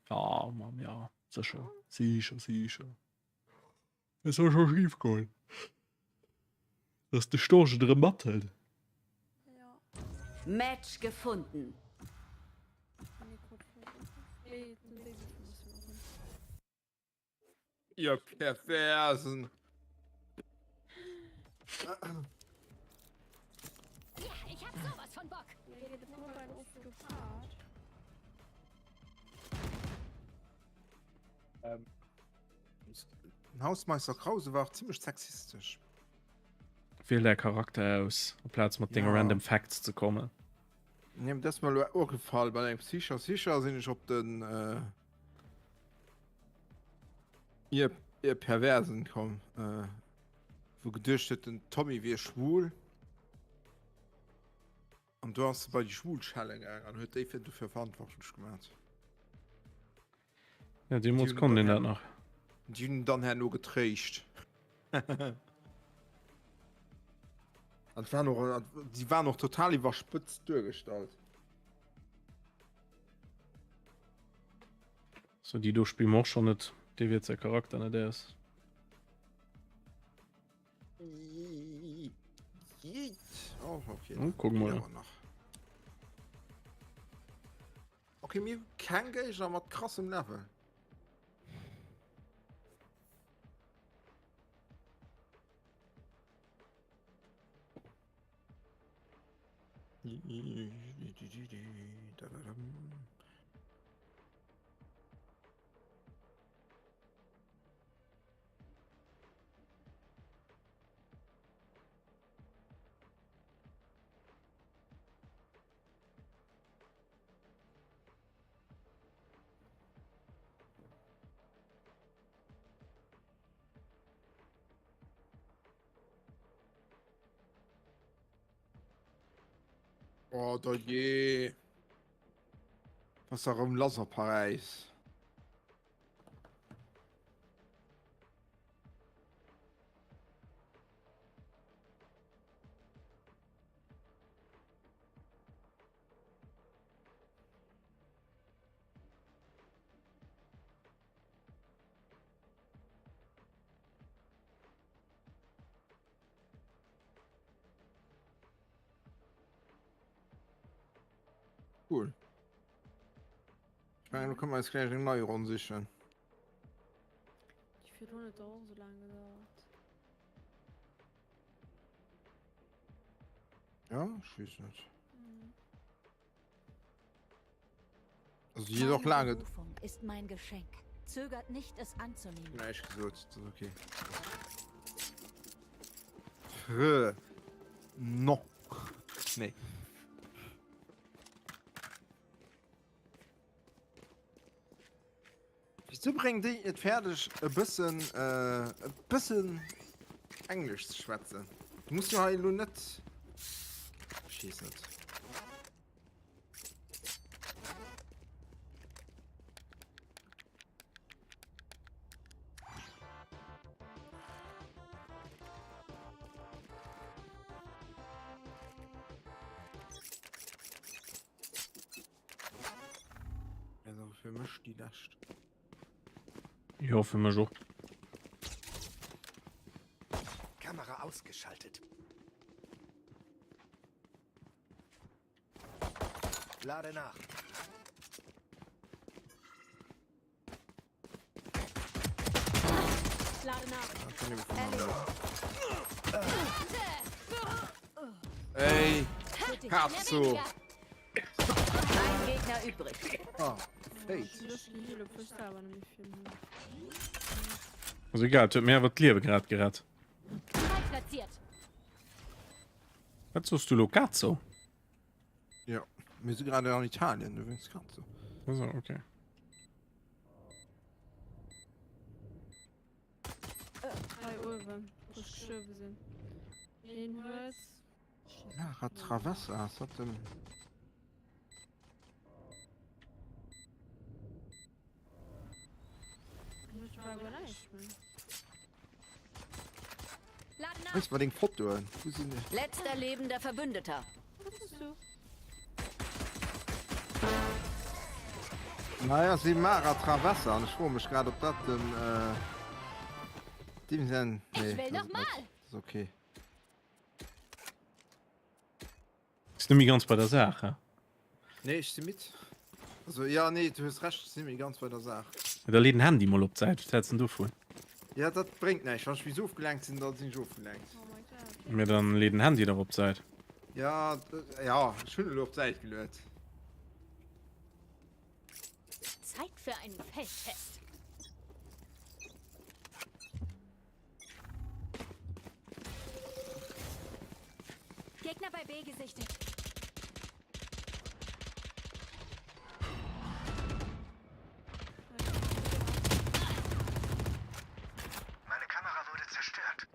Ja, Mann, ja, sécher, sicher, sicher. Et soll scho schif goen, dass de Storch et erëm mathëlt. Match gefunden. Ihr Perversen. Ja, ich hab sowas von Bock. Ähm, Den Hausmeister Krause war och zimmlech sexistesch. Wiel däi Charakter aus, amplaz mat denge Ja. random Facts ze kommen. Nee, dat ass mer elo och gefall bei engem Psycher Sicher sinn ech op den äh, ihr, ihr Perversen komm, äh, wou geduecht huet den Tommy wier schwul. An do ass se bei déi Schwul schelle gaang an huet déi fir dofir verantwortlech gemat. Ja, deemools konnt een dat nach. Déi hunn en dann herno getréischt. An waren och, déi waren och total iwwerspëtzt duergestallt. So, déi do spille mer och schonn net. Dee wiert säi Charakter net aus. Oh, okay. Oh, kuck mol. Nach. Okay, mir hu keng Géigner mat krassem Level. Oh, da je. Was erëm lass a Paräis? Cool. Ich meine, du können wir jetzt gleich eng nei Ronn sichen. Déi virdrun huet och esou laang gedauert. Ja, ich wees net. Also die huet och Meine laang Berufung ist mein Geschenk. Zögert nicht, es anzunehmen. Näischt gesot, das ist okay. Frö. No. Nee. Wieso bréngen déi et fäerdeg e bëssen äh, e bëssen Englesch ze schwätzen? Du muss jo hei elo net. Ech weess net. Also fir mech déi lescht. Jo, fir mech och. Kamera ausgeschaltet. Lade nach. Lade nach. Ey, Katzo. Ein Gegner übrig. Ah, Fate. Also egal, et huet mir awer d'Liewe grad gerett. Spike platziert. Wat soos du lo, Katzo? Ja, mir si gerade an Italien, du wéinst Katzo. Also, okay. Hei uewen, wou ech gestuerwe sinn. Een huet. Lara Travessa, ass dat den. Huet bal guer näischt méi. Weis mer deng Fotoen. Wou sinn déi? Letzter lebender Verbündeter. Wat hues du? Naja, si Mara Travessa an ech froe mech grad, ob dat den deem säin. Nee, Ich will dat ass et noch net. mal. Dat ass okay. Ass net méi ganz bei der Saach, he? Nee, ech si midd. Also, ja, nee, du hues Recht, ech si net méi ganz bei der Saach. Da lee den Handy mol op d'Säit, wat häls de dovun? Ja, dat bréngt näischt. Wann ech bis ofgelenkt sinn, da sinn ech ofgelenkt. Mee dann lee den Handy dach op d'Säit. Ja, ja, ech hunn elo op d'Säit geluet. Zeit für einen Feldtest. Gegner bei B gesichtet. Meine Kamera wurde zerstört.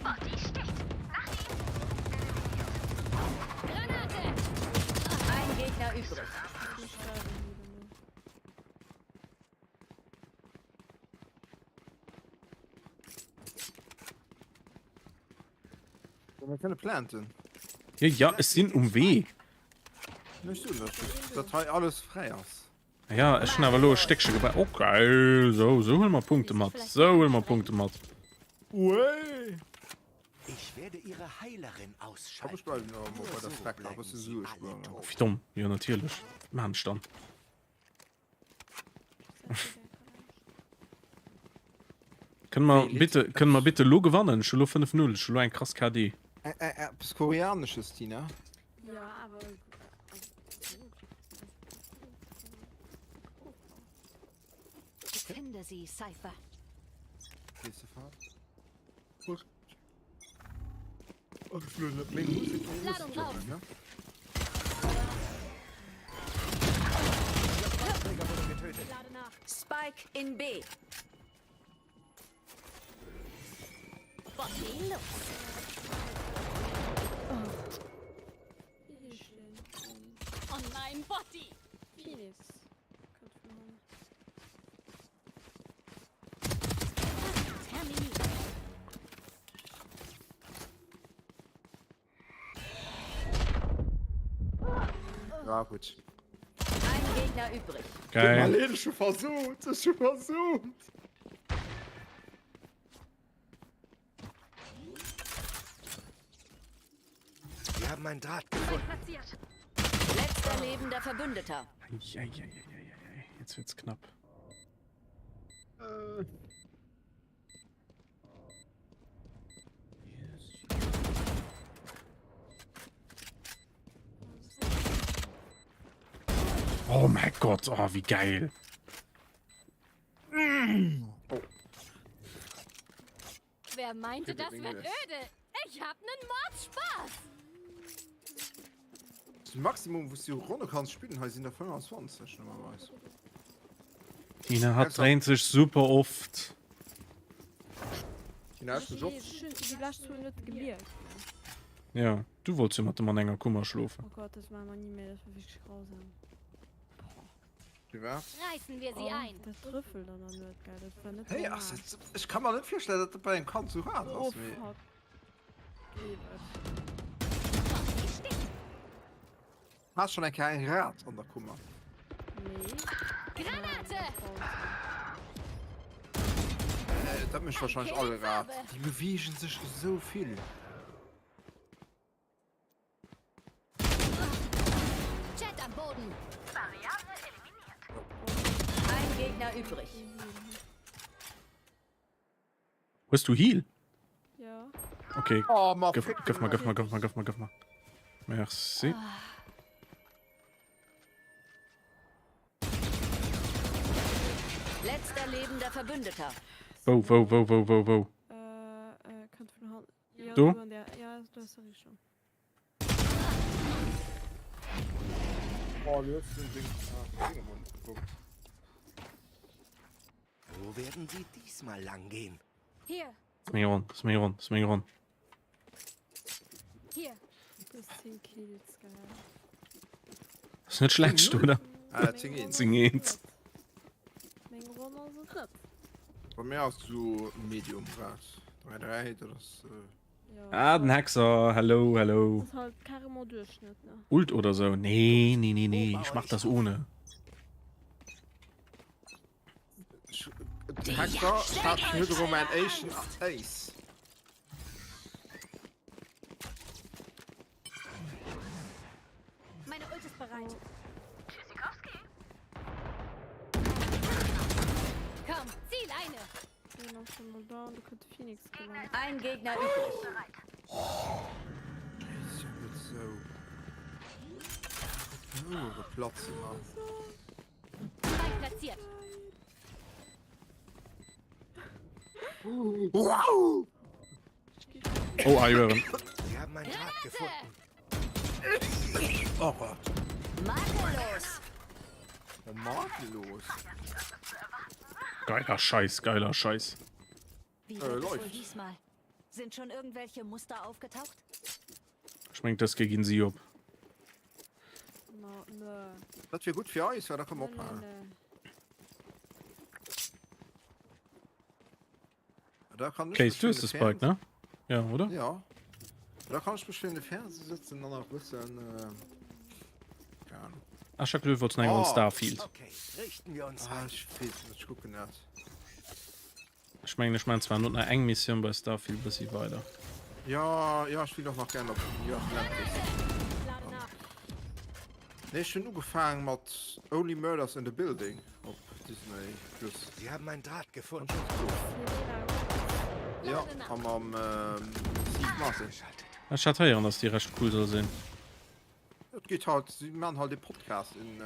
Body sticht. Nach ihm. Granate. Ein Gegner übrig. Mir kënne planten. Ja, ja, ech sinn um Wee. Ech soen dat just, datt hei alles fräi ass. Ja, ech hunn awer elo e Stéckche gebraucht. Okay, sou, sou huele mer Punkte mat. Sou huele mer Punkte mat. Uéi! Ich werde. werde ihre Heilerin Komm, ech ausschalten. bleiwen awer mol Nur bei der so Spectre, e bleiben bësse sie Sue alle spueren. tot. Wéi domm, jo natierlech, wat maan ech dann? Kënne mer bitte, kënne mer bitte lo gewannen? Ech hu lo 5, 0, ech hu lo eng krass KD. Eppes Koreanesches, Tina? Jo, awer. Finde sie, Cypher. Ladung raus. Spike in B. Botti los. Oh nein, Botti. Phoenix. Kënnt vun hannen. Terminiert. Ja, gutt. Ein Gegner übrig. Geil. Marlene, ech hu versucht, ech hu versucht. Sie haben einen Draht gefunden. Platziert. Letzter lebender Verbündeter. Eieieiei, jetzt wird's knapp. Äh. Oh mein Gott, oh, wie geil. Oh. Wer meinte, das wird öde? Ich hab nen Mordspaß. Das Maximum, wou s du Ronne kanns spillen hei, sinn der 25 normalerweis. Tina hat dréint sech super oft. Tina, hast du Job? Ech hunn déi lescht Tour net gemierkt. Ja, du wollts jo mat dem an enger Kummer schlofen. Oh Gott, dat maache mer ni méi, dat war wierklech grausam. Firwat? Reißen wir sie Oh, ein. dat trëffelt an der Nuet, gell, dat war net Hey, normal. ach, dat, ech ka mer net virstellen, datt dat bei engem Kand sou haart Oh ass, mee. fuck. Gleef et. Botti sticht. Has schonn eng Kéier eng Rat an der Kummer? Nee. Granate! Äh, dat mécht wahrscheinlech all Rat. Déi beweegen sech esou vill. Jet am Boden. Variable eliminiert. Ein Gegner übrig. Hues du Heal? Ja. Okay. Oh, ma Gëff, fick gëff mal, dech. gëff mal, gëff mal, gëff mal, gëff mal. Merci. Letzter lebender Verbündeter. Wou, wou, wou, wou, wou, wou? Äh, äh, kënnt vun hannen. Ja, Do? do an der, ja, do ass der Richtung. Oh, du hues den Ding, ah, Ding emol net gekuckt. Wo werden sie diesmal lang gehen? Hier, Das ist meng Ronn, das ist meng Ronn, das ist meng Ronn. hier. Du hues 10 Kills, geil. Das ist net schlecht, oder? Ah, 10 1. 10 1. Meng Ronn ass et net. Bei mir ass so Medium grad. 3, 3, dat ass. Ja. Ah, den Hexer, hello, hello. Das ist halt carrément Durchschnitt, ne? Ult oder so. Nee, nee, nee, nee. Ich mach das ohne. Den Hexer hat net erëm mäin éischten Ace. Meine Ult ist bereit. Tschüssikowski. Komm, zieh Leine. Den ass schon mal down, du könnt Phoenix gelangen. Ein Gegner übrig. Ist ja net sou. Ouere platzen, Mann. Spike platziert. Wow! Oh, Iron. Sie haben einen Draht gefunden. Oh Gott. Makellos. Oh, makellos. Geiler Scheiß, geiler Scheiß. Wie Äh, wird es wohl läuft. diesmal? Sind schon irgendwelche Muster aufgetaucht? Ech mengen, das géi ginn si op. Ma ne. Dat wier gutt fir eis, well da komme mer Ne, ne, ophalen. ne. Da kann ech Case, mech du virun hues de de Spike, Fernseh ne? Ja, oder? Ja. Da kann ech mech virun de Fernseh sëtzen an nach e bëssen, äh, keine Ahnung. Ah, ech hat geduet, du wollts nach eng Ronn Oh. Starfield. Okay, richten wir uns Ah, ein. ech weess net, ech kucken dat. Ech mengen, ech man zwar not nach eng Missioun bei Starfield bëssi weider. Jo, jo, ech wéilt och nach gären op New Atlantis. Nee, ech hunn ugefaang mat Only Murders in the Building op Disney Plus. Sie haben einen Draht gefunden. Jo, a mam Steve Martin. Ech hat héieren, dass déi recht cool soll sinn. Et geet halt, si man halt e Podcast in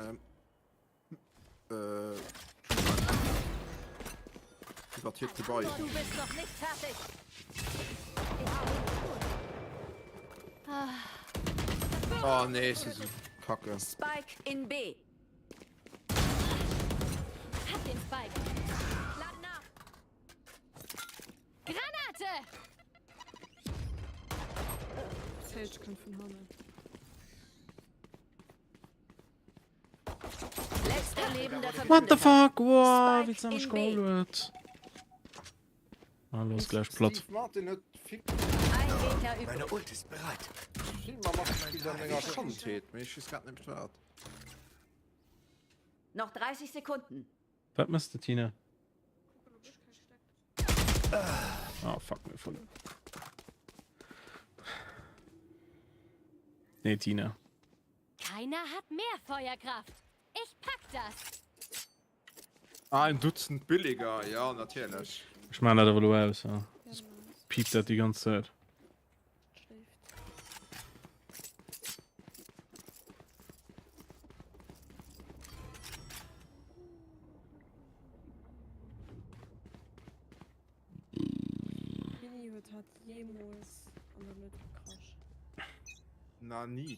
iwwer hiert Gebai. Du bist noch nicht fertig. Oh nee, si sou kacke. Spike in B. Hab den Spike. Lade nach. Granate! Sage kënnt vun hannen. What the fuck? Wow, wéi se mech geholl huet. Ah, los gleich platt. Steve Martin huet vill Meine Ult ist bereit. Filmer matgespillt an menger Kandheet, mee ech weess grad net méi wat. Noch 30 Sekunden. Wat mëss de, Tina? Ah, fuck, mir verloren. Nee, Tina. Keiner hat mehr Feuerkraft. Ich pack das. Ah, ein Dutzend billiger, ja, natierlech. Ech maan dat awer elo aus, ja. Soss piept dat déi ganz Zäit. Wéini huet hatt jeemools an der Nuet gekrasch? Nani.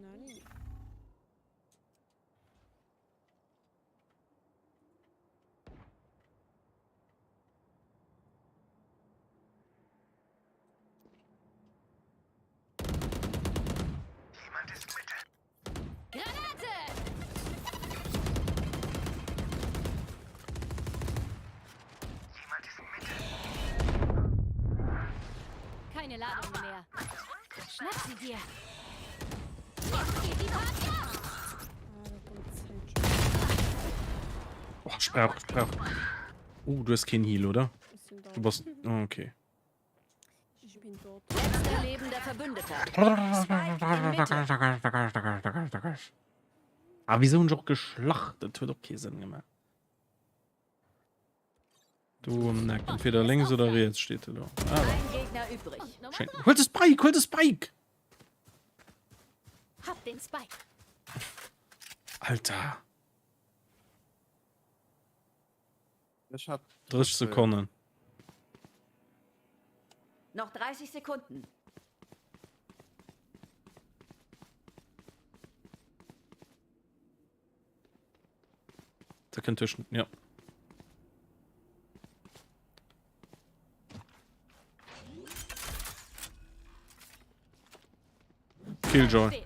Nani. Jemand ist Mitte. Granate! Jemand ist Mitte. Keine Ladung mehr. Schnapp sie dir. Jetzt geht die Party ab. Oh, ich brauch, ich brauch. Oh, du hast keinen Heal, oder? Du bist. Oh, okay. Ich bin tot. Letzter lebender Verbündeter. Spike in Mitte. Ah, wieso hunn ech och geschlach? Dat huet och kee Sënn gemaach. Do am Eck, entweder lénks oder riets steet e do. Ah, Ein Gegner übrig. schéin. Huel de Spike, huel de Spike! Hab den Spike. Alter. Ech hat 30 Sekonnen. Noch 30 Sekunden. Da kënnt tëschent, ja. Killjoy.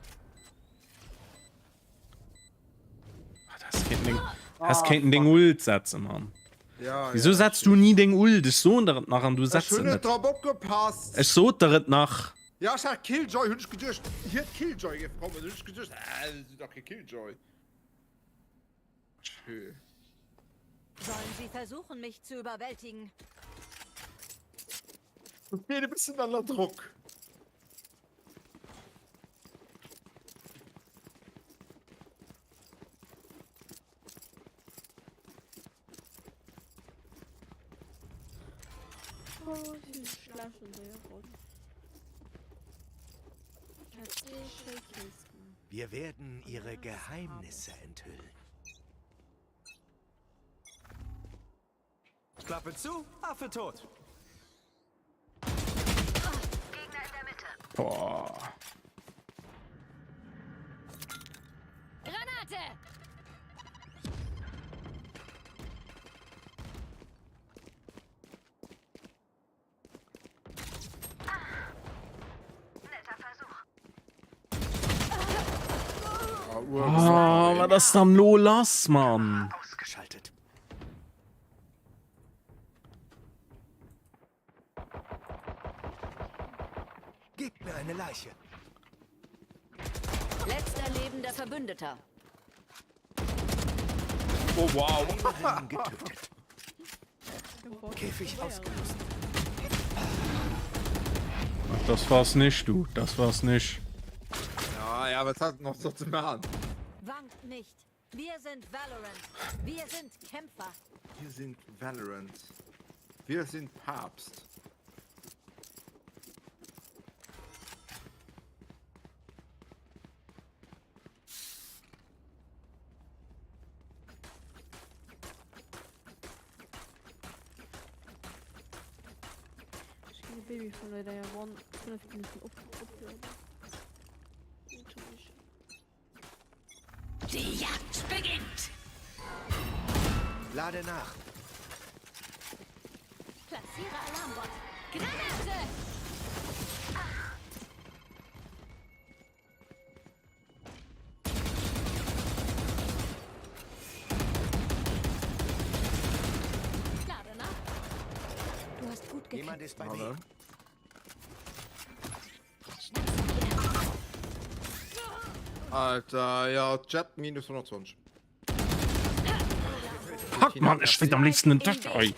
Ah, das kéint deng, das kéinten deng Ult setzen, Mann. Ja, Wieso ja, setzt du nie deng Ult? Ech soen der et nach an du Ech setzt hunn se net net. drop opgepasst. Ech sot der et nach. Ja, ech hat Killjoy, hunn ech geduecht, hiert Killjoy géif kommen, hunn ech geduecht, äh, dat ass dach kee Killjoy. Tschö. Sollen sie versuchen, mich zu überwältigen? Ech steet e bëssen ënner Drock. Oh, ech si schlecht an der Ronn. Ech hat ee schéi Kills gemaach. Wir werden ihre Geheimnisse enthüllen. Klappe zu, Affe tot. Gegner in der Mitte. Boah. Granate! Netter Versuch. Oh, wat ass dann lo lass, Mann? Ausgeschaltet. Gebt mir eine Leiche. Letzter lebender Verbündeter. Oh wow. Heilerin getötet. Käfig ausgerüstet. Das war's nicht, du. Das war's nicht. Ja, ja, wat hat noch so ze machen? Wankt nicht. Wir sind Valorant. Wir sind Kämpfer. Wir sind Valorant. Wir sind Papst. Ech ginn de Baby vun der denger Ronn 5 Minuten op oplueden. Die Jagd beginnt. Lade nach. Platziere Alarmbot. Granate! Lade nach. Du hast gut Jemand gekämpft. ist bei mir. Alter, ja, Jet minus 120. Fuck, Mann, ech wéilt am léifsten en Dësch ey.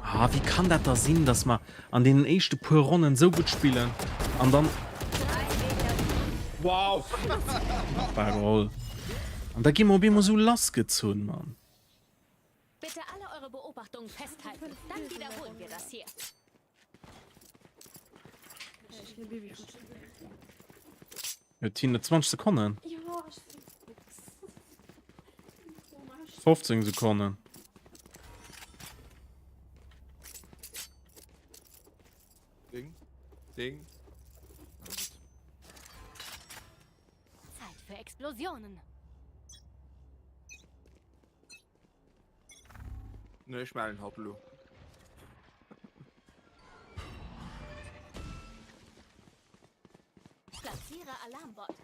Ah, wéi kann dat da sinn, dass mer an deenen éischte puer Ronnen sou gutt spillen an dann. Wow! War geholl. An da gi mer op eemol sou lassgezunn, Mann. Bitte alle eure Beobachtungen festhalten, dann wiederholen wir das hier. Jo, Tine, 20 Sekonnen. 15 Sekonnen. Ding. Ding. Zeit für Explosionen. Ne, ech mellen haut elo. Platziere Alarmbot.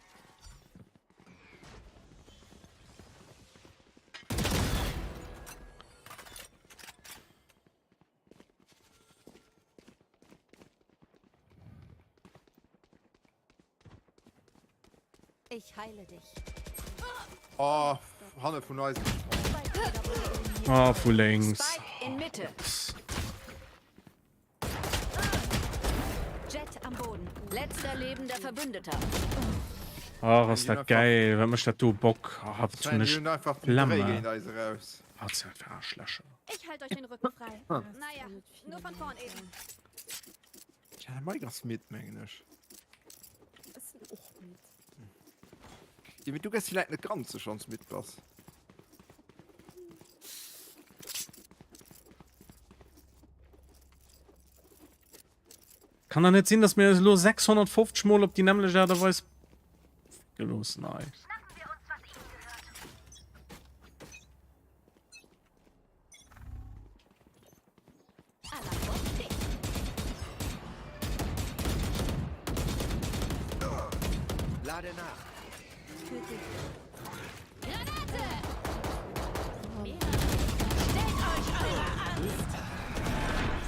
Ich heile dich. Oh, hanne vun eis. Ah, vu lénks. Spike in Mitte. Jet am Boden. Letzter lebender Verbündeter. Ach, ass dat geil. Wat mécht dat do Bock? Ah, wat hunn ech Flamme. Ah, dat sinn einfach Aarschlächer. Ich halte euch den Rücken frei. Naja, nur von vorn eben. Tja, de Mike ass midd, mengen ech. Ech sinn och midd. Jo, mee du gëss villäit net ganz sech, wann s midd bass. Kann da net sinn, dass mir eis elo 650 mol op déi nämmlecht Aart a Weis ficke loossen, ei. Lade nach. Granate! Stellt euch eurer Angst.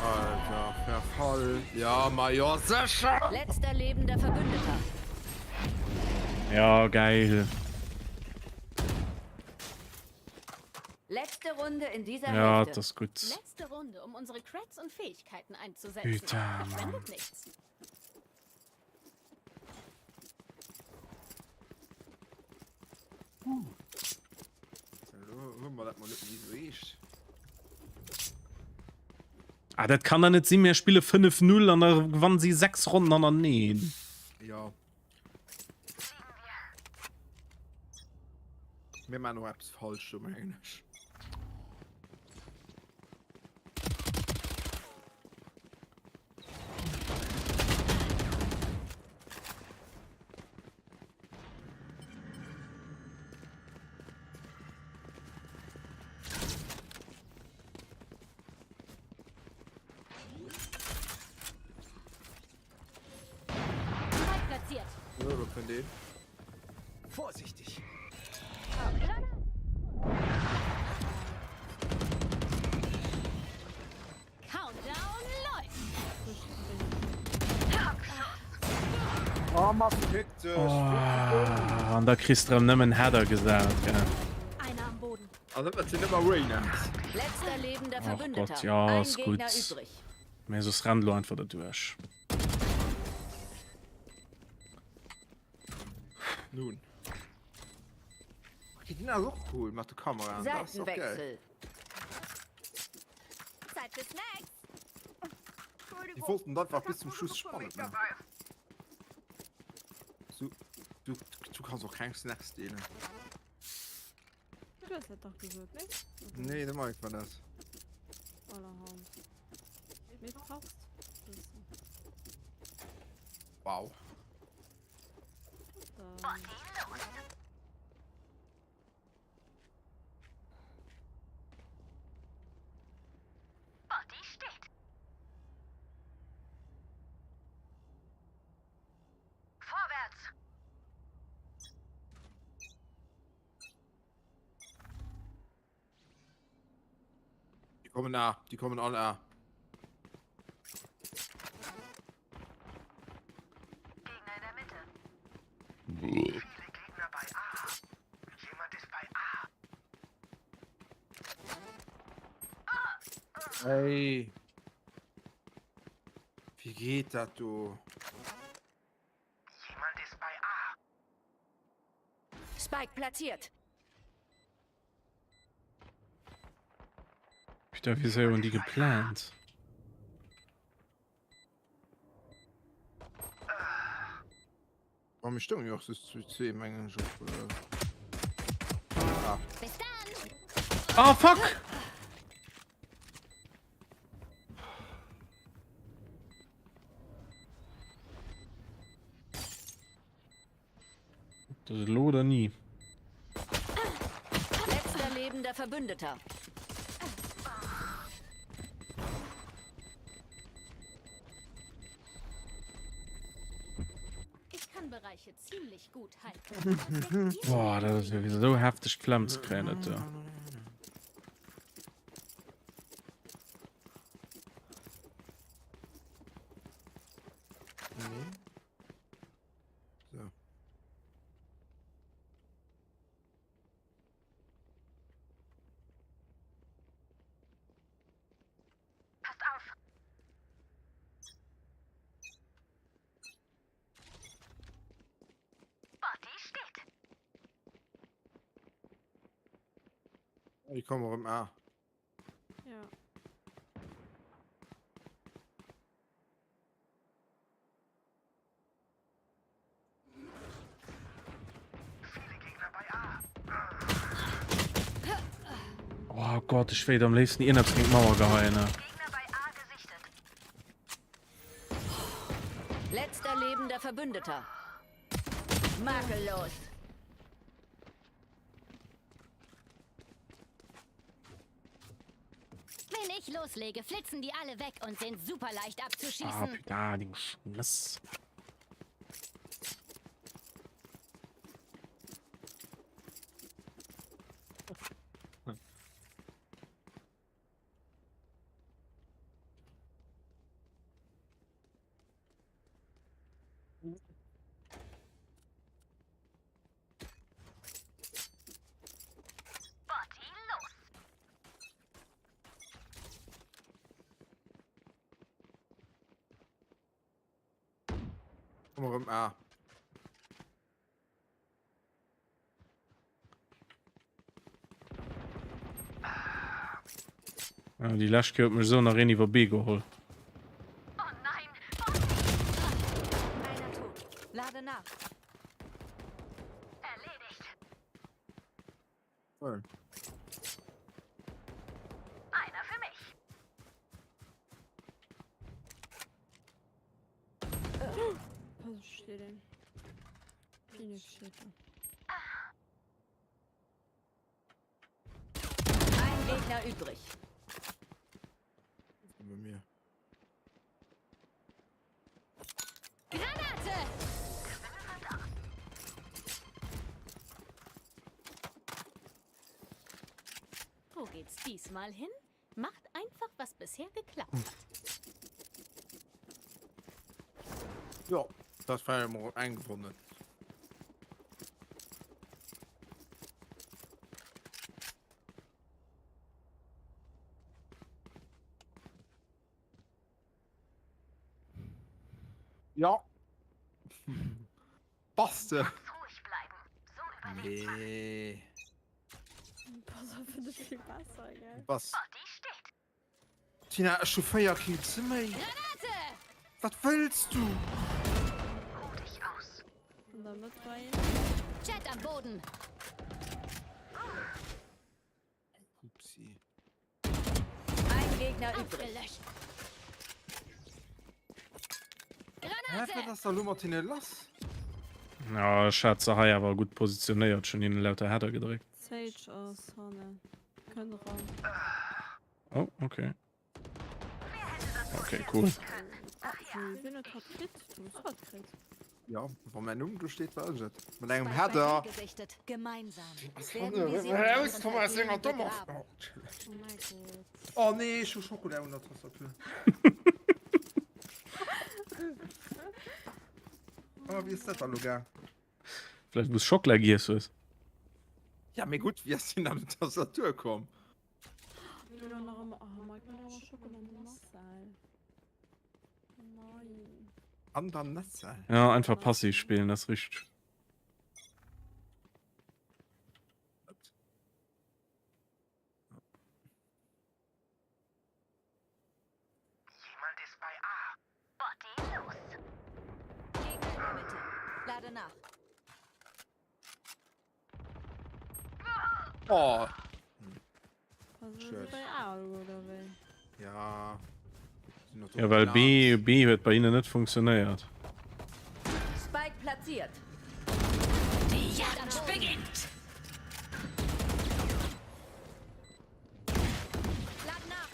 Alter, Verfall. Ja, Major, sécher! Letzter lebender Verbündeter. Ja, geil. Letzte Runde in dieser Ja, Hälfte. das ist gut. Letzte Runde, um unsere Creds und Fähigkeiten einzusetzen. Güter, Mann. Verschwendet nichts. Elo hu mer dat mol net méi esou eescht. Ah, dat kann da net sinn, mir spille 5-0 an da gewannen si 6 Ronnen hannereen. Jo. Mir man och eppes falsch do mengen ech. Spike platziert. Ja, da kënnt een. Vorsichtig. Countdown läuft. Oh, ma fick dech. Oh, an da kriss de erëm nëmmen Header gesat, gell. Einer am Boden. Also dat sinn ëmmer Reynas. Letzter lebender Ach Verbündeter. Gott, ja, Ein ass Gegner gutt. übrig. Mä soss rennt elo einfach derduerch. Nun. Okay, den ass och cool mat de Kameraen. Dat ass och geil. Seitenwechsel. Zeit für Snacks. Die wollten dat einfach bis zum Schluss spannend machen. Du, du, du kannst och keng Snacks deelen. Du hues dat dach gesot, nee? Nee, de Mike war dat. Allerhand. Mee passt. Wow. Dann. Botti steht. Vorwärts! Die kommen A, die kommen alle A. Gegner in der Mitte. Viele Gegner bei A. Jemand ist bei A. Ey. Wie geht dat do? Jemand ist bei A. Spike platziert. Peter, wéi séier hunn déi geplant? Oh, mir stoungen jo och just zu zwee, mengen ech, op. Ah. Bis dann. Ah, fuck! Das ist elo oder nie. Letzter lebender Verbündeter. Ich kann Bereiche ziemlich gut halten. Boah, dat ass jo wéi sou hefteg d'Flemm ze kréien, dat do. Nee. So. Passt auf. Botti steht. Déi kommen erëm A. Ja. Oh Gott, ech wéilt am léifsten ierneps géint d'Mauer geheien. Ne? Letzter lebender Verbündeter. Makellos. Wenn ich loslege, flitzen die alle weg und sind super leicht Ah, abzuschießen. putain, deng Schnëss. Botti los. Komm erëm A. Ah, déi lescht Kéier huet mech esou nach een iwwer B geholl. Oh nein! Einer tot. Lade nach. Erledigt. Voll. Einer für mich. Pass op, steet een. Phoenix steet do. Ein Gegner übrig. Bei mir. Granate! Wo geht's diesmal hin? Macht einfach, was bisher geklappt hat. Jo, dat war jo mol eng gewonnen. Ja. Bass de? Nee. Pass op, fënnt ech vill besser, gell? Bass. Tina, ech hu 4 Kills méi. Wat wëlls du? An der Mëtt war een. Jet am Boden. Upsi. Ein Gegner übrig. Ausgelöscht. Hä, Granate! wat ass da lo mat hinne lass? Ja, ech hat se hei awer gutt positionéiert, schon hinnen lauter Header gedréckt. Sage ass hannen. Kënnt eran. Oh, okay. Okay, cool. Wien huet hatt kritt? Du hues hatt kritt. Ja, wa mäin Numm do steet, war ech et. Mat engem Header. Gesichtet. Gemeinsam werden wir sie Raus, komm aus senger Dommer. Oh mäi Gott. Oh nee, ech hu Schokola un der Tastatur. Oh, wéi ass dat da lo gaang? Vläicht wou s Schockela giess hues. Ja, mee gutt, wéi ass deen an d'Tastatur komm? An der Nacelle. Ja, einfach passiv spillen, das ist richtig. Jemand ist bei A. Botti, los! Gegner in der Mitte. Lade nach. Oh. Also, bei A oder wéi? Ja. Ja, well B, B huet bei hinnen net funktionéiert. Spike platziert. Die Jagd beginnt. Lade nach.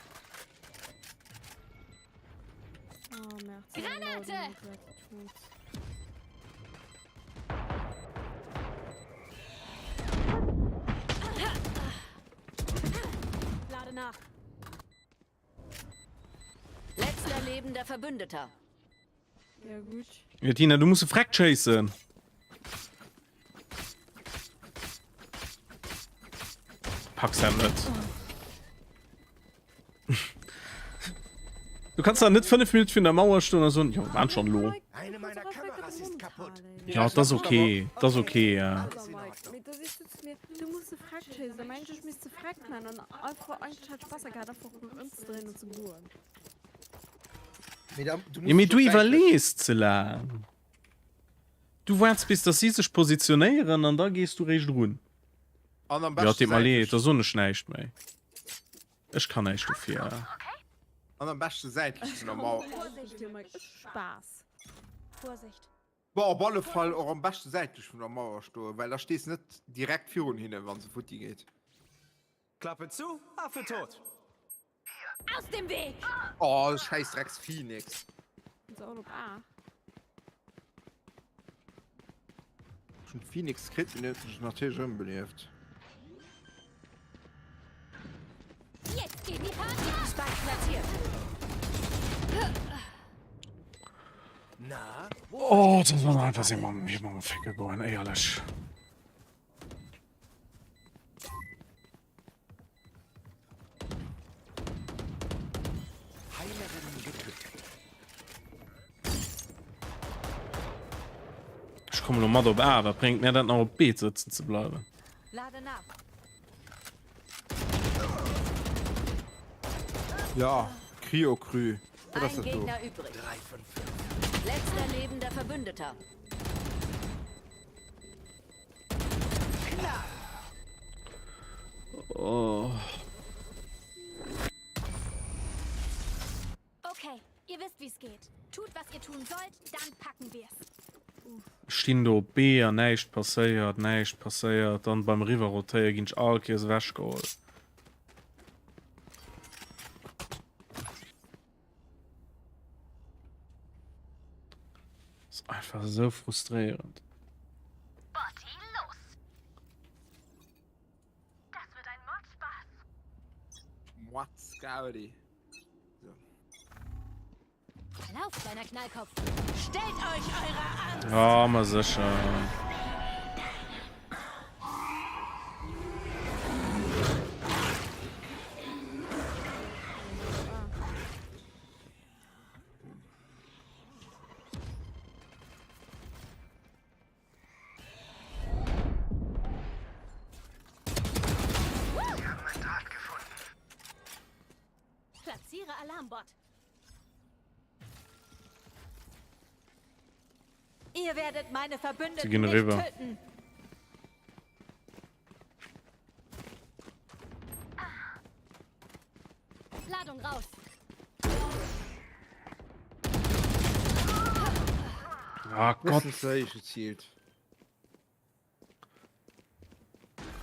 Oh, Merde. Granate! Lade nach. Letzter lebender Verbündeter. Ja, gut. Ja, Tina, du musst Frack chasen. Pack's ja net. Du kannst da net 5 Minuten vun der Mauer stoen a soen, jo, waren schon lo. Eine meiner Kameras ist kaputt. Ja, das ist okay. Das ist okay, ja. Mee da sees du zu mir, du muss de Frack chasen. Da mengen ech, ech misst de Frack man an einfach eigentlich hat Spaß gehabt, einfach rëm ëmzedréinen an ze goen. Mee da, du Ja, mee musst du jo säitlech. iwwerlees ze laang. Du waarts bis dass si sech positionéieren an da gees du réischt erun. An am Ja, beschte deet mer leed, säitlech. da soen ech näischt méi. Ech kann näischt dofir. An am beschte säitlech vun der Mauer. Vorsicht, Mike, ech hu Spaass. Vorsicht. Bon, op alle Fall och am beschte säitlech vun der Mauer stoen, well da stees net direkt virun hinnen, wa se futti geet. Klappe zu, Affe tot. Aus dem Weg! Oh, scheiß Drecks Phoenix. Sind se all op A? Ech hunn d'Phoenix kritt, mee huet sech natierlech ëmbelieft. Jetzt geht die Party ab! Spike platziert. Na, wo Oh, das war einfach sinn mam hier mam ficke goen, éierlech. Heilerinnen getötet. Ech komme lo mat op A, wat bréngt mir dat nach op B sëtzen ze bleiwen? Lade nach. Ja, Cryo-Krü. Wat ass Ein dat do? Gegner übrig. 3 von 5. Letzter lebender Verbündeter. Oh. Okay, ihr wisst, wie es geht. Tut, was ihr tun sollt, dann packen wir's. Stinn do op B an näischt passéiert, näischt passéiert, dann beim Riwwer rotéiere ginn ech all Kéiers ewechgeholl. Ass einfach esou frustréierend. Botti, los! Das wird ein Mordspaß. Mordsgaudi. So. Lauf, kleiner Knallkopf. Stellt euch eurer Angst! Ja, ma sécher. Boombot. Ihr werdet meine Sie Verbündeten ginn nicht eriwwer. töten. Ladung raus. Ah Gott. Bëssen ze héich geziilt.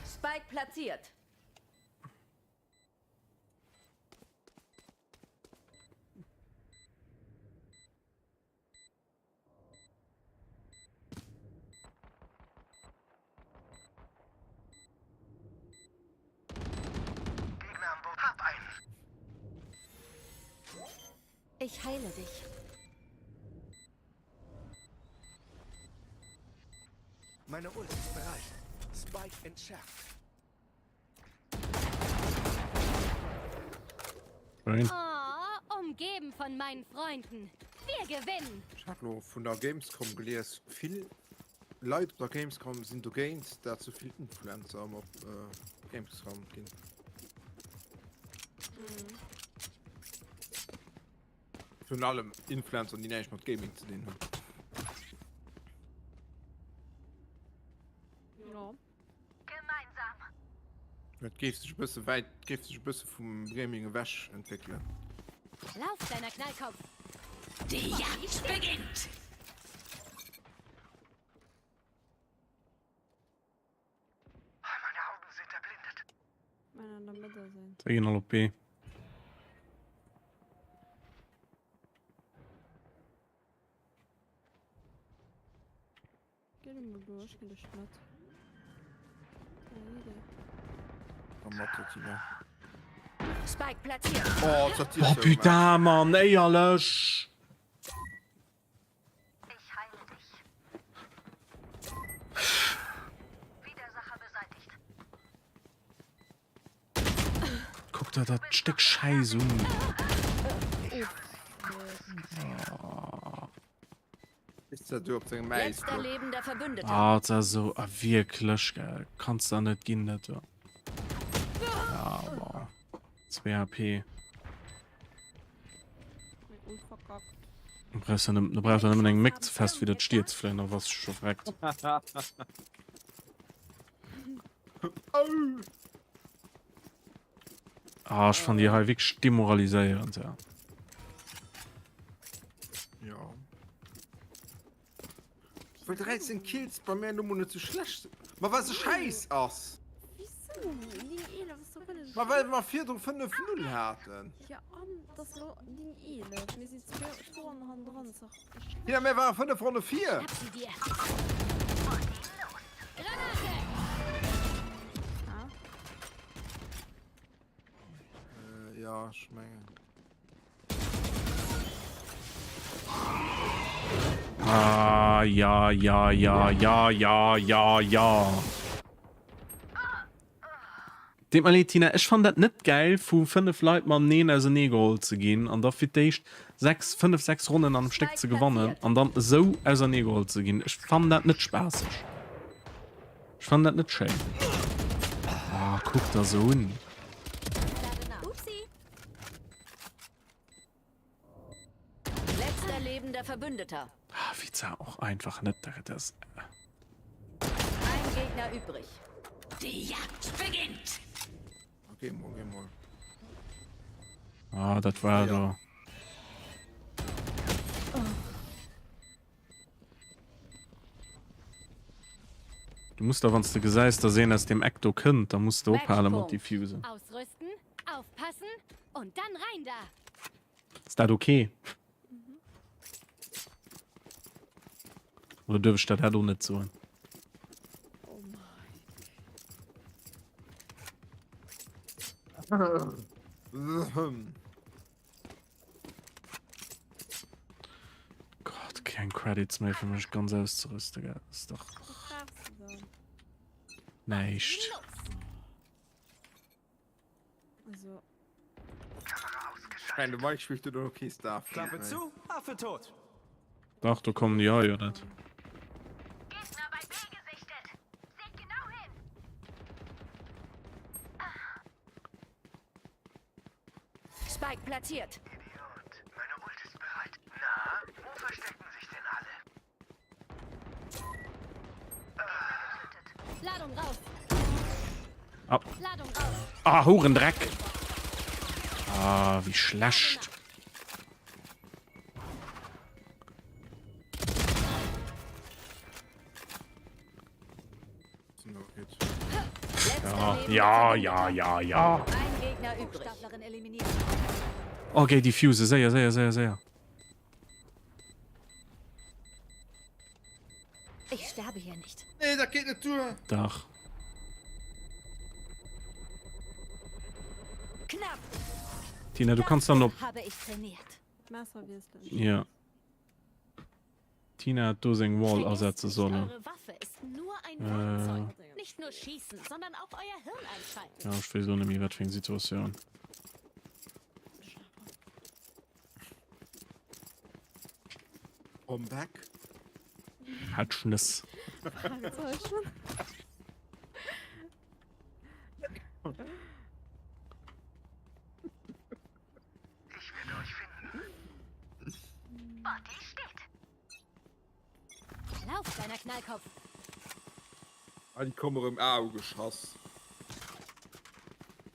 Spike platziert. Gegner am Boden. Hab einen. Ich heile dich. Meine Ult ist bereit. Spike entschärft. Rein. Oh, umgeben von meinen Freunden. Wir gewinnen. Ech hat lo vun der Gamescom gelies, vill Leit op der Gamescom sinn dogéint dat sou vill Influencer ëm op Gamescom ginn. Virun allem Influencer déi näischt mat Gaming ze dinn hunn. Jo. Gemeinsam. Et géif sech e bësse wäit, géif sech e bësse vum Gaming ewech entwéckelen. Lauf, kleiner Knallkopf. Die Jagd beginnt. Meine Augen sind erblindet. Männer an der Mitte sinn. Déi ginn all op B. Geh du mal durch, geh dich mit. Komm mat, Tina. Spike platziert. Oh, das hat die Oh so putain, Mann, éierlech! Ich heile dich. Widersacher beseitigt. Kuck der dat Stéck Schäiss un. Ist dat du op sengem Äis Letzter lebender Verbündeter. Ah, dat ass esou, ah wierklech, gell, kanns der net ginn dat do. Ja, boah. 2 HP. Du brauchst ja nëmmen, du brauchst ja nëmmen eng Méck ze fest fir dat Stier ze fléien, da bass du scho vreckt. Ah, ech fannen déi hei wierklech demoraliséierend, ja. Ja. Well 13 Kills bei mär lo mol net sou schlecht sinn. Ma well se schäiss ass! Wisou? 9, 11 ass doch wëlleg Ma well mer virdru 5, 0 haten. Ja an et ass lo 9, 11. Mir sinn zwou zwou Ronnen hannendran, ass dach Ja, mir ware 5 Ronne vir! Schnapp sie dir. Granate! Ah. Äh, ja, ech mengen. Ah, ja, ja, ja, ja, ja, ja, ja. Deet mer leed, Tina, ech fannen dat net gäil, vu 5 Leit mateneen ausenee geholl ze ginn an da fir d'éischt 6, 5, 6 Ronnen am Stéck ze gewannen an dann esou ausernee geholl ze ginn. Ech fannen dat net spaasseg. Ech fannen dat net schéin. Ah, kuck der se un. Upsi. Letzter lebender Verbündeter. Ah, Viza och einfach net dat. Ein Gegner übrig. Die Jagd beginnt. Okay, mol, okay, mol. Ah, dat war do. Du musst da, wann du gesäis, dass een aus dem Eck do kënnt, da musst du ophale mat diffusen. Ausrüsten, aufpassen und dann rein da. Ist dat okay? Oder dürf ich dat dat och net soen? Oh mein. Gott, keng Credits méi fir mech ganz auszerüsten, gell? Das ist doch Was brauchst du dann? näischt. Also. Ich meine, de Mike spillt do och kee Starfield Klappe méi. zu, Affe tot. Dach, do kommen déi hei, oder net? Gegner bei B gesichtet. Seht genau hin. Spike platziert. Ah, ah Hurendreck! Ah, wéi schlecht. Ja, ja, ja, ja, ja. Okay, Diffuse, séier, séier, séier, séier. Ich sterbe hier nicht. Nee, dat geet net duer. Dach. Knapp. Tina, du kannst dann op. Habe ich trainiert. Messer wiesselen. Ja. Tina hätt do seng Wall asetze sollen. Eure Waffe ist nur ein Äh. Werkzeug. Nicht nur schießen, sondern auch euer Hirn einschalten. Ja, ech weess elo net méi, wat fir eng Situatioun. I'm back. Hat Schnëss. Fragezeichen. Ich werde euch finden. Body steht. Lauf, kleiner Knallkopf. Ah, déi komme rëm A ugeschoss.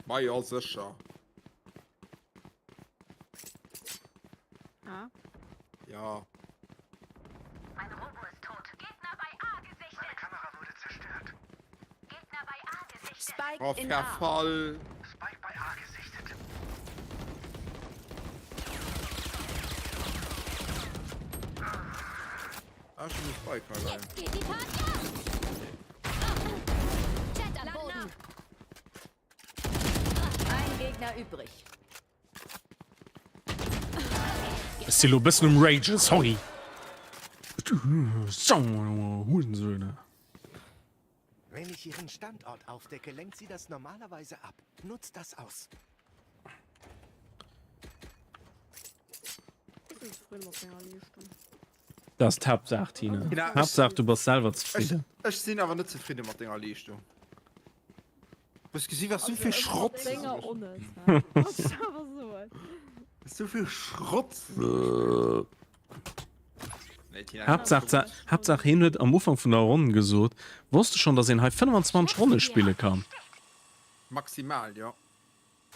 Ma jo, sécher. A? Ja. Mein Robo ist tot. Gegner bei A gesichtet. Meine Kamera wurde zerstört. Gegner bei A gesichtet. Spike Oh, in A. Verfall. Spike bei A gesichtet. Ah, schon de Spike hei leien. Jetzt geht die Party ab. Jet am Boden. Ein Gegner übrig. Ech si lo e bëssen um Ragen, sorry. Hurensöhne. Wenn ich ihren Standort aufdecke, lenkt sie das normalerweise ab. Nutzt das aus. Ich bin zufrieden mat menger Leeschtung. Dat ass d'Haaptsaach, Tina. Tina, ech- Haaptsaach, du bass selwer Ech, zefridden. ech sinn awer net zefridde mat denger Leeschtung. Hues gesi was du fir Schrott Denger och net, hä? Muss ich awer soen. Sou vill Schrott. Nee, Tina, Haaptsaach, Haaptsaach hien huet am Ufank vun der Ronn gesot, Wosst de schonn, datt een hei 25 Ronne spille kann? Maximal, jo.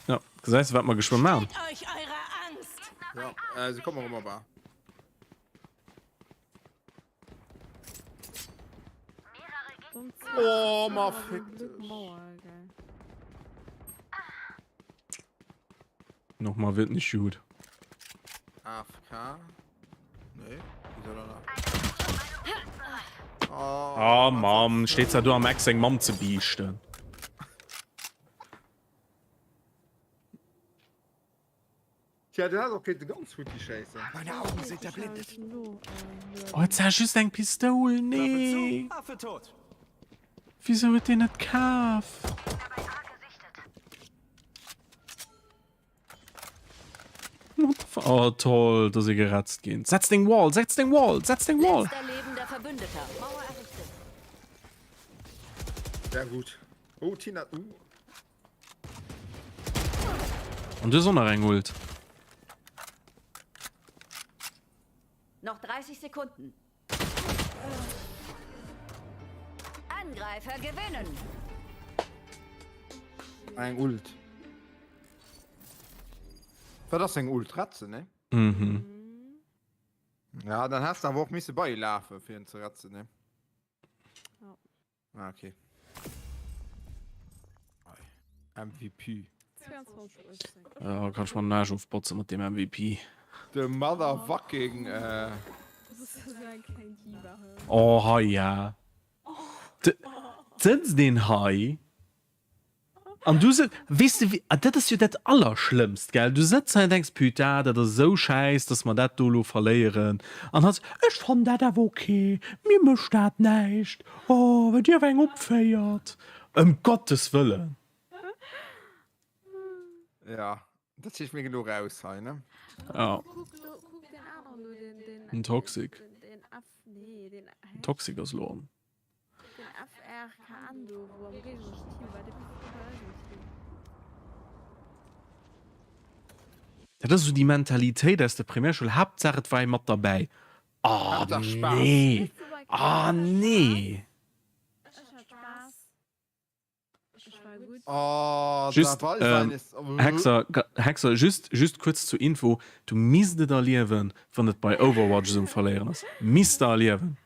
Ja, gesäis de wat mer geschwë man. Stellt euch eurer Angst. Ja, äh, se kommen erëm op A. Oh, ma fick dech. Nochmal wird nicht gut. AFK? Nee, wieso dann nach? Oh, Mann, steht da du am Eck seng Mamm ze biischten. Tja, du häss och kéinte ganz futti schéissen. Meine Augen sind erblindet. Oh, jetzt hat just eng Pistoul, nee. Affe tot. Wieso huet deen net kaf? What the fuck? Oh, toll, dass ee geretzt ginn. Setz deng Wall, setz deng Wall, setz deng Wall! Letzter lebender Verbündeter. Mauer errichtet. Sehr gut. Oh, Tina, uh. An du hues och nach eng Ult. Noch 30 Sekunden. Angreifer gewinnen. Eng Ult. Wat ass eng Ult? Retzen, ne? Mhm. Ja, dann häss de awer och misse bei lafen, fir en ze retzen, ne? Ah, okay. MVP. Ja, kann ich mal den Arsch aufbotzen mit dem MVP. The motherfucking. Äh... Oh, hei, ja. Sëtzt een hei an du sëtz, weess de, ah, dat ass jo dat Allerschlëmmst, gell? Du sëtz hei an denks, Putain, dat ass esou schäiss, dass mer dat do elo verléieren. An hatt, Ech fannen dat awer ok, mir mécht dat näischt, oh, wat dir awer eng opféiert. Ëm Gottes Wëllen! Ja, dat heescht, mir ginn elo raus hei, ne? Ja. Den Toxic. Den Toxic ass elo an. Den FRKN do wou am géignereschen Team war, dee passt gutt bei eisem Team. Dat ass esou déi Mentalitéit aus der Primärschoul, Haaptsaach et war ee mat derbäi. Oh Haaptsaach Spaass. nee, Weess du, bei oh Spaass? nee. Ech hat Spaass. Oh, Just, ähm, Hexer, Hexer, just, just kuerz zur Info, du misst et erliewen, wann et bei Overwatch esou um Verléieren ass. Misst de erliewen.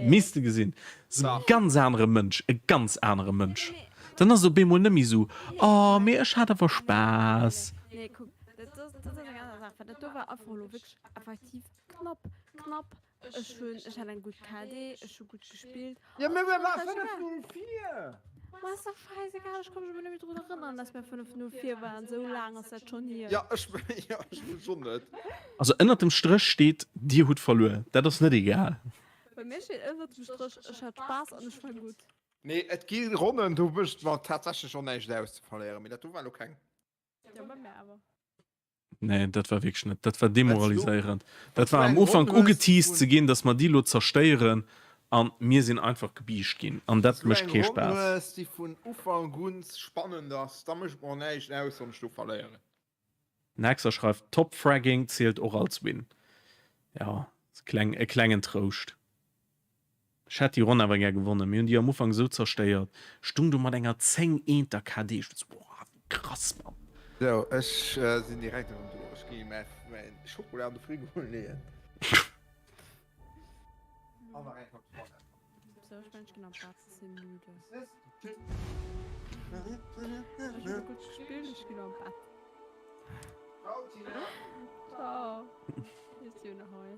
Misst de gesinn. Ass e ganz anere Mënsch, e ganz anere Mënsch. Dann ass et op eemol net méi esou, oh, mee ech hat awer Spaass. Nee, kuck, dat ass, dat ass eng aner Saach, well dat do war einfach elo wierklech effektiv knapp, knapp. Ech hunn, ech hat eng gutt KD, ech hu gutt gespillt. Jo, mee mir war 5 0 vir! Ma ass dach schäisegal, ech ka mech emol net méi drun erënneren, dass mir 5 0 vir waren, sou laang ass dat schonn hier. Jo, ech, jo, ech mech och net. Also ënnert dem Stréch steet, Dir hutt verluer. Dat ass net egal. Bei mir steet ënnert dem Stréch, ech hat Spaass an ech war gutt. Nee, et gi Ronnen, do mécht mer tatsächlech och näischt aus ze verléieren, mee dat do war elo keng. Jo, bei mir awer. Nee, dat war wierklech net. Dat war demoraliséierend. Dat war am Ufank ugeteased ze ginn, dass mer déi elo zerstéieren an mir sinn einfach gebiischt ginn. An dat mécht kee Spaass. Wann s du eng Ronn hues, déi vun Ufank un spannend ass, da mécht et mer och näischt aus, wann ech do verléieren. Den Hexer schreift, Top Fragging zielt och als Win. Jo, kleng, e klengen Trouscht. Ech hätt déi Ronn awer gär gewonnen. Mir hunn déi am Ufank esou zerstéiert. Stung do mat enger 10 eenter KD. Ech war esou, Boah, wéi krass, Mann. Sou, ech sinn direkt erëm do. Ech gi mäi Schokola an de Frigo leeën. An nach eng Kéier op d'Toilette. Sou, ech mengen, ech ginn an d'Bett, ech si müde. Ech hu gutt gespillt, ech ginn an d'Bett. Ciao, Tina. Ciao. Mir si jo nach hei.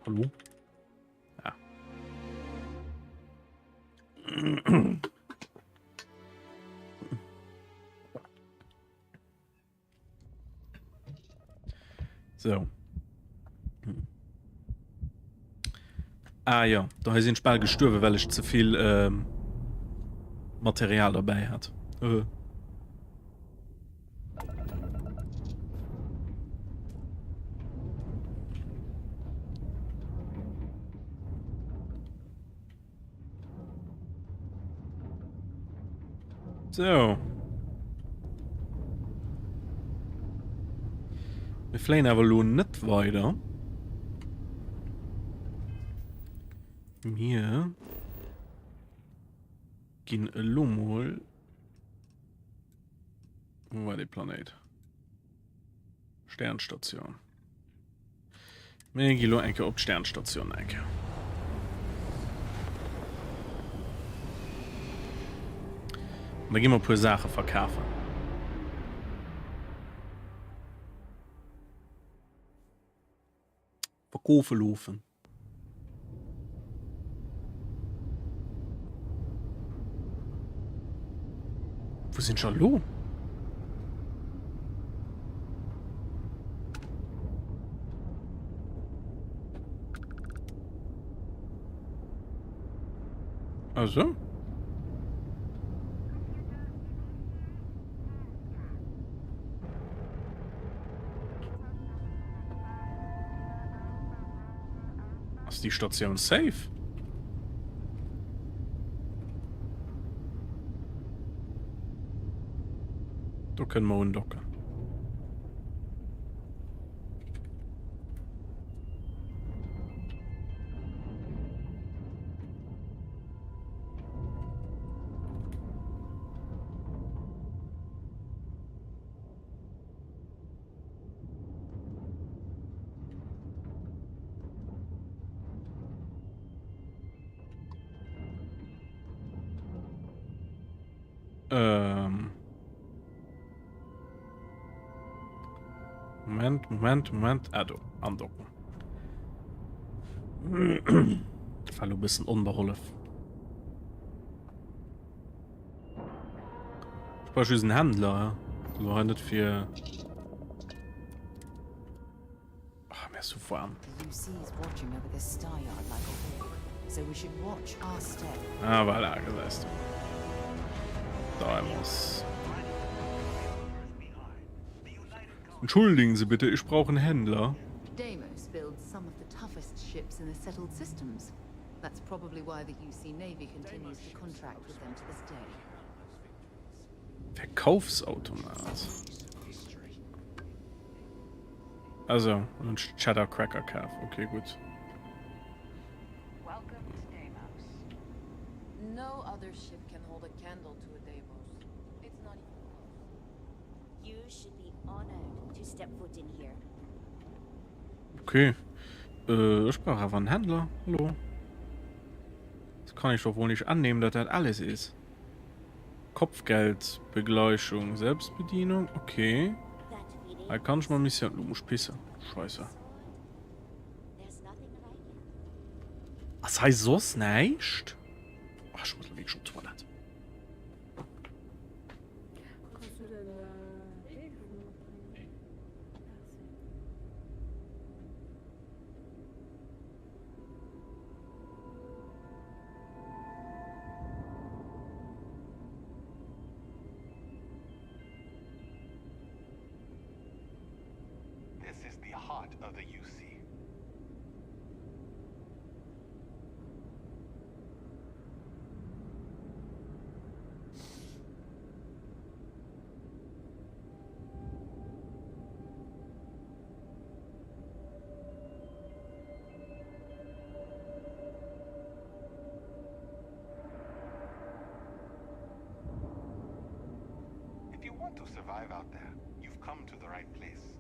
Hallo? Ja. So. Ah jo, do hei sinn ech bal gestuerwen, well ech ze vill ähm, Material derbäi hat. Äh. So. Mir fléien awer elo net weider. Mir ginn elo mol. Wo war de Planéit? Sternstation. Mir gi lo eng Kéier op d'Sternstatioun eng Kéier. An da gi mer e puer Saache verkafen. Verkofe loofen. Wou sinn ech elo? Also. Ass déi Statioun safe? Do kënne mer undocken. Ähm. Moment, Moment, Moment. Ah, do. Andocken. War lo bëssen onbehollef. Ich brauch just einen Händler. Ja. Lo hei net fir. Ach, mir ist so warm. Ah, voilà, gesäis du. Deimos. Entschuldigen Sie bitte, ich brauche einen Händler. Deimos builds some of the toughest ships in the settled systems. That's probably why the UC Navy continues to contract with them to this day. Verkaufsautomat. Also, und Cheddar Cracker kaf. Okay, gut. other ship can hold a candle to a Deimos. It's not even close. You should be honored to step foot in here. Okay. Äh, ech brauch awer en Händler. Hallo? Das kann ich doch wohl nicht annehmen, dass das alles ist. Kopfgeldbegleichung, Selbstbedienung, okay. Hei kann ich mal Mission. Du musst pissen. Scheiße. Ass hei soss näischt? Ach, ech muss wierklech op d'Toilette. Kanns du den Telefon matbréngen? Merci. This is the heart of the UC. If you want to survive out there, you've come to the right place.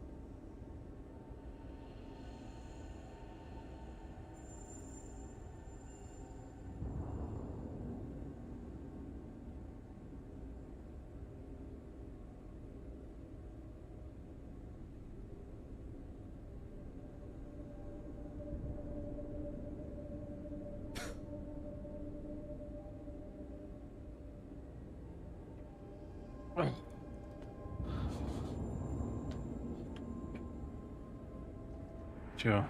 Tja.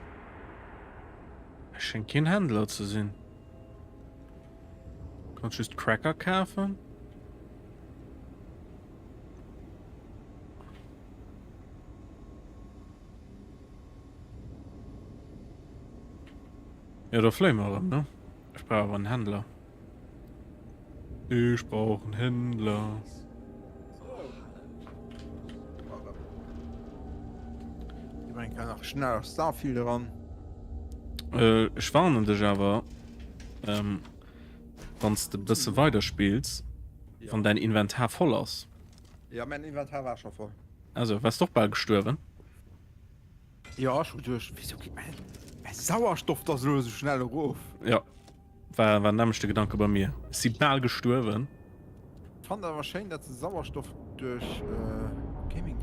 Ech schéngt keen Händler ze sinn. Kanns just Cracker kafen. Ja, da fléie mer erëm, ne? Ech brauch awer en Händler. Ech brauch en Händler. Ich mein, kann nach schnell auf Starfield ran. Äh, ech warnen dech awer, ähm, wann s de bësse weiderspills, Ja. wann däin Inventar voll ass. Ja, mein Inventar war schon voll. Also, waars de och bal gestuerwen? Jo, ech hu geduecht, wéisou geet mäin Sauerstoff da sou schnell erof? Jo, war war nämmlechte Gedanke bei mir. Ech si bal gestuerwen. Fannen awer schéin dat se Sauerstoff duerch Gaming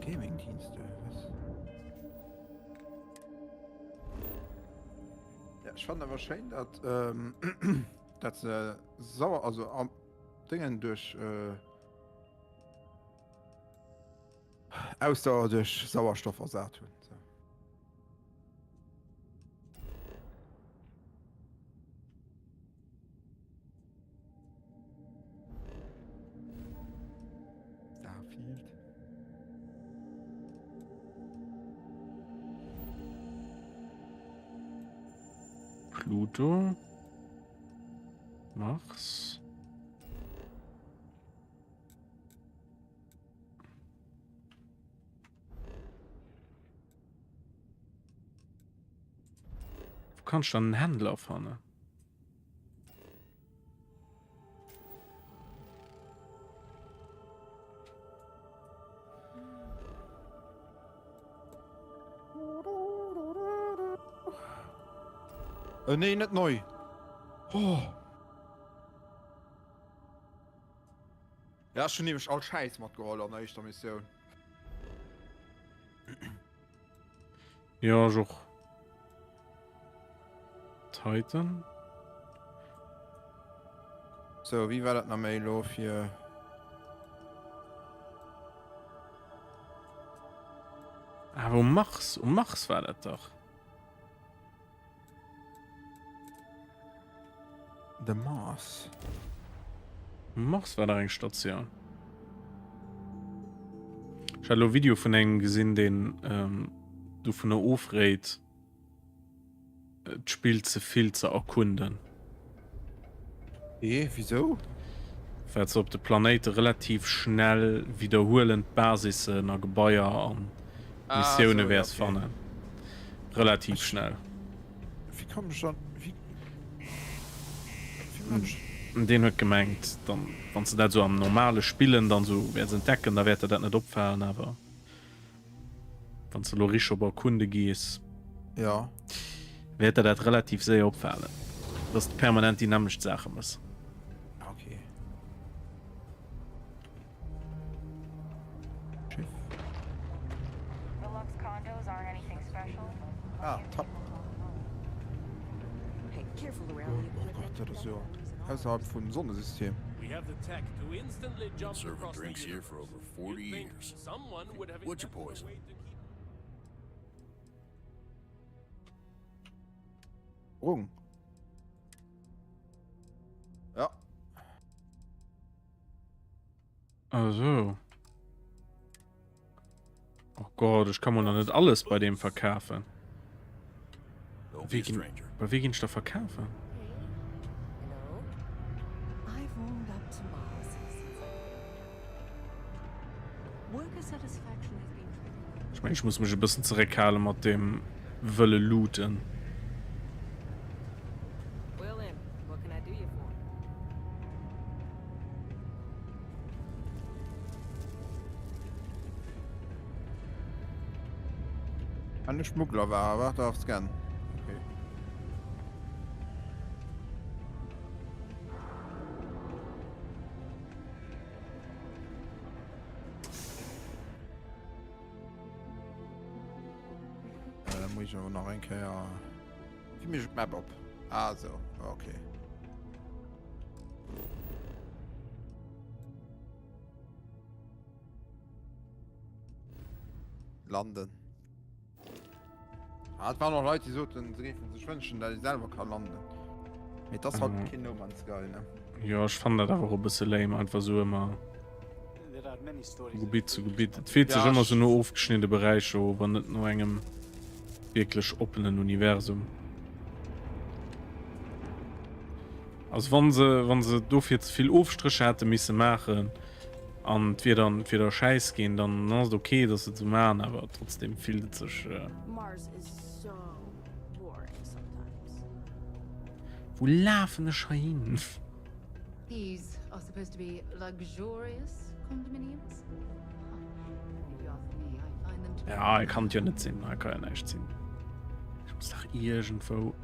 Gamingdienste was? Ja, ech fannen awer schéin dat dat se Sauer also am Déngen duerch Ausdauer duerch Sauerstoff ersat hunn. So. Starfield. Pluto. Mars. Wo kann ich dann einen Händler fannen? Äh, nee, net neu. Oh. Ja, ech hunn nämlech all Schäiss matgeholl an der éischter Missioun. Jo, ech och. Titan. So, wéi war dat nach méi elo fir. Awer um Mars, um Mars war dat dach. The Mars. Um Mars war dach eng Statioun. Ech hat elo e Video vun engem gesinn, deen ähm, dovunner ofréit, d'Spill ze vill ze erkunden. Ee, wisou? Well se op de Planéite relativ schnell widderhuelend Basissen a Gebaier an Missioune wäers fannen. Relativ schnell. Wéi kommen ech dann, wéi, wéi man ech. Deen huet gemengt, dann, wann s de dat esou am normale Spillen dann esou wäerts entdecken, da wäert der dat net opfalen, awer wann s de elo richteg op Erkunde gees, Ja. wäert der dat relativ séier opfalen, dass de permanent déi nämmlecht Saache mëss. Okay. Schiff. Ah, top. Oh Gott, dat ass jo ausserhalb vum Sonnesystem. Rung. Ja. Also. Oh Gott, ich kann man noch nicht alles bei dem verkaufen. Wie gin, bei wie gin ich da verkaufen? Ich mein, ich muss mich ein bisschen zurückhalten mit dem wëlle looten. Eine Schmugglerware, warte auf Scan. Okay. Äh, da muss ich aber nach eng Kéier. Wéi mécht ech d'Map op? Ah, sou, okay. Landen. Ah, et waren och Leit, déi soten, se géifen sech wënschen, datt ee selwer ka landen. Mee et ass halt keen No Man's Sky, ne? Jo, ech fannen dat awer och e bësse lame, einfach sou ëmmer vu Gebitt zu Gebitt. Et fillt sech ëmmer sou no ofgeschnidde Beräicher of an net no engem wierklech oppenen Universum. Also wann se, wann se dofir ze vill Ofstrécher hätte misse maachen an et wier dann, et wier da schäiss ginn, dann ass et ok, datt se et esou maachen, awer trotzdem fillt et sech. Wou lafen ech hei hin? These are supposed to be luxurious condominiums? If you ask me, I find them to be. Ja, hei kann et jo net sinn, hei ka jo näischt sinn. Ech muss dach iergendwou.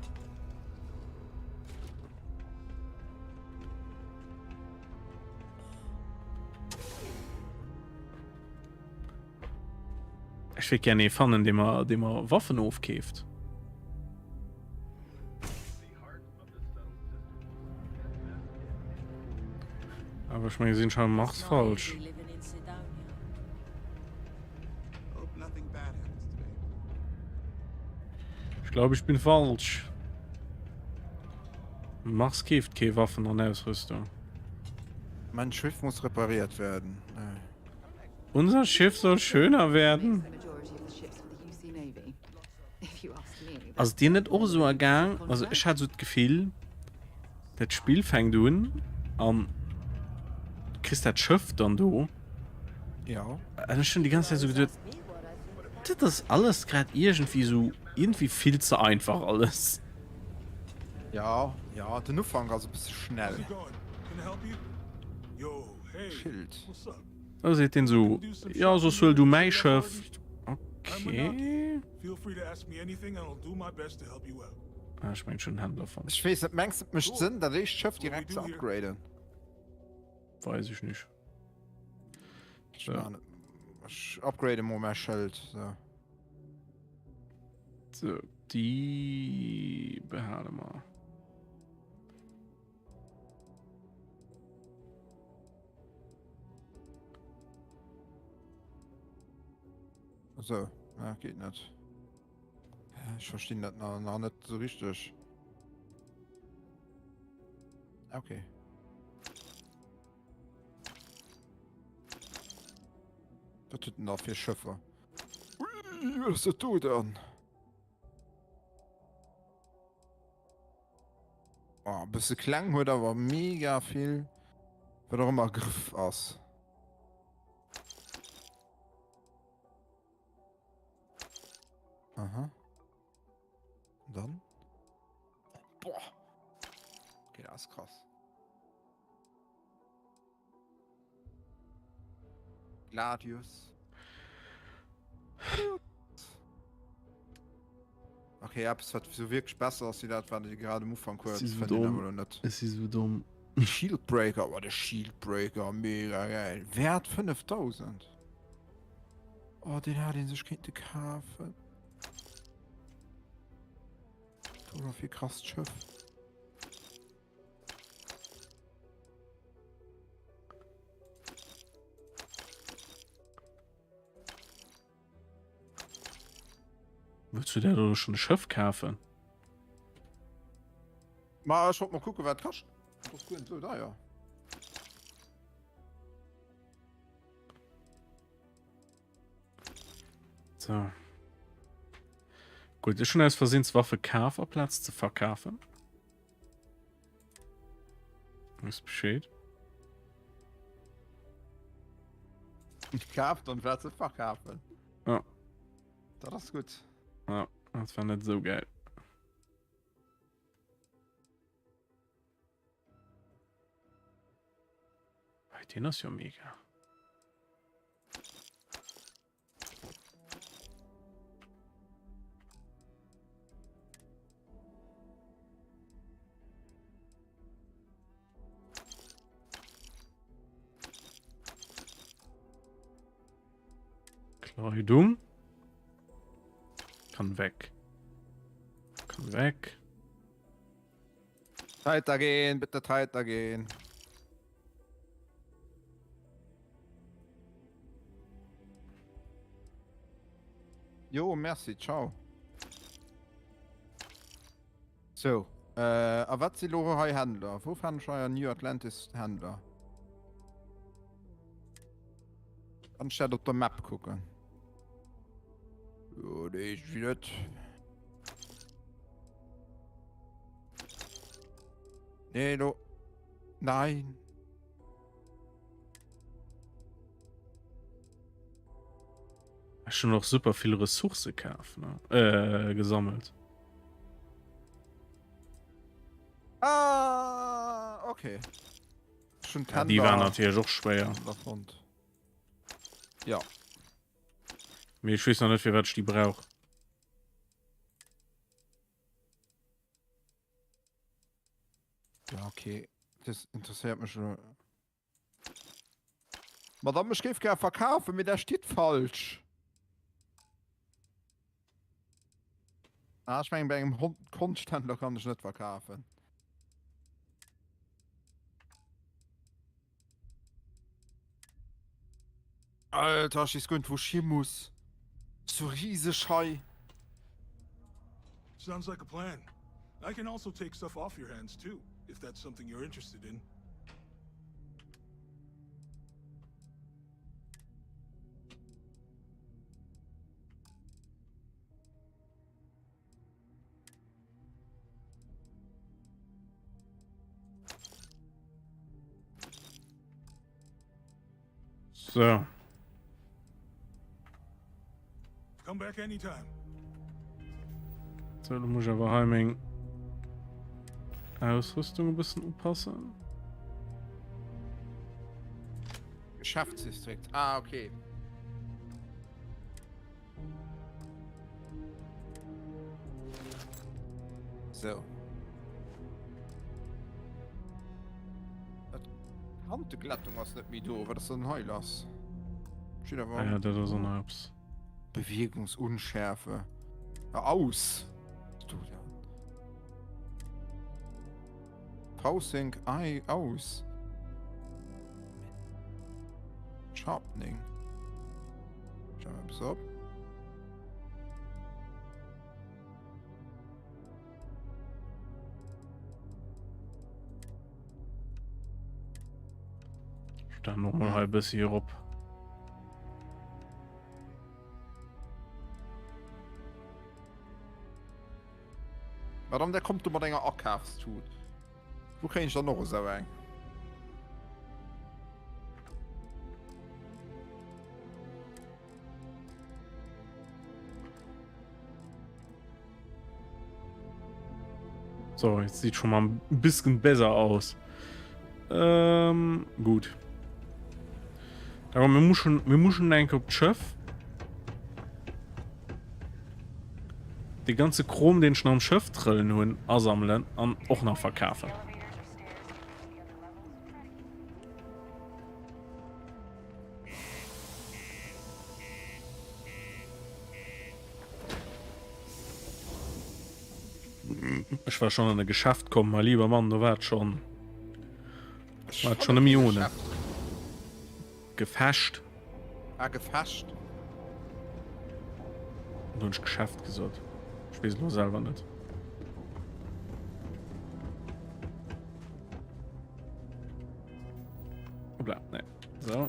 Ech wéilt gär ee fannen, dee mer, dee mer Waffen ofkeeft. Awer ech mengen, sinn schon Mars falsch. Ich glaube, ich bin falsch. Mars keeft kee Waffen an Ausrüstung. Mein Schiff muss repariert werden. Unser Schiff soll schöner werden. Ass et dir net och esou ergaang, also ech hat esou d'Gefill, dat Spill fänkt un an du kriss dat Schëff dann do. Ja. An ech hunn déi ganz Zäit esou geduet, dat ass alles grad iergendwéi esou, iergendwéi vill ze einfach alles. Ja, ja, den Ufank ass e bësse schnell. Schild. Da seet deen esou, jo soss huel du mäi Schëff. Okay. Ah, ech mengen ech hunn den Händler fonnt. Ech weess net, mengs de et mécht Sënn dat éischt Schëff direkt ze upgraden? Weess ech nicht. Ech maachen et. Ech upgrade mol mäi Schëld. So. So, déi behale mer. So, na, geht net. Ech verstinn dat nach, nach net so richtig. Okay. Wat huet den da fir Schëffer? Ui, wat ass dat do dann? Oh, e bësse kleng, huet awer mega vill, wat och ëmmer Grëff ass. Aha. Dann. Boah. Okay, dat ass krass. Gladius. Okay, eppes wat sou wierklech besser ass wéi dat wat ech grad um Ufank huet, Si sou fënnt een domm. awer elo net. Ech si sou domm. Shieldbreaker, oh de Shieldbreaker, mega geil. Wäert 5000. Oh, deen hat een sech kéinte kafen. Do nach fir krasst Schëff. Wëlls du der do schon e Schëff kafen? Ma ech wollt mol kucken wat kascht. Dat ass guer net esou deier. So. Gutt, ech hunn aus Versinn d'Waffe kaf aplaz ze verkafen. Weess Bescheed. Gekaaft an wat ze verkafen. Ja. Dat ass gutt. Ja, dat war net esou geil. Hey, den ass jo mega. Kleidung. Kann weg. Kann weg. Weitergehen, bitte weitergehen. Jo, merci, ciao. So, äh, a wat si lo hei Händler? Wou fannen ech hei an New Atlantis Händler? Kann ech dat op der Map kucken? Jo, nee, ech net. Nee, lo. Nein. Ech hunn och super vill Ressourcë kaf, ne? Äh, gesammelt. Ah, okay. Schon Ja, déi waren natierlech och schwéier. Fonnt. Ja. Mee ech weess nach net, fir wat ech déi brauch. Ja, okay. Das interesséiert mech elo. Madame, ech géif gär verkafen, mee der steet falsch. Ah, ech mengen, bei engem Hon Konschthändler kann ech net verkafen. Alter, ech weess guer net, wou ech hi muss. Sou riseg hei. Sounds like a plan. I can also take stuff off your hands too, if that's something you're interested in. So. Come back anytime. So, du muss awer hei meng Ausrüstung e bëssen upassen. Geschäftsdistrikt. Ah, okay. So. Kanteglättung ass net méi do. Wat ass dann hei lass? Steet awer. Ah ja, dat ass och nach eppes. Bewegungsunschärfe. Ja, aus! Du ja. Pausing ei aus. Sharpening. Schau mal eppes op. Dann noch mal halb bis hier op. Madame, der kommt du mat enger Akafstut. Wou kréien ech dann och esou eng? So, jetzt sieht schon mal ein bisschen besser aus. Ähm, gut. Aber wir muschen, wir muschen enke op d'Schëff. De ganze Krom, den ech nach am Schëff trëllen hunn, asammelen an och nach verkafen. Ech war schon an e Geschäft komm, mein lieber Mann, do war et schon, war et schon nëmme ohne. Gefecht. Ah, gefecht. Hunn ech Geschäft gesot? Ech weess et elo selwer net. Hoppla, nee. So.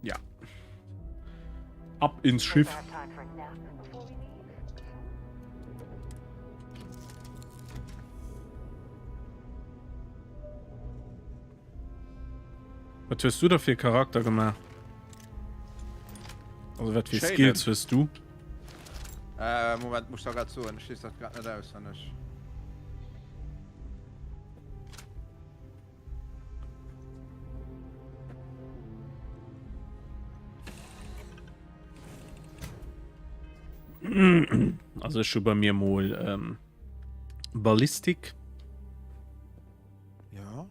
Ja. Ab ins Schiff. Was hues du da fir Charakter gemaach? Also wat fir Skills hues du? Äh, Moment, muss da grad soen, ech weess dat grad net auswenneg. Also ech hu bei mir mol ähm, Ballistik. Ja.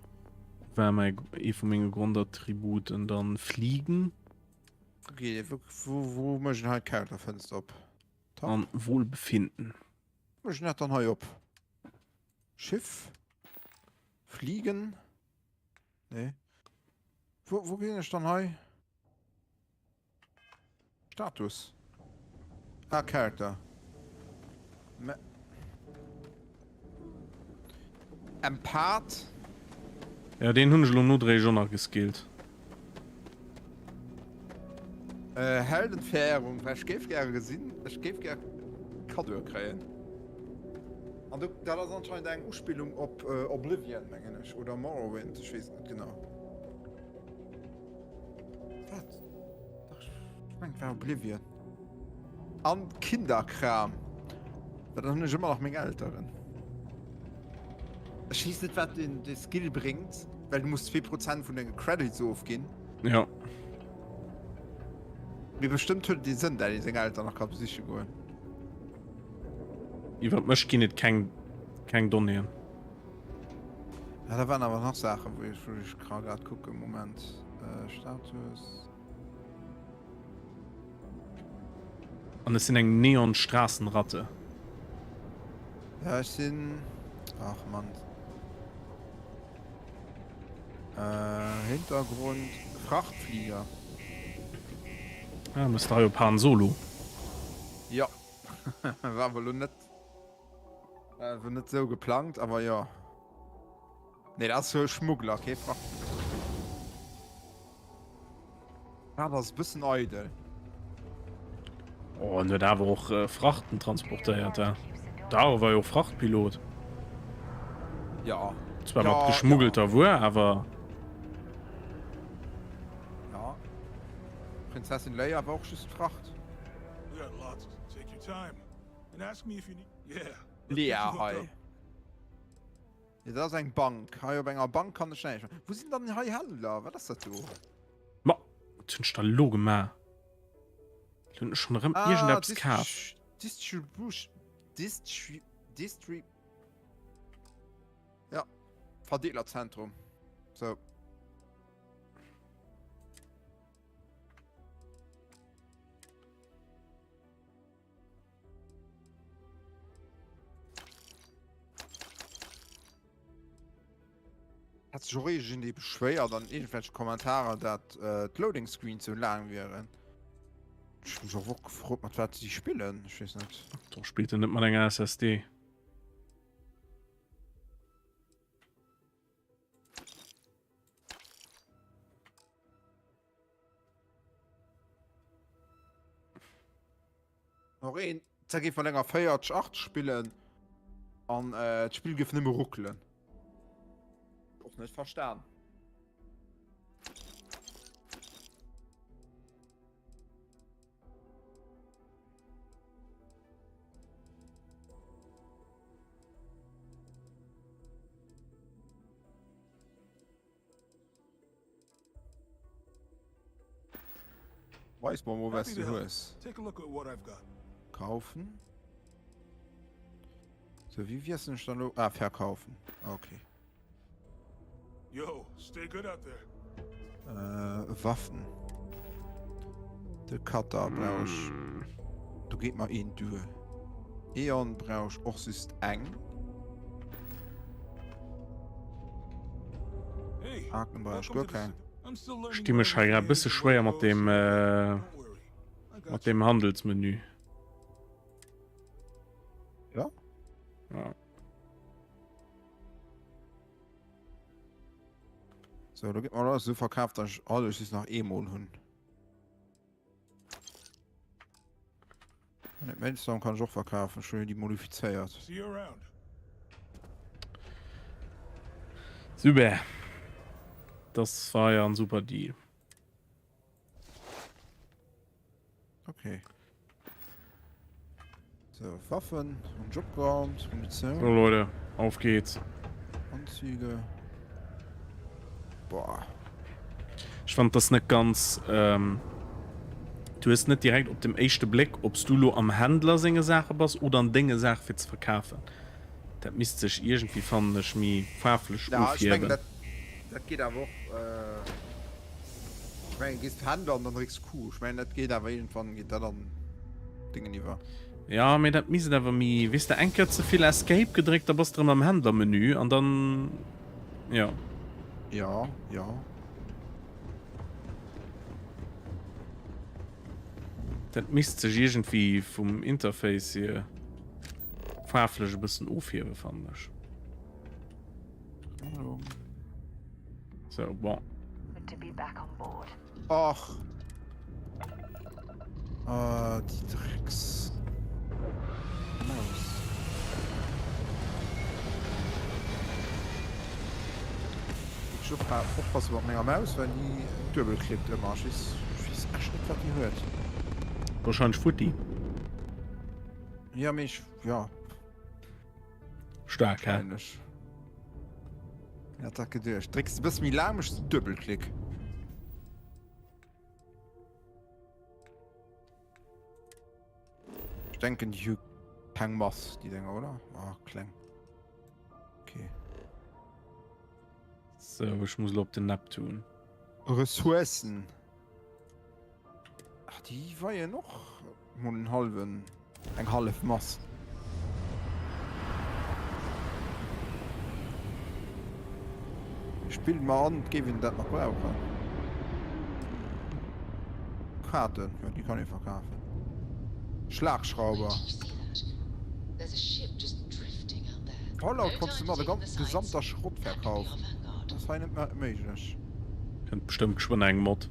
War mei ee vu menge Grondattributen dann Fliegen. Okay, wo, wo, wo mécht een hei d'Charakterfënster op? Top. An Wohlbefinden. Mécht een dat dann hei op? Schiff? Fliegen? Nee. Wo, wo ginn ech dann hei? Status. Ah, Character. Me Empath. Ja, den hunn ech elo nodréiglech och nach geskillt. Äh, Heldenverehrung, well ech géif gäre gesinn, ech géif gär Kaddoe kréien. An do, dat ass anscheinend eng Uspillung op Oblivion, mengen ech, oder Morrowind, ech weess et net genau. Wat? Dach, ech mengen, et war Oblivion. An Kinderkram. Well dann hunn ech ëmmer nach meng Elteren. Ech weess net, wat den, de Skill bréngt, well du muss 2% vun denge Credits ofginn. Ja. Mee bestëmmt huet et ee Sënn, dat ee seng Eltern nach ka besiche goen. Iwwer mech ginn et keng, keng Donnéeën. Ja, da waren awer nach Saachen, wou ech, wou ech grad kucken. Moment. Äh, Status. An ech sinn eng Neon-Straßenratte. Ja, ech sinn. Ach Mann. Äh, Hintergrund. Frachtflieger. Ah, muss da jo Han Solo. Ja. War awer lo net. War net sou geplangt, awer jo. Nee, dat ass jo e Schmuggler, kee Frachtflieger. Dat ass e bëssen eidel. Oh, en huet awer och äh, Frachten transportéiert, ja. Da war jo Frachtpilot. Ja. Zwar mat geschmuggelter ja. Wuer, awer. Ja. Prinzessin Leia war och just Fracht. Lea hei. Nee, dat ass eng Bank. Hei op enger Bank kann ech näischt maachen. Wou sinn dann hei Händler? Wat ass dat do? Ma, wat hunn ech da lo gemaach? Lo hunn ech schonn erëm ah, iergendeppes kaf. Distribution. Distri. Distri. Ja, Verdeelerzentrum. So. Hat sech och iergendee beschwéiert an iergendwelche Kommentarer, dat d'Loading Screens sou laang wieren. Ech hu mech och och gefrot, mat wat si spillen. Ech weess net. Do spillt en net mat enger SSD. Noch een, da géif mat enger 40 80 spillen an äh, d'Spill géif nëmme ruckelen. Och net verstan. Weis mer mol wats du hues. Kaufen. Sou wéi wiesselen ech dann elo? Ah verkaufen. Okay. Yo, stay good out there. Äh, Waffen. De Cutter brauch ech. Do geet mer een duer. Eon brauch ech och just eng. Haken brauch ech guer keng. Ech di mech hei grad bësse schwéier mat dem mat dem Handelsmenü. Ja? Ja. So, do gëtt mer alles so verkaaft, dass ech alles just nach eemol hunn. Net Mainstone kann ech och verkafen, ech hunn jo déi modifizéiert. Super. Das war ja ein super Deal. Okay. So, Waffen und Jobground, Munition. So Leute, auf geht's. Anzüge. Boah. Ech fand das net ganz ähm, du hues net direkt op dem éischte Bléck, ob s du lo am Händler senge Saache bass oder an denge Saache fir ze verkafen. Dat misst sech iergendwéi, fannen ech, méi faarflech Ja, ech mengen ofhiewen. dat, dat geet awer och, ech mengen gees d'Händler an dann drécks Q. Ech mengen dat geet awer iergendwann geet dat an Dingen iwwer. Ja, mee dat misst awer méi, weess de, eng Kéier ze vill Escape gedréckt, da bass de erëm am Händlermenü an dann, jo. Ja, ja. Dat misst sech iergendwéi vum Interface hier faarflech e bëssen ofhiewen, fannen ech. So, bon. Och. Ah, déi Drecks. Maus. Ech oppasse mat menger Maus, well déi duebelklickt ëmmer. Ech weess, ech weess echt net, wat déi huet. Wahrscheinlech futti. Ja, mee ech, ja. Staark, hä? Wahrscheinlech. Hat dat geduecht. Drécks de bësse méi laang, méchs de Duebelklick. Ech denken déi hu keng Mass, déi Dinger, oder? Ah, kleng. Okay. So, ech muss lo op den Neptun. Ressourcen. Ach, déi weien och mol en halwen, eng hallef Mass. Ech bilde mer an, et géif een dat nach brauchen. Kaarten, jo, déi kann ee verkafen. Schlagschrauber. Fallout konns de mat der gesamter Schrott verkaufen. Dat ass hei net méiglech. Kënnt bestëmmt geschwënn eng Mod.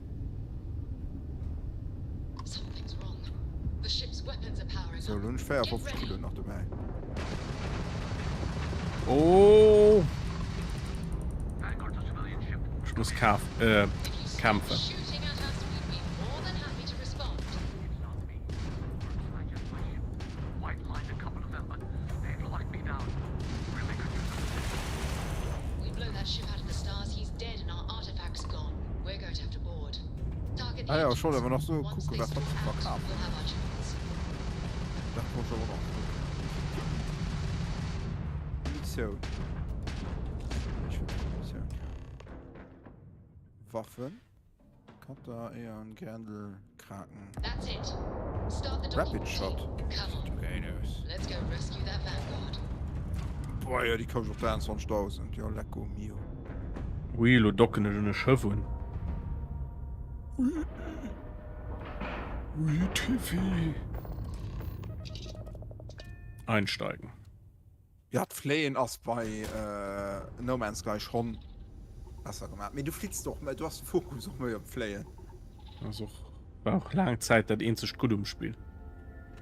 Sou, lo hunn ech 54 Kilo nach dobäi. Oh! Ech muss kaf äh, kämpfen. Ah jo, ech wollt awer nach soe kucken, wat hatt ze verkafen huet. Dat wollt ech awer och nach kucken. Munitioun. Ech wëll keng Munitioun. Waffen. Cutter, Aeon, Grendel, Kraken. Rapid Shot. Boah, jo, déi kascht och 23.000. Jo, lecko mio. Ui, lo docken ech un e Schëff un. Ui, Tiffy. Einsteigen. Ja, d'Fléien ass bei No Man's Sky schonn besser gemaach. Mee du flitts och méi, du has de Fokus och méi op d'Fléien. Ass och, war och laang Zäit dat eenzegt Gutt um Spill.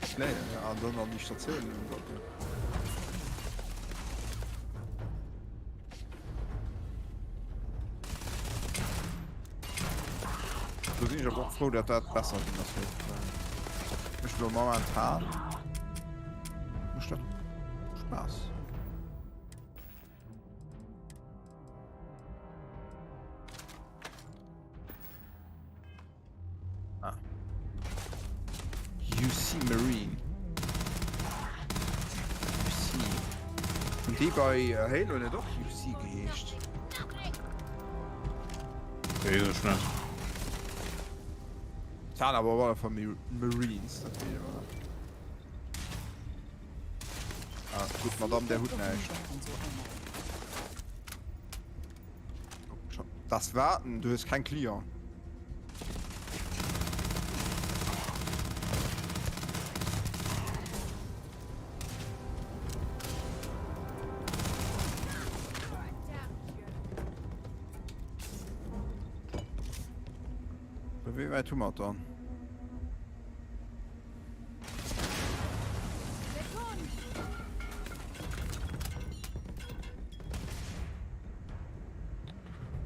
D'Fléien, ja, an dann an déi Statiounen undocken. Do sinn ech awer och frou, dat dat besser ginn ass, well mécht elo momentan mécht dat Spaass. Ah. Hunn déi bei Halo net och UC geheescht? Weess ech net. Et waren awer op alle Fall Marines, dat weess ech awer nach. Ah, gutt, Madame, där hutt näischt. Das Warten, du hues keng Client. Wéi wäit hu mer et dann?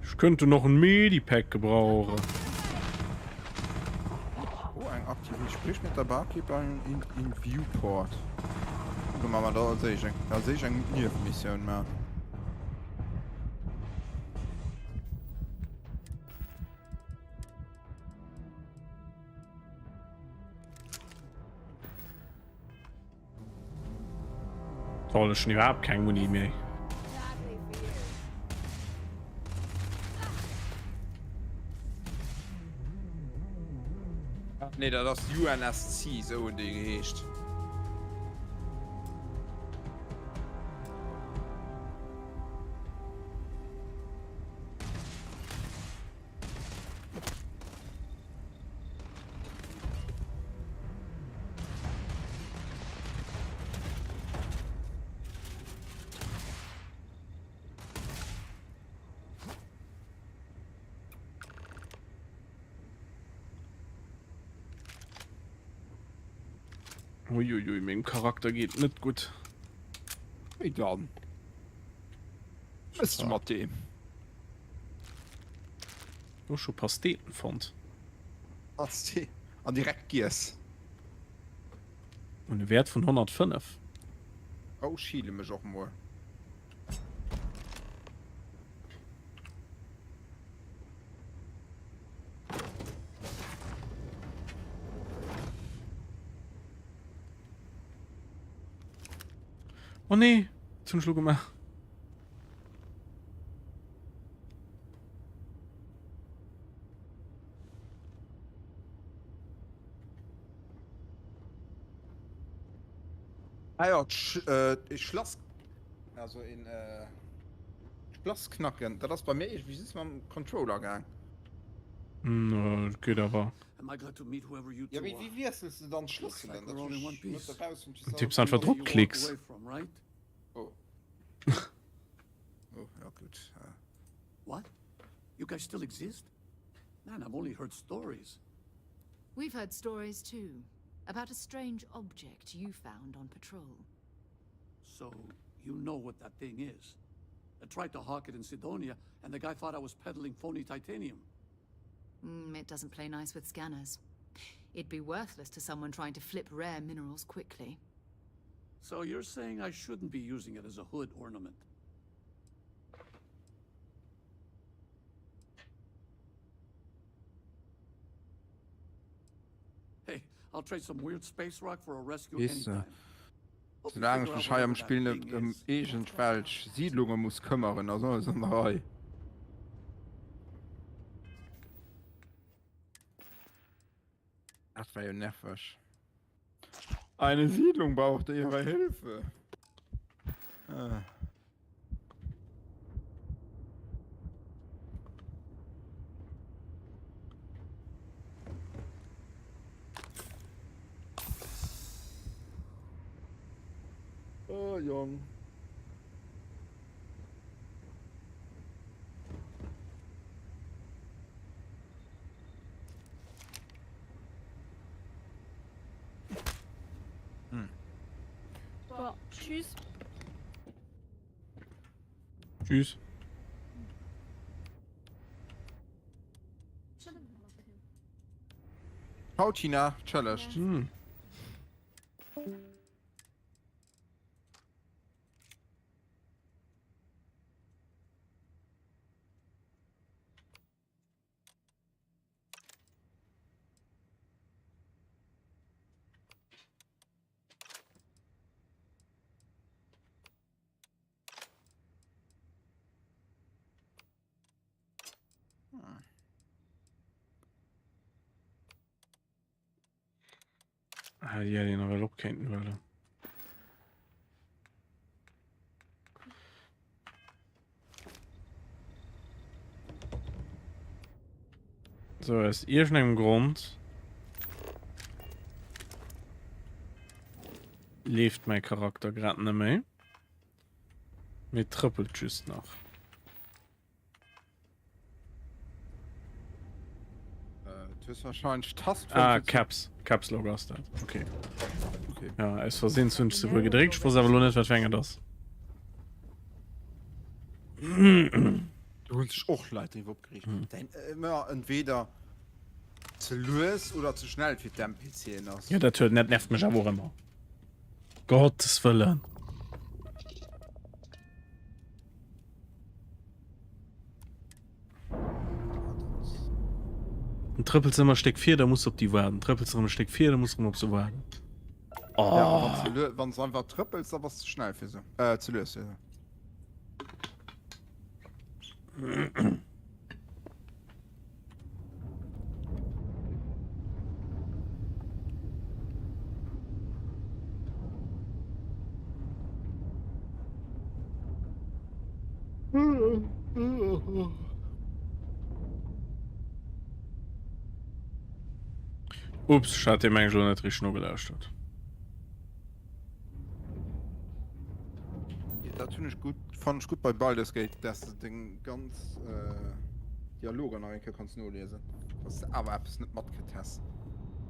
Ech könnte noch en Medipack gebrauchen. Oh, eng Aktivität. Sprich mit der Barkeeperin in, in Viewport. Gucke mal, mal da sehe ich eng, da sehe ich eng Nebenmission mehr. Toll, ech hunn iwwerhaapt keng Muni méi. Nee, dat ass UNSC, esou hunn déi geheescht. Uiuiui, mengem Charakter geet net gutt. Wéi dann? Wëss du mat deem? Oh, ech hu Pasteten fonnt. Pasteten? An direkt giess? Hunn e Wäert vun 105. Oh, ech heale mech och mol. Oh nee, wat hunn ech lo gemaach? Ah ja, äh, Schlass also in äh, Schlass knacken, dat ass bei mir irgendwie just mam Controller gaang. Hm, äh, geht awer. Ja, wéi, wéi wiessels du dann d'Schlësselen? Dat hunn ech net eraus. Du tippst einfach drop, klicks. Oh. Oh, ja gut. What? You guys still exist? Man, I've only heard stories. We've heard stories too. About a strange object you found on patrol. So, you know what that thing is. I tried to hawk it in Sidonia, and the guy thought I was peddling phony titanium. Mm, it doesn't play nice with scanners. It'd be worthless to someone trying to flip rare minerals quickly. So you're saying I shouldn't be using it as a hood ornament? Hey, I'll trade some weird space rock for a rescue Weess de, anytime. soulaang ech mech hei am Spill net ëm iergendwelch Siidlunge muss këmmeren, ass alles an der Rei. Dat war jo nerveg. Eine Siedlung brauchte ihre Hilfe. Ah. Oh, Jong. Hm. Bon, tschüss. Tschüss. Ciao Tina, tschëllegt. Hm. Ah, déi hätt een ewell och kéinten huelen. So, aus iergendengem Grond leeft mäi Charakter grad net méi. Mee trëppelt just nach. Äh, du hues wahrscheinlech d'Tast Ah, Caps. Caps Lock ass dat. Okay. okay. Ja, aus Versehen hunn ech ze wuel gedréckt. Ech wosst awer lo net, wat fir eng et ass. Du hunn sech och Leit driwwer opgereegt. Hm. Dein ëmmer entweder ze lues oder ze schnell fir d'NPCen ass. Ja, dat huet net nervt mech awer och ëmmer. Gottes Wëllen. Dann trëppels ëmmer e Stéck vir, da muss de op déi waarden. Trëppels erëm e Stéck vir, da muss de erëm op se waarden. Oh. Ja, wann du wann du einfach trëppels, da bass du schnell fir se. Äh, ze lues fir se. Ups, ech hat deem mengen ech elo net richteg nogelauschtert. Dat hunn ech gutt, fannen ech gutt bei Baldur's Gate, dass de deng ganz Dialoger nach eng Kéier kanns noliesen, falls de awer eppes net matkritt häss.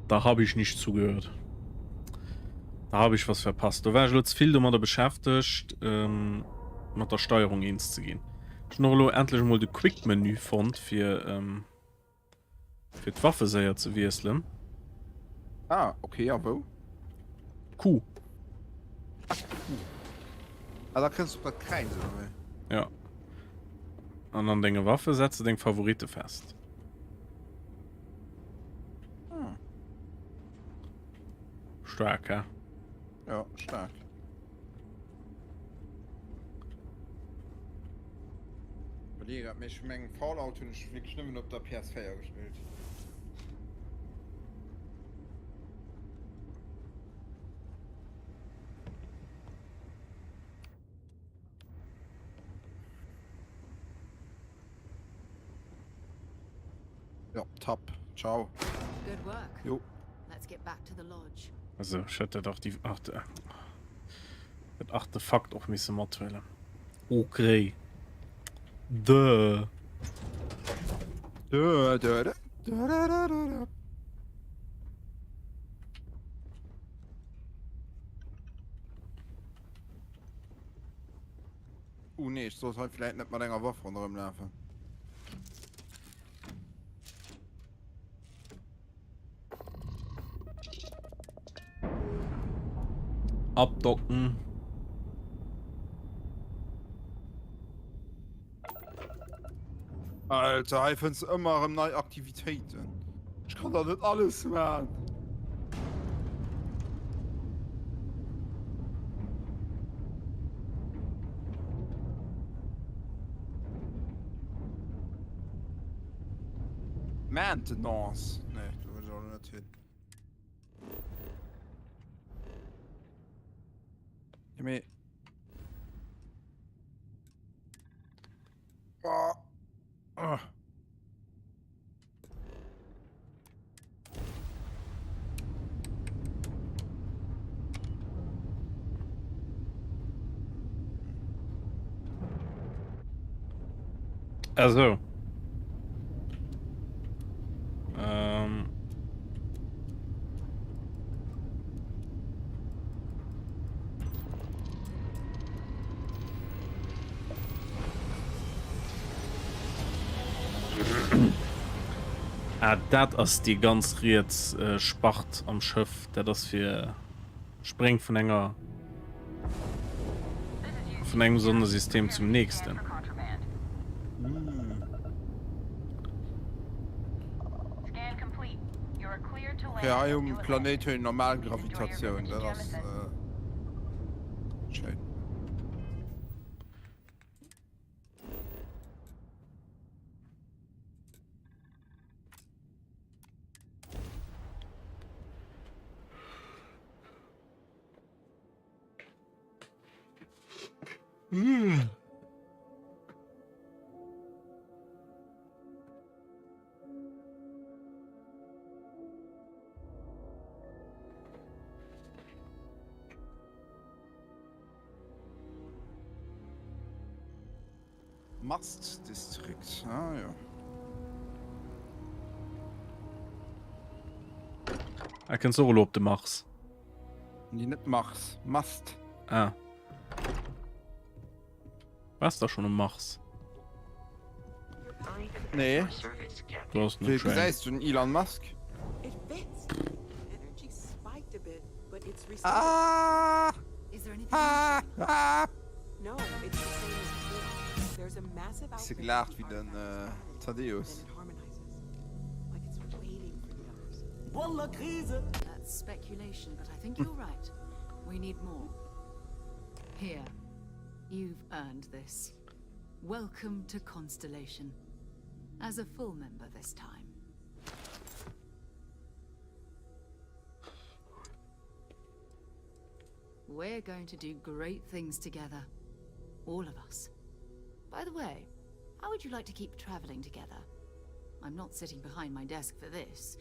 Da hab ich nicht zugehört. Da hab ich was verpasst. Do war ech elo ze vill domadder beschäftegt, mat der Steierung eens ze ginn. Ech hunn och elo endlech emol de Quick-Menü fonnt, fir. Fir d'Waffe séier ze wiesselen. Ah, okay, a wou? Q. Q. Ah, da kënns du op dat Kräiz, oder wéi? Ja. An an denge Waffe setz de deng Favoritte fest. Hm. Staark, hä? Ja, staark. Iwwerleeë grad, mee ech mengen Fallout hunn ech wierklech nëmmen op der PS4 gespillt. Ja, tapp. Ciao. Good work. Jo. Let's get back to the lodge. Also, ech hätt dat och déi ach, dat Artefakt och misse mathuelen. Okay. Duh. Duh, duh, duh, duh, duh, duh, duh. Uh nee, ech sollt hei vläit net mat enger Waff ronderëm lafen. Abdocken. Alter, hei fënns du ëmmer erëm nei Aktivitéiten. Ech kann da net alles man. Maintenance. Nee, do wëll ech och net hin. Ja, mee. Oh. Oh. Also. Ähm. Ah, dat ass déi ganz riets Spart am Schëff. Dat ass fir Spréng vun enger vun engem Sonnesystem zum nächsten. Okay, hei um Planéit huet een normal Gravitatioun, dat ass schéin. Mastdistrikt, ah jo. Ah, kënns och elo op de Mars? Nee, net Mars, Mast. Ah. Wars da schon um Mars? Nee. Du hast Wéi gesäis du den Elon Musk? Ah! Ah! Ah! Se gelaacht wéi den Thaddäus. That's speculation, but I think you're right. We need more. Here. You've earned this. Welcome to Constellation. As a full member this time. We're going to do great things together. All of us. By the way, how would you like to keep traveling together? I'm not sitting behind my desk for this.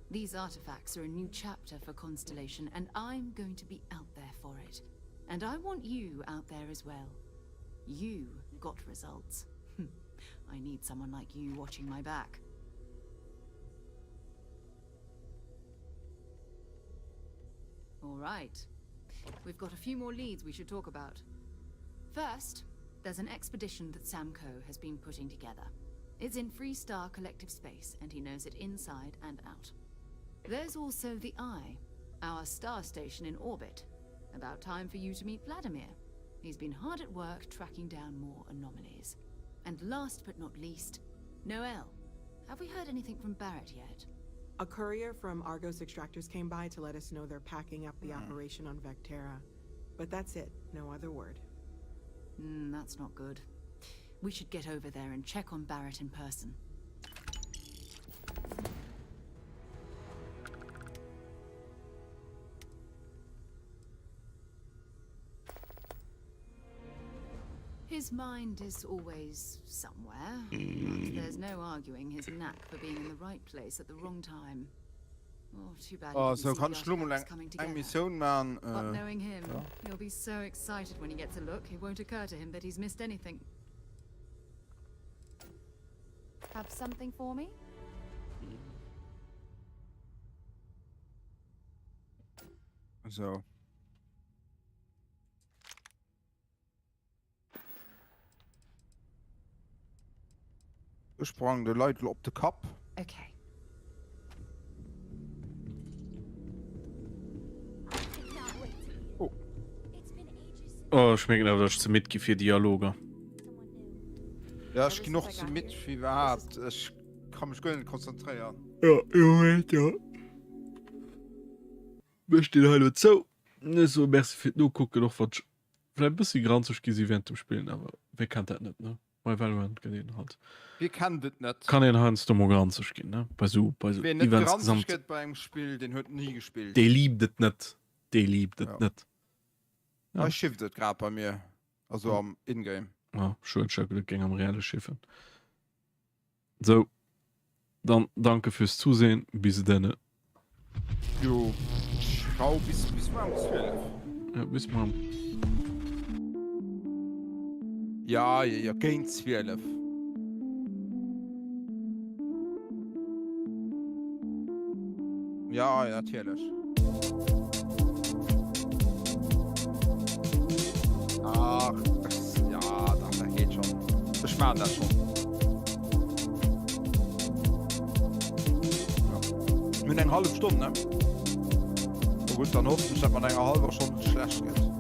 These artifacts are a new chapter for Constellation, and I'm going to be out there for it. And I want you out there as well. You got results. I need someone like you watching my back. All right. We've got a few more leads we should talk about. First, there's an expedition that Samco has been putting together. It's in Freestar Collective Space, and he knows it inside and out. There's also the Eye, our star station in orbit. About time for you to meet Vladimir. He's been hard at work tracking down more anomalies. And last but not least, Noel. Have we heard anything from Barrett yet? A courier from Argos Extractors came by to let us know they're packing up the mm. operation on Vectera. But that's it, no other word. Mm, that's not good. We should get over there and check on Barrett in person. His mind is always somewhere, but there's no arguing his knack for being in the right place at the wrong time. Oh, too bad oh, so kann ech lo mol eng, eng Missioun man. Äh, but knowing him, ja. he'll be so excited when he gets a look, it won't occur to him that he's missed anything. Have something for me? So. Ech sprangen de Leit lo op de Kapp. Okay. Oh. Oh, ech mengen awer, dass ech ze midd gi fir Dialoger. Ja, ech ginn och ze midd fir iwwerhaapt. Ech ka mech guer net konzentréieren. Ja, jo, ja. Mech deen hei lo zou. Ech soe Merci fir d'Nokucken, och wann ech vläicht e bëssi granzeg gi si während dem Spillen, awer wee kennt dat net, ne? Bei Valorant gëtt een halt. Wie kennt et net? Kann een heiansdo mol granzeg ginn, ne? Bei sou, bei sou Wien net Events granzeg gesamt. gëtt bei engem Spill, deen huet ni gespillt. Dee liebt et net. Dee liebt et Ja. net. Ja. Hei schifft et grad bei mir, also am Ingame. Ah, schued, ech hat geduet, et géing am reelle schiffen. Sou, dann danke fürs Zusehen, bis denne. Jo, ciao, bis, bis muar um 12. Ja, bis muar um. Ja, ja, ja, géint 12. Ja, ja, natierlech. Ach, ja, dach, dat geet schonn. Ech maan dat schonn. Mir hunn eng hallef Stonn, ne? Oh gutt, dann hoffen ech, dat mat enger hallwer Stonn net schlecht gëtt.